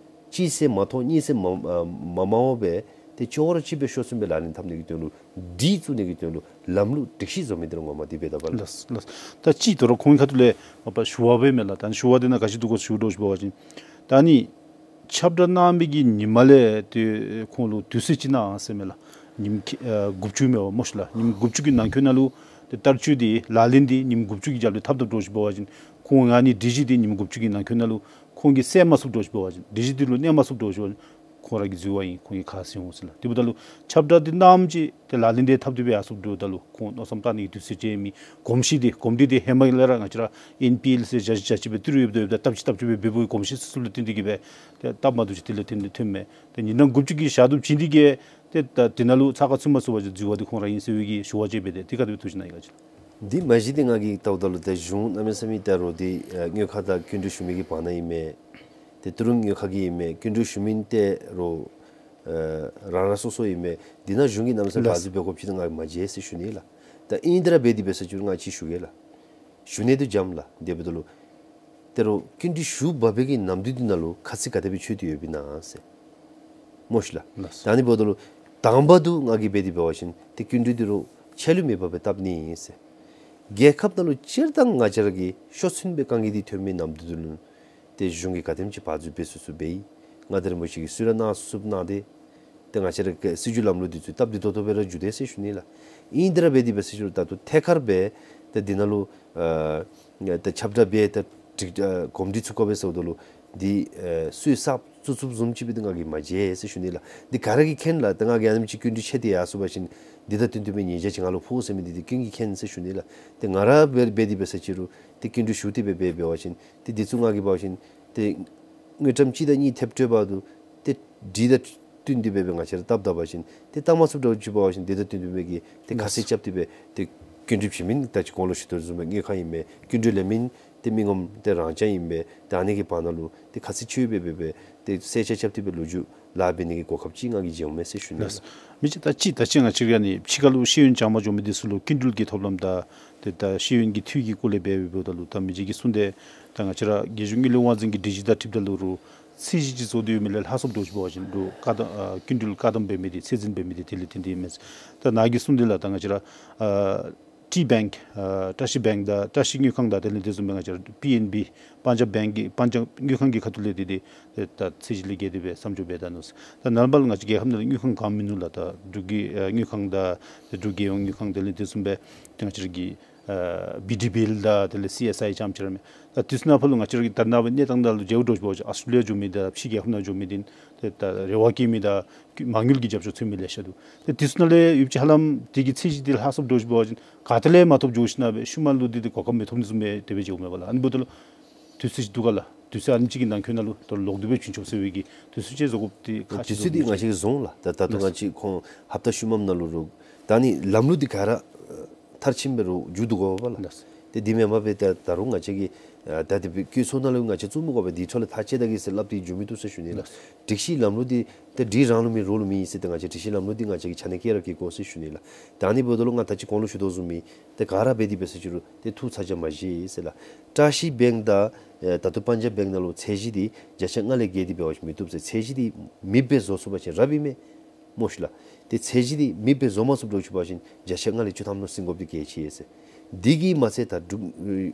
གཅིག་ཟེར་མ་ཐོགས་གཉིས་ཟེར་མ་ཨ་མ་མང་བ་སྦེ་ཏེ་ཅོག་ར་གཅིག་སྦེ་ཤོག་ཚོན་སྦེ་ལག་ལེན་འཐབ་ནི་གི་དོན་ལུ་སྒྲིག་བཙུགས་ནི་གི་དོན་ལུ་ལམ་ལུགས་སྒྲིག་གཞི་བཟོ་མི་འདི་ར་ངོ་མ་འདི་འབདཝ་ད་པ་ལགས། ལགས་ལགས། ད་ཅི་དོ་རུང་ཁོང་གི་ཁ་ཐུག་ལས་མ་པ་ཞུ་བ་སྦེ་མས་ལགས། ད་ནི་ཞུ་བ་འདི་ནང་ག་ཅི་འདུག་གོ་ཞུ་དོ་ཞུ་བ་ཅིན་ད་ནི་ཁྱབ་བསྒྲགས་གནང་མི་གི་ཉིནམ་ལས་ཏེ་ཁོང་ལུ་དུས་ཚོད་ཅིག་གནང་ཟེར་མས་ལགས། ཉིནམ་ཁེ་ཨ་དགུ་བཅུ་མས་པ་སྨོ་ཤིག་ལགས། ཉིནམ་དགུ་བཅུ་གི་ནང་འཁོད་ནང་ལུ་ཏེ་བསྟར་སྤྱོད་འདི་ལག་ལེན་འདི་ཉིནམ་དགུ་བཅུ་གི་རྒྱབ་ལས་འཐབ་འཐབ་འདྲཝ་ཅིག་འབད་བ་ཅིན་ཁོང་ཨ་ནི་སྒྲིག་གཞི་འདི་ཉིནམ་དགུ་བཅུ་གི་ནང་འཁོད་ནང་ལུ་ཁོང་གིས་སེལ་མ་ཚུགསཔ་འདྲཝ་ཅིག་འབད་བ་ཅིན་སྒྲིག་གཞི་འདི་ལུ་གནས་མ་ཚུགསཔ་འདྲཝ་ཅིག་འབད་བ་ཅིན་ཁོང་ར་གི་འཛོལ་བ་ཨིན། ཁོང་གིས་ཁ་བཟེད་འོང་ཟེར་ལགས། དེ་འབདཝ་ད་ལུ་ཁྱབ་བསྒྲགས་འདི་གནངམ་ཅིག་ཏེ་ལག་ལེན་འདི་འཐབ་སྟེ་སྦེ་ཡར་སོངམ་འདྲཝ་ད་ལུ་ཁོང་མནོ་བསམ་བཏང་ནི་གི་དུས་ཚོད་ཅིག་མེད། གོམས་གཤིས་འདི་གོམས་འདྲིས་འདི་ཧེ་མ་ལས་ར་ང་བཅས་ར་ཨེན་པི་ཨེལ་ཟེར་བཞག་བཞག་ཅིག་སྦེ་ཏི་རུ་ཡོདཔ་ད་ཡོདཔ་ད་སྟབས་ཅིག་སྟབས་ཅིག་སྦེ་འབད་འབདཝ་གོམས་གཤིས་སོ་སོ་ལུ་བརྟེན་ཏེ་གིས་སྦེ་ཏེ་སྟབས་མ་བདེཝ་ཅིག་དེ་ལས་བརྟེན་ཏེ་ཐོནམ་མས། ཏེ་ཉིན་གྲངས་དགུ་བཅུ་གི་ཞག་དུམ་བྱིན་ཏེ་གིས་ཏེ་ད་དེ་ནང་ལུ་ཚགས་ཁར་ཚུད་མ་ཚུད་པ་ཅིན་འཛོལ་བ་འདི་ཁོང་ར་ཨིན་ཟེར་བའི་གི་ཞུ་བ་ཅིག་འབད་དེ་འདི་ག་དེ་སྦེ་ཐུགས་བཞེད་གནང་ཡི་ག་ཅིག་ལགས། འདི་མ་གཞི་འདི་ང་གིས་བལྟཝ་ད་ལུ་ཏེ་གཞུང་གནམ་མེད་ས་མེད་ད་རུང་འདི་ཨ་དངུལ་ཁང་དང་སྐྱིད་འགྲོ་ཞུ་མི་གི་བར་ན་ཨིན་མས། ཏེ་ཏི་རུ་དངུལ་ཁང་གི་ཨིན་མས། སྐྱིད་འགྲོ་ཞུ་མི་ཏེ་རུང་ཨ་རང་རང་སོ་སོ་ཨིན་མས། འདི་ནང་གཞུང་གིས་གནམ་མེད་ས་མེད་ལགས། བར་འཛུལ་འབད་དགོཔ་ཅིག་ད་ང་མ་མཇལ་ཟེར་ཞུ་ནི་ལགས། ད་ཨིན་དེ་ར་འབད་དེ་འབད་ས་ཅིག་རུང་ང་ཅིག་ཞུ་གེ་ལགས། ཞུ་ནི་འདི་འཇམ་ལགས། དེ་འབདཝ་ད་ལུ་ཏེ་རུང་སྐྱིད་འགྲོ་ཞུ་འབག་པའི་གི་ནམ་དུས་འདི་ནང་ལུ་ཁ་ཚིག་ག་དེ་སྦེ་ཆོད་དེ་ཡོདཔ་ཨིན་ན་ཟེར་སྨོ་ཤིག་ལགས། ལགས་སོ། ད་ཨ་ནི་འབདཝ་ད་ལུ་དང་པ་འདི་ང་གིས་འབད་དེ་འབད་བ་ཅིན་ཏེ་སྐྱིད་འགྲོ་འདི་རུང་ཆད་ལུས་མེད་པར་སྦེ་བཏབ་ནི་ཨིན་ཟེར། རྒྱལ་ཁབ་ནང་ལུ་སྤྱིར་བཏང་ང་བཅས་ར་གི་ཤོག་ཚོན་སྦེ་དཀའ་ངལ་འདི་ཐོན་མི་ནམ་དུས་འདི་ལུ་ཏེ་གཞུང་གིས་ག་དེམ་ཅིག་བར་འཛུལ་འབད་ཚུགས་ཚུགས་འབད་ཡི། མངའ་བདག་རིན་པོ་ཆེ་གིས་གསོལ་རས་གནང་ཚུགས་ཚུགས་གནང་སྟེ་ཏེ་ང་བཅས་ར་གི་སྲིད་བྱུས་ལམ་ལུགས་འདི་ཚུ་སྟབས་བདེ་ཏོག་ཏོ་སྦེ་ར་འགྱོ་དེས་ཟེར་ཞུ་ནི་ལགས། ཨིན་དེ་ར་འབད་དེ་འབད་ས་ཅིག་རུང་ད་ལྟོ་ཐད་ཀར་སྦེ་ཏེ་འདི་ནང་ལུ་ཨ་ཏེ་ཁྱབ་བསྒྲགས་འབད་ཏེ་ཏེ་ཨ་གོམས་འདྲིས་ཚུད་དགོ་པས་ཟེརཝ་ད་ལུ་ འདི་ཨེ་སུས་གསརཔ་བཙུགས་བཙུགསཔ་བཟུམ་ཅིག་སྦེ་འདི་ང་གིས་མ་མཇལ་ཟེར་ཞུ་ནི་ལགས། འདི་ག་ར་གིས་མཁྱེན་ལགས། ད་ང་གིས་ཨ་ནེམ་ཅིག་སྐྱིན་འགྲུལ་ཆད་དེ་ཡར་སོང་པ་ཅིན་འདི་དང་བསྟུན་བསྟུན་པའི་ཉེས་བྱ་ཅིག་ང་ལུ་ཕོག་ཟེར་མི་འདི་འདི་ཀུན་གྱིས་མཁྱེན་ཟེར་ཞུ་ནི་ལགས། ཏེ་ང་ར་འབད་འབད་དེ་འབད་ས་ཅིག་རུང་ཏེ་སྐྱིན་འགྲུལ་ཞུ་སྟེ་སྦེ་འབད་འབད་བ་ཅིན་ཏེ་འདི་ཚུ་ང་གིས་འབད་བ་ཅིན་ཏེ་དངུལ་ཀྲམ་གཅིག་དང་གཉིས་ཐེབས་སྤྲོད་པ་འདུག། ཏེ་འདི་དང་བསྟུན་ཏེ་སྦེ་འབད་ང་བཅས་ར་བཏབ་ད་པ་ཅིན་ཏེ་བཏབ་མ་ཚུགསཔ་འདྲཝ་ཅིག་འབད་བ་ཅིན་འདི་དང་བསྟུན་ཏེ་སྦེ་གི་ཏེ་ཁ་གསལ་རྐྱབ་སྟེ་སྦེ་ཏེ་སྐྱིན་འགྲུལ་བྱིན་མི་ད་ཅི་གོང་ལུ་ཞུ་དོ་བཟུམ་སྦེ་དངུལ་ཁང་ཨིན་པས། སྐྱིན་འགྲུལ་ལེན་མི་ཏེ་མི་ངོམ་ཏེ་རང་རྐྱང་ཨིན་པས། ད་ཨ་ནི་གི་བར་ན་ལུ་ཏེ་ཁ་གསལ་ཆོད་སྦེ་སྦེ་སྦེ་ཏེ་གསལ་ཆ་རྐྱབ་སྟེ་སྦེ་ལོ་རྒྱུས་ལཱ་འབད་ནི་གི་གོ་སྐབས་ཅིག་ང་གིས་བྱིན་འོང་མས་ཟེར་ཞུ་ནི་ལགས། ལགས། མི་ཅིག་ད་ཅི་ད་ཅི་ང་བཅས་ཀྱི་ཨ་ནི་ཕྱི་ཁ་ལུ་ཤེས་ཡོན་སྦྱང་པར་འགྱོ་མི་འདི་ཚུ་ལུ་སྐྱིན་འགྲུལ་གྱི་ཐོབ་ལམ་དང་ཏེ་ད་ཤེས་ཡོན་གྱི་འཐུས་ཀྱི་སྐོར་ལས་འབད་འབདཝ་ད་ལུ་ད་མི་རྗེ་གིས་གསུངས་ཏེ་ད་ང་བཅས་ར་རྒྱལ་གཞུང་དངུལ་ལས་དབང་འཛིན་གྱི་སྒྲིག་གཞི་དང་འཁྲིལཝ་ད་ལུ་རུང་ཚད་གཞི་ཅིག་བཟོ་སྟེ་ཡོད་མི་ལས་ལྷག་སོངམ་འདྲཝ་ཅིག་འབད་བ་ཅིན་རུང་བཀག་དམ་ཨ་སྐྱིན་འགྲུལ་བཀག་དམ་འབད་མི་འདི་ཚད་འཛིན་འབད་མི་འདི་དེ་ལས་བརྟེན་ཏེ་ཨིན་མས། ད་ནཱ་གིས་གསུངས་དེ་ལགས། ད་ང་བཅས་ར་ཨ་ཊི་བེངཀ་ཨ་བཀྲ་ཤིས་བེངཀ་དང་བཀྲ་ཤིས་དངུལ་ཁང་དང་དེ་ལས་དེ་བཟུམ་སྦེ་ང་བཅས་ར་པི་ཨེན་བི་པན་ཇབ་བེངཀ་གི་པན་ཇབ་དངུལ་ཁང་གི་ཁ་ཐུག་ལས་འདི་འདི་ད་ཚད་གཞི་ལས་བརྒལ་ཏེ་སྦེ་མཚམས་འཇོག་འབད་ད་ནུག། ད་ནཱ་ལས་ཕར་ང་བཅས་རྒྱལ་ཁབ་ནང་ལུ་དངུལ་ཁང་གང་མིན་ནུག་ལགས། ད་འབྲུག་གི་ཨ་དངུལ་ཁང་དང་ད་འབྲུག་རྒྱལ་ཡོངས་དངུལ་ཁང་དེ་ལས་དེ་བཟུམ་སྦེ་ད་ང་བཅས་ར་གི་ཨ་བི་ཌི་བི་ཨེལ་དང་དེ་ལས་སི་ཨེསི་ཨའི་ཙམ་ཅིག་ར་མས། ད་དེ་ཚུ་ནང་ཕར་ལུ་ང་བཅས་ར་གི་ད་ནཱ་སྦེ་གནས་སྟངས་ནང་ལུ་མཇལཝ་འདྲཝ་ཅིག་འབད་བ་ཅིན་ཨཱོས་ཊྲེ་ལི་ཡ་འགྱོ་མི་དང་ཕྱི་རྒྱལ་ཁབ་ནང་འགྱོ་མི་འདི་ཏེ་ད་རེ་བ་བསྐྱེད་མི་དང་མ་དངུལ་གྱི་རྒྱབ་སྐྱོར་འཚོལ་མི་ལེ་ཤ་འདུག། ཏེ་དེ་ཚུ་ནང་ལས་ཡོདཔ་ཅིག་ཧ་ལམ་དེ་གི་ཚད་གཞི་འདི་ལྷག་སོངམ་འདྲཝ་ཅིག་འབད་བ་ཅིན་ག་ཏེ་ལས་མ་ཐོབ་འགྱོ་ཞིན་ན་སྦེ་ཤུལ་མ་ལུ་འདི་འདི་གོ་སྐབས་མི་ཐོབ་ནི་བཟུམ་སྦེ་དེ་སྦེ་འགྱོཝ་མས་པ་ལགས། ཨ་ནི་འབདཝ་ད་ལུ་དུས་ཚོད་ཅིག་འདུག་ག་ལགས། དུས་ཚོད་ཨ་ནེམ་ཅིག་གི་ནང་འཁོད་ནང་ལུ་ད་ལོག་སྟེ་སྦེ་བྱིན་ཆོགཔ་ཟེར་བའི་གི་དུས་ཚོད་ཅིག་བཟོ་དགོཔ་འདི་ཁག་ཆེ་དུས་ཚོད་འདི་ང་བཅས་ཀྱིས་བཟུང་ལགས། ད་ད་ལྟོ་ང་བཅས་ཁོང་ཧབ་ཏ་ཤུལ་མམ་ནང་ལུ་རུང་ད་ཨ་ནི་ལམ་ལུགས་འདི་ག་ར་མཐར་ཕྱིནམ་སྦེ་རུང་མཇུག་བསྡུ་དགོ་པས་ལགས། ལགས། ཏེ་འདི་མེན་པར་སྦེ་ད་ད་རུང་ང་བཅས་ཀྱིས་ཨ་ད་དེ་སྦེ་བཀོད་ཚོགས་ནང་ལུ་ང་བཅས་བཙུགས་མི་དགོ་པས། དེའི་འཕྲོ་ལས་ཐག་བཅད་ད་གེ་ཟེར་སླབ་སྟེ་འགྱོ་མི་བཏུབ་ཟེར་ཞུ་ནི་ལགས། ལགས། སྒྲིག་གཞི་ལམ་ལུགས་འདི་ཏེ་སྒྲིག་རང་ལུ་མེད་རོགས་ལུ་མེད་ཟེར་ཏེ་ང་བཅས་སྒྲིག་གཞི་ལམ་ལུགས་འདི་ང་བཅས་ཀྱིས་ཆ་གནས་བསྐྱལ་ར་བསྐྱལ་དགོ་ཟེར་ཞུ་ནི་ལགས། ད་ཨ་ནི་འབདཝ་ད་ལུ་ང་ད་ཅི་གོང་ལུ་ཞུ་དོ་བཟུམ་སྦེ་ཏེ་ག་ར་འབད་དེ་འབད་ས་ཅིག་རུང་ཏེ་ཐུགས་ཚ་གྱང་མ་བཞེས་ཟེར་ལགས། བཀྲ་ཤིས་བེངཀ་དང་ཨེ་ད་ལྟོ་པན་ཇབ་བེངཀ་ནང་ལུ་ཚད་གཞི་འདི་བརྒྱ་ཆ་ལྔ་ལས་བརྒལ་ཏེ་འབད་བ་ཅིན་མི་བཏུབ་ཟེར། ཚད་གཞི་འདི་མེདཔ་སྦེ་བཟོ་ཚུགས་པ་ཅིན་རབ་ཨིན་མས། སྨོ་ཤིག་ལགས། ཏེ་ཚད་གཞི་འདི་མེདཔ་སྦེ་བཟོ་མ་ཚུགསཔ་འདྲཝ་ཅིག་འབད་བ་ཅིན་བརྒྱ་ཆ་ལྔ་ལས་བཅུ་ཐམ་ལུ་ཟིན་དགོཔ་འདི་གལ་ཆེ་ཟེར། འདི་གིས་མ་ཚད་ད་འབྲུག་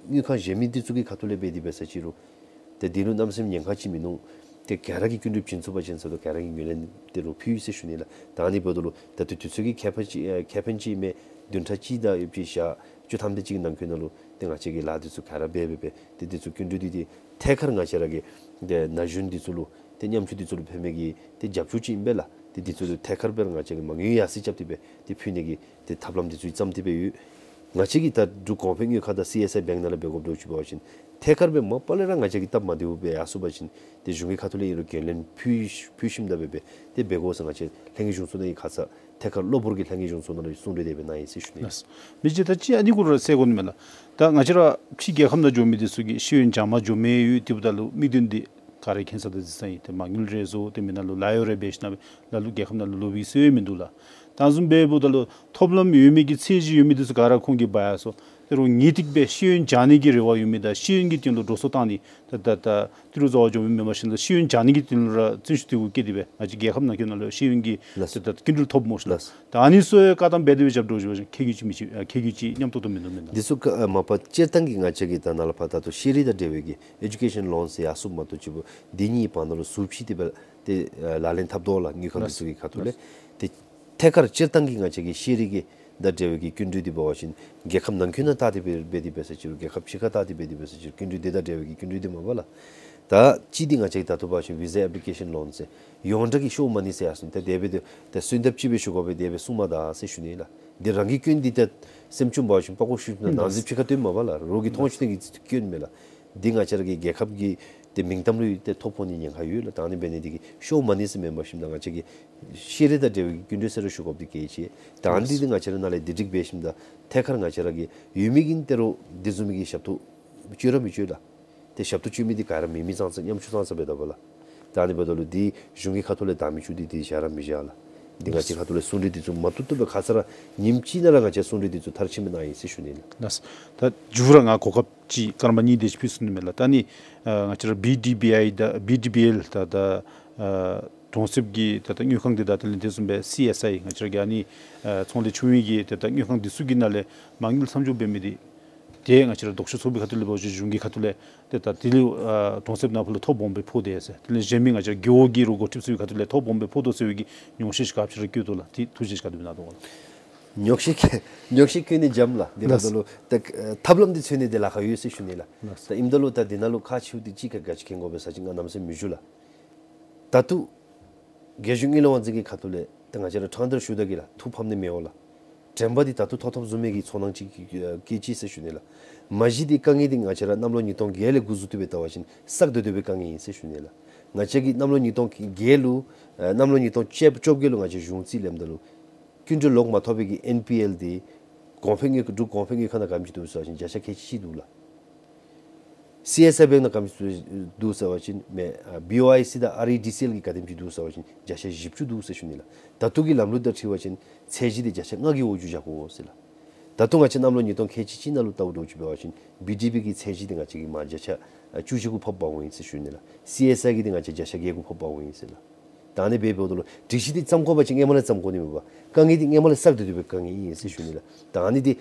དངུལ་ཁང་གཞན་མི་འདི་ཚུ་གི་ཁ་ཐུག་ལས་འབད་དེ་འབད་ས་ཅིག་རུང་ཏེ་འདི་ལུ་གནམ་མེད་ས་མེད་ཉེན་ཁ་ཅིག་མིན་འདུག། ཏེ་ག་ར་གིས་སྐྱིན་འགྲུལ་བྱིན་ཚུགས་པ་ཅིན་ཟེར་དོ་ག་ར་གིས་ངོས་ལེན་ཏེ་རུང་ཕུལ་ཟེར་ཞུ་ནི་ལགས། ད་ཨ་ནི་འབདཝ་ད་ལུ་ད་ལྟོ་དུས་ཚོད་ཀྱི་ཁེ་ཕན་ཅིག་ཨེ་ཁེ་ཕན་ཅིག་མས། བདུན་ཕྲག་གཅིག་དང་ཡོདཔ་ཅིག་ཞག་བཅུ་ཐམ་དེ་ཅིག་གི་ནང་འཁོད་ནང་ལུ་ཏེ་ང་བཅས་ཀྱིས་ལཱ་འདི་ཚུ་ག་ར་འབད་འབད་འབད་ཏེ་འདི་ཚུ་སྐྱིན་འགྲུལ་འདི་ཏེ་ཐད་ཀར་ང་བཅས་ར་གི་ཏེ་ན་གཞོན་འདི་ཚུ་ལུ་ཏེ་ཉམ་ཆུང་འདི་ཚུ་ལུ་ཕན་མི་གི་ཏེ་རྒྱབ་སྐྱོར་ཅིག་ཨིན་པས་ལགས། ཏེ་འདི་ཚུ་ལུ་ཐད་ཀར་སྦེ་ར་ང་བཅས་ཀྱིས་མ་དངུལ་ཡར་སེང་རྐྱབ་སྟེ་སྦེ་ཏེ་ཕུལ་ནི་གི་ཏེ་ཐབས་ལམ་འདི་ཚུ་བརྩམས་ཏེ་སྦེ་ཡོད། ང་བཅས་ཀྱིས་ད་འབྲུག་གོང་འཕེལ་དངུལ་ཁང་དང་སི་ཨེསི་ཨའི་བེངཀ་ནང་ལས་འབད་དགོཔ་འདྲཝ་ཅིག་འབད་བ་ཅིན་ཐད་ཀར་སྦེ་མ་པ་ལས་ར་ང་བཅས་ཀྱི་སྟབས་མ་བདེཝ་སྦེ་ཡར་སོང་པ་ཅིན་ཏེ་གཞུང་གི་ཁ་ཐུག་ལས་ཨིན་རུང་འགན་ལེན་ཕུལ་ཕུལ་ཞིནམ་ད་སྦེ་སྦེ་ཏེ་འབད་དགོ་ཟེར་ང་བཅས་ལྷན་རྒྱས་གཞུང་ཚོགས་ནང་གི་ཁ་ཙ་ཐད་ཀར་གློ་བུར་གྱི་ལྷན་རྒྱས་གཞུང་ཚོགས་ནང་ལུ་གསུང་གྲོས་དེ་སྦེ་གནང་ཡི་ཟེར་ཞུ་ནི། ལགས། མི་རྗེ་ད་ཅི་ཨ་ནི་གུ་ར་གསལ་དགོ་ནི་མས་ལགས། ད་ང་བཅས་ར་ཕྱི་རྒྱལ་ཁབ་ནང་འགྱོ་མི་འདི་ཚུ་གིས་ཤེས་ཡོན་སྦྱང་མ་འགྱོ་མི་ཡོད། དེ་འབདཝ་ད་ལུ་དམིགས་དོན་འདི་ག་ར་མཁྱེན་ས་དང་གཟིགས་ས་ཨིན། ཏེ་མ་དངུལ་རེ་བཟོ་དེ་མེན་ན་ལུ་ལཱ་གཡོག་རེ་འབད་ཞིན་ན་སྦེ་ལ་ལུ་རྒྱལ་ཁབ་ནང་ལུ་ལོག་པའི་སྲོལ་ཡང་མིན་འདུག་ལགས། ད་བཟུམ་འབདཝ་ད་ལུ་ཐོབ་ལམ་ཡོད་མི་གི་ཚད་གཞི་ཡོད་མི་འདི་ཚུ་ག་ར་ཁོང་གིས་འབག་ཡར་སོང་། དེ་རུང་ངེས་ཏིག་སྦེ་ཤེས་ཡོན་སྦྱང་ནི་གི་རེ་བ་ཡོད་མི་དང་ཤེས་ཡོན་གྱི་དོན་ལུ་འགྲོ་སོང་བཏང་ནི་ད་ད་ད་ཏི་རུ་བཟའ་བ་འགྱོ་མི་མེན་པར་ཞིན་ན་ཤེས་ཡོན་སྦྱང་ནི་གི་དོན་ལུ་ར་བརྩོན་ཤུགས་བསྐྱེད་དེ་སྦེ་ང་བཅས་རྒྱལ་ཁབ་ནང་འཁོད་ནང་ལུ་ཤེས་ཡོན་གྱི་ལགས། ད་ད་སྐྱིན་འགྲུལ་ཐོབ་སྨོ་ཤིག་ལགས། ལགས། ད་ཨ་ནི་ཚུ་ཡང་བཀག་དམ་འབད་དེ་སྦེ་རྐྱབ་འགྱོ་བ་ཅིན་ཁེ་གྱོང་ཅིག་མི་ཅིག་ཨ་ཁེ་གྱོང་ཅིག་མཉམ་ཏོག་ཏོ་མིན་འདུག་མེན་ན། འདི་ཚུ་ཀ་ཨ་མ་པ་སྤྱིར་བཏང་གི་ང་བཅས་ཀྱི་ད་ནཱ་ལས་ཕར་ད་ལྟོ་ཤེས་རིག་དང་འབྲེལ་བའི་གི་ཨེ་ཌུ་ཀེ་ཤཱན་ལོན་ཟེར་ཡར་སོངམ་མ་གཏོགས་ཅིག་འབད་འདི་གཉིས་བར་ན་ལུ་ཟུར་ཕྱེ་སྟེ་སྦེ་ཏེ་ཨ་ལག་ལེན་འཐབ་དོ་ལགས། དངུལ་ཁང་འདི་ཚུ་གི་ཁ་ཐུག་ལས། ཏེ་ཐད་ཀར་སྤྱིར་བཏང་གི་ང་བཅས་ཀྱི་ཤེས་རིག་གི་དང་འབྲེལ་བའི་གི་སྐྱིན་འགྲུལ་འདི་འབད་བ་ཅིན་རྒྱལ་ཁབ་ནང་འཁོད་ནང་བལྟ་སྟེ་འབད་འབད་དེ་འབད་ས་ཅིག་རུང་རྒྱལ་ཁབ་ཕྱི་ཁར་བལྟ་སྟེ་འབད་དེ་འབད་ས་ཅིག་རུང་སྐྱིན་འགྲུལ་འདི་དང་འབྲེལ་བའི་གི་སྐྱིན་འགྲུལ་འདི་མ་པ་ལགས། ད་གཅིག་འདི་ང་བཅས་ཀྱི་ད་ལྟོ་འབད་བ་ཅིན་བི་ཟ་ཨེ་པི་ལི་ཀེ་ཤཱན་ལོན་ཟེར་ཡོངས་གྲགས་ཀྱི་ཤོག་མ་ནི་ཟེར་ཡར་སོང་། ཏེ་དེ་སྦེ་ཏེ་ད་སོན་ལྡབ་ཅིག་སྦེ་ཞུ་དགོ་པས། དེ་སྦེ་གསུངམ་ད་ཟེར་ཞུ་ནི་ལགས། འདི་རང་གི་སྐྱོན་འདི་ཏེ་སེམས་ཆུང་འབད་བ་ཅིན་པགས་ཀོ་བཤུ་ནང་ན་ཟེར་ཕྱི་ཁར་སྟོན་མ་པ་ལགས། རོགས་ཀྱིས་མཐོང་ཆུང་ནི་གི་སྐྱོན་མེན་ལགས། འདི་ང་བཅས་ར་གི་རྒྱལ་ཁབ་ཀྱི་ཏེ་མིང་གཏམ་ལུ་ཏེ་ཐོ་ཕོག་ནི་ཉེན་ཁ་ཡོད་ལགས། ད་ཨ་ནི་འབད་ནི་འདི་གིས་ཤོག་མ་ནི་ཟེར་མེན་པར་ཞིནམ་ད་ང་བཅས་ཀྱི་ཤེས་རིག་དང་འབྲེལ་བའི་སྐྱིན་འགྲུལ་ཟེར་རུང་ཞུ་དགོཔ་འདི་གལ་ཆེ། ད་ཨ་ནི་འདི་ང་བཅས་ར་ནཱ་ལས་དེ་སྒྲིག་འབད་ཞིནམ་ད་ཐད་ཀར་ང་བཅས་ར་གི་ཡོད་མི་གི་ཏེ་རོགས་འདི་བཟུམ་མའི་གི་ཞབས་ཏོག་སྤྱོད་ར་མི་སྤྱོད་ལགས། ཏེ་ཞབས་ཏོག་སྤྱོད་མི་འདི་ག་ར་མི་མི་ཙང་ཙང་ཉམ་ཆུང་ཙང་ཙང་འབད་དོ་པ་ལགས། ད་ཨ་ནི་འབདཝ་ད་ལུ་འདི་གཞུང་གི་ཁ་ཐུག་ལས་བདའ་མི་ཚུ་འདི་འདི་བཞག་ར་མི་བཞག་ལགས། འདི་ང་བཅས་ཁ་ཐུག་ལས་གསུང་གྲོས་འདི་ཚུ་མ་བཏུབ་བཏུབ་སྦེ་ཁ་ཙ་ར་ཉིནམ་གཅིག་ནང་ར་ང་བཅས་གསུང་གྲོས་འདི་ཚུ་མཐར་ཕྱིནམ་སྦེ་གནང་ཡི་ཟེར་ཞུ་ནི་ལགས། ལགས། ད་མཇུག་ར་ང་གོ་སྐབས་ཅིག་སྐར་མ་གཉིས་དེ་ཅིག་ཕུལ་ཚུགས་ནི་མས་ལགས། ད་ཨ་ནི་ཨ་ང་བཅས་ར་བི་ཌི་བི་ཨའི་དང་བི་ཌི་བི་ཨེལ་ད་ད་ཨ་གྲོང་གསེབ་ཀྱི་ད་ད་དངུལ་ཁང་འདི་དང་དེ་ལས་དེ་བཟུམ་སྦེ་སི་ཨེསི་ཨའི་ང་བཅས་ར་གི་ཨ་ནི་ཨ་ཚོང་ལས་ཆུང་བའི་གི་ད་ད་དངུལ་ཁང་འདི་ཚུ་གི་ནང་ལས་མ་དངུལ་མཚམས་འཇོག་འབད་མི་འདི་ཏེ་ང་བཅས་ར་ལྡོག་ཕྱོགས་ཚོགས་པའི་ཁ་ཐུག་ལས་འབད་བ་ཅིན་གཞུང་གི་ཁ་ཐུག་ལས་ཏེ་ད་དེ་ལས་ཨ་གྲོང་གསེབ་ནང་ཕར་ལུ་ཐོ་སྦོམ་སྦེ་ཕོག་དེས་ཟེར། དེ་ལས་གཞན་མི་ང་བཅས་ར་རྒེད་འོག་གི་རུང་འགོ་ཁྲིདཔ་ཚུ་གི་ཁ་ཐུག་ལས་ཐོ་སྦོམ་སྦེ་ཕོག་དོ་ཟེར་བའི་གི་ཉུང་ཤས་ཤིག་ག་ཅི་ར་བཀོད་དོ་ལགས། ཏེ་ཐུགས་བཞེད་ཅིག་ག་དེ་སྦེ་གནང་དོ་ལགས། ཉོགས་བཤད་ཉོགས་བཤད་བཀོད་ནི་འཇམ་ལགས། དེ་འབདཝ་ད་ལུ་ད་ཐབས་ལམ་འདི་འཚོལ་ནི་འདི་ལཱ་ཁག་ཡོད་ཟེར་ཞུ་ནི་ལགས། ད་ཨིནམ་ད་ལུ་ད་འདི་ནང་ལུ་ཁག་ཆེཝ་འདི་ཅིག་ཁར་ག་ཅི་མཁྱེན་དགོ་པས་ཟེར་བ་ཅིན་ང་གནམ་མེད་ས་མེད་མི་ཞུ་ལགས། ད་ལྟོ་རྒྱལ་གཞུང་དངུལ་ལས་དབང་འཛིན་གྱི་ཁ་ཐུག་ལས་ད་ང་བཅས་ར་ཕྲང་སྟེ་ར་ཞུ་ད་གེ་ལགས། ཐུགས་ཕམ་ནི་མི་འོང་ལགས། དྲན་པ་འདི་ད་ལྟོ་ཐོབ་ཐོབ་བཟུམ་མའི་གི་ཚོར་སྣང་ཅིག་སྐྱེས་ཅི་ཟེར་ཞུ་ནི་ལགས། མ་གཞི་འདི་དཀའ་ངལ་འདི་ང་བཅས་ར་གནམ་ལོ་ཉིས་སྟོང་བརྒྱད་ལས་འགོ་བཙུགས་ཏེ་སྦེ་བལྟ་བ་ཅིན་བསགས་ཏེ་སྡོད་པའི་དཀའ་ངལ་ཨིན་ཟེར་ཞུ་ནི་ལགས། ང་བཅས་ཀྱིས་གནམ་ལོ་ཉིས་སྟོང་བརྒྱད་ལུ་ཨ་གནམ་ལོ་ཉིས་སྟོང་བཅོ་བརྒྱད་ལུ་ང་བཅས་གཞུང་རྩིས་ལེནམ་ད་ལུ་སྐྱིན་འགྲུལ་ལོག་མ་ཐོབ་པའི་གི་ཨེན་པི་ཨེལ་འདི་གོང་འཕེལ་དངུལ་འབྲུག་གོང་འཕེལ་དངུལ་ཁང་ནང་ག་དེམ་ཅིག་འདུག་ཟེར་བ་ཅིན་བརྒྱ་ཆ་ཁལ་གཅིག་གཅིག་འདུག་ལགས། སི་ཨེས་ཨའི་བེངཀ་ནང་ག་དེམ་ཅིག་འདུག་ཟེར་བ་ཅིན་མེན་ཨ་བི་ཨོ་ཨའི་སི་དང་ཨར་ཨི་ཌི་སི་ཨེལ་གྱི་ག་དེམ་ཅིག་འདུག་ཟེར་བ་ཅིན་བརྒྱ་ཆ་བཞི་བཅུ་འདུག་ཟེར་ཞུ་ནི་ལགས། ད་ལྟོ་གི་ལམ་ལུགས་དང་འཁྲིལ་བ་ཅིན་ཚད་གཞི་འདི་བརྒྱ་ཆ་ལྔ་གི་འོག་འགྱོ་བཞག་དགོ་ཟེར་ལགས། ད་ལྟོ་ང་བཅས་གནམ་ལོ་ཉིས་སྟོང་ཁལ་གཅིག་གཅིག་ནང་ལུ་བལྟཝ་འདྲཝ་ཅིག་འབད་བ་ཅིན་བི་ཌི་པི་གི་ཚད་གཞི་འདི་ང་བཅས་ཀྱིས་མར་བརྒྱ་ཆ་ཨ་བཅུ་བཞི་གུ་ཕབ་འབག་འོང་ཡི་ཟེར་ཞུ་ནི་ལགས། སི་ཨེས་ཨའི་གི་འདི་ང་བཅས་བརྒྱ་ཆ་བརྒྱད་གུ་ཕབ་འབག་འོང་ཡི་ཟེར་ལགས། ད་ཨ་ནི་འབད་འབདཝ་ད་ལུ་སྒྲིག་གཞི་འདི་བརྩམ་དགོ་པ་ཅིན་སྔོན་མ་ལས་བརྩམ་དགོ་ནི་མས་པ། དཀའ་ངལ་འདི་སྔོན་མ་ལས་བསགས་ཏེ་སྡོད་པའི་དཀའ་ངལ་ཨིན་ཟེར་ཞུ་ནི་ལགས། ད་ཨ་ནི་འདི་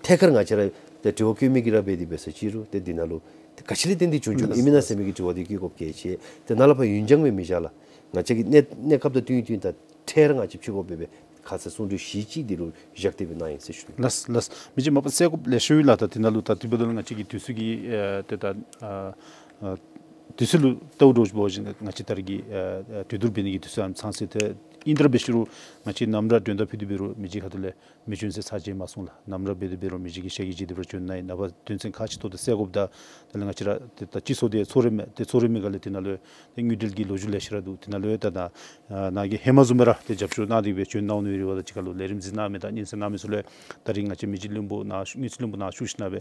ཐད་ཀར་ང་བཅས་ར་ཏེ་དྲི་བ་བཀོད་མི་གིས་ར་འབད་དེ་འབད་ས་ཅིག་རུང་ཏེ་འདི་ནང་ལུ་ཏེ་ག་ཅི་ལས་བརྟེན་ཏེ་བྱུང་བྱུངམ་ཨིན་མེན་ན་ཟེར་མི་གི་དྲི་བ་འདི་བཀོད་དགོཔ་གལ་ཆེ། ཏེ་ནཱ་ལས་ཕར་ཡུན་འགྱངས་སྦེ་མི་བཞག་ལགས། ང་བཅས་ཀྱིས་གནས་གནས་སྐབས་དང་བསྟུན་བསྟུན་དང་འཕྲལ་ར་ང་བཅས་ཕྱི་སྒོ་སྦེ་སྦེ་ཁ་ཙ་གསུང་གྲོས་གཞི་གཅིག་འདི་ལུ་བཞག་སྟེ་སྦེ་གནང་ཡི་ཟེར་ཞུ་ནི། ལགས་ལགས། མི་རྗེ་མ་པ་གསལ་དགོཔ་ལེ་ཤ་ཡོད་ལགས། ད་འདི་ནང་ལུ་ད་དེ་འབདཝ་ད་ལུ་ང་བཅས་ཀྱི་དུས་ཚོད་ཀྱི་ཨ་ཏེ་ད་ཨ་ཨ་དུས་ཚོད་ལུ་བལྟཝ་འདྲཝ་ཅིག་འབད་བ་ཅིན་ང་བཅས་ད་རེས་ཀྱི་ཨ་ཨ་གྲོས་བསྡུར་འབད་ནི་གི་དུས་ཚོད་ཨ་ནི་ཚང་སོང་ཡི། ཏེ་ཨིན་ཏེ་ར་འབད་ཞུ་རུང་ང་བཅས་ནམ་ར་མགྲོན་བརྡ་ཕུལ་ཏེ་འབད་རུང་མི་རྗེ་ཁ་ཐུག་ལས་མི་བྱོན་ཟེར་ཚར་གཅིག་མ་གསུངས་ལགས། ནམ་ར་འབད་དེ་འབད་རུང་མི་རྗེ་གིས་ཞལ་གྱིས་བཞེས་ཏེ་འབད་རུང་བྱོན་གནང་ཡི། ནངས་པ་དོན་ཚན་ཁག་ཆེ་ཏོག་ཏོ་གསལ་དགོཔ་དང་དེ་ལས་ང་བཅས་ར་ཏེ་ད་སྤྱི་ཚོགས་འདི་ཚོགས་ར་མས། ཏེ་ཚོགས་ར་མི་ག་ལས་དེ་ནང་ལུ་ཏེ་དངུལ་འབྲེལ་གྱི་ལོ་རྒྱུས་ལེ་ཤ་ར་འདུག། དེ་ནང་ལུ་ད་ནཱ་ཨ་ནཱ་གི་ཧེ་མ་བཟུམ་སྦེ་ར་ཏེ་རྒྱབ་སྐྱོར་གནང་སྟེ་སྦེ་བྱོན་གནང་ནི་རེ་བ་དང་གཅིག་ཁར་ལུ་ལས་རིམ་གཟིགས་གནང་མི་དང་སྙན་གསན་གནང་མི་ཚུ་ལུ་ད་རིས་ང་བཅས་མི་རྗེ་བློན་པོ་ནཱ་དངུལ་རྩིས་བློན་པོ་ནཱ་བཞུགས་ཞིནམ་སྦེ་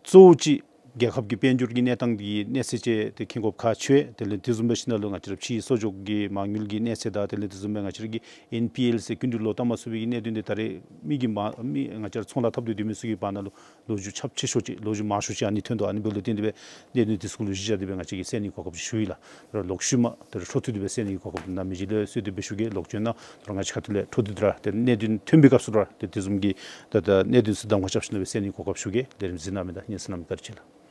གཙོ་བོ་ཅིག་རྒྱལ་ཁབ་ཀྱི་དཔལ་འབྱོར་གྱི་གནས་སྟངས་ཀྱི་གནས་ཚད་ཅིག་ཏེ་མཁྱེན་དགོཔ་ཁག་ཆེ། དེ་ལས་དེ་བཟུམ་སྦེ་ཞིནམ་ལས་ང་བཅས་ར་ཕྱིའི་གསོག་འཇོག་གི་མ་དངུལ་གྱི་གནས་ཚད་དང་དེ་ལས་དེ་བཟུམ་སྦེ་ང་བཅས་ར་གི་ཨེན་པི་ཨེལ་ཟེར་སྐྱིན་འགྲུལ་ལོག་བཏབ་མ་ཚུགས་པའི་གི་གནད་དོན་འདི་ད་རེས་མི་གིས་མ་མི་ང་བཅས་ར་ཚོང་ལཱ་འཐབ་སྟེ་སྡོད་མི་ཚུ་གི་བར་ན་ལུ་ལོ་རྒྱུས་ཁྱབ་ཆེ་ཤོས་ཅིག་ལོ་རྒྱུས་མང་ཤོས་ཅིག་ཨ་ནི་ཐོན་དོ། ཨ་ནི་འབདཝ་ལས་བརྟེན་ཏེ་སྦེ་གནད་དོན་འདི་ཚུ་གུ་ལུ་གཞི་བཞག་སྟེ་སྦེ་ང་བཅས་ཀྱིས་གསན་ནི་གོ་སྐབས་ཅིག་ཞུ་ཡི་ལགས། ད་རུང་ལོག་ཤུལ་མ་ད་རུང་འཕྲོ་མཐུད་དེ་སྦེ་གསན་ནི་གི་གོ་སྐབས་ནཱ་མི་རྗེ་ལུ་སྩལ་ཏེ་སྦེ་ཞུ་གེ། ལོག་བྱོན་གནང་། ད་རུང་ང་བཅས་ཁ་ཐུག་ལས་འཕྲོ་མཐུད་དེ་ར་ཏེ་གནད་དོན་ཐོན་པའི་སྐབས་སུ་ར་ཏེ་དེ་བཟུམ་གྱི་ད་ད་གནད་དོན་ཚུ་གདམ་ཁ་རྐྱབ་ཞིནམ་ལས་སྦེ་གསན་ནི་གི་གོ་སྐབས་ཞུ་གེ། ལས་རིམ་གཟིགས་གནང་མི་དང་སྙན་གསན་གནང་མི་བཀའ་དྲིན་ཆེ་ལགས།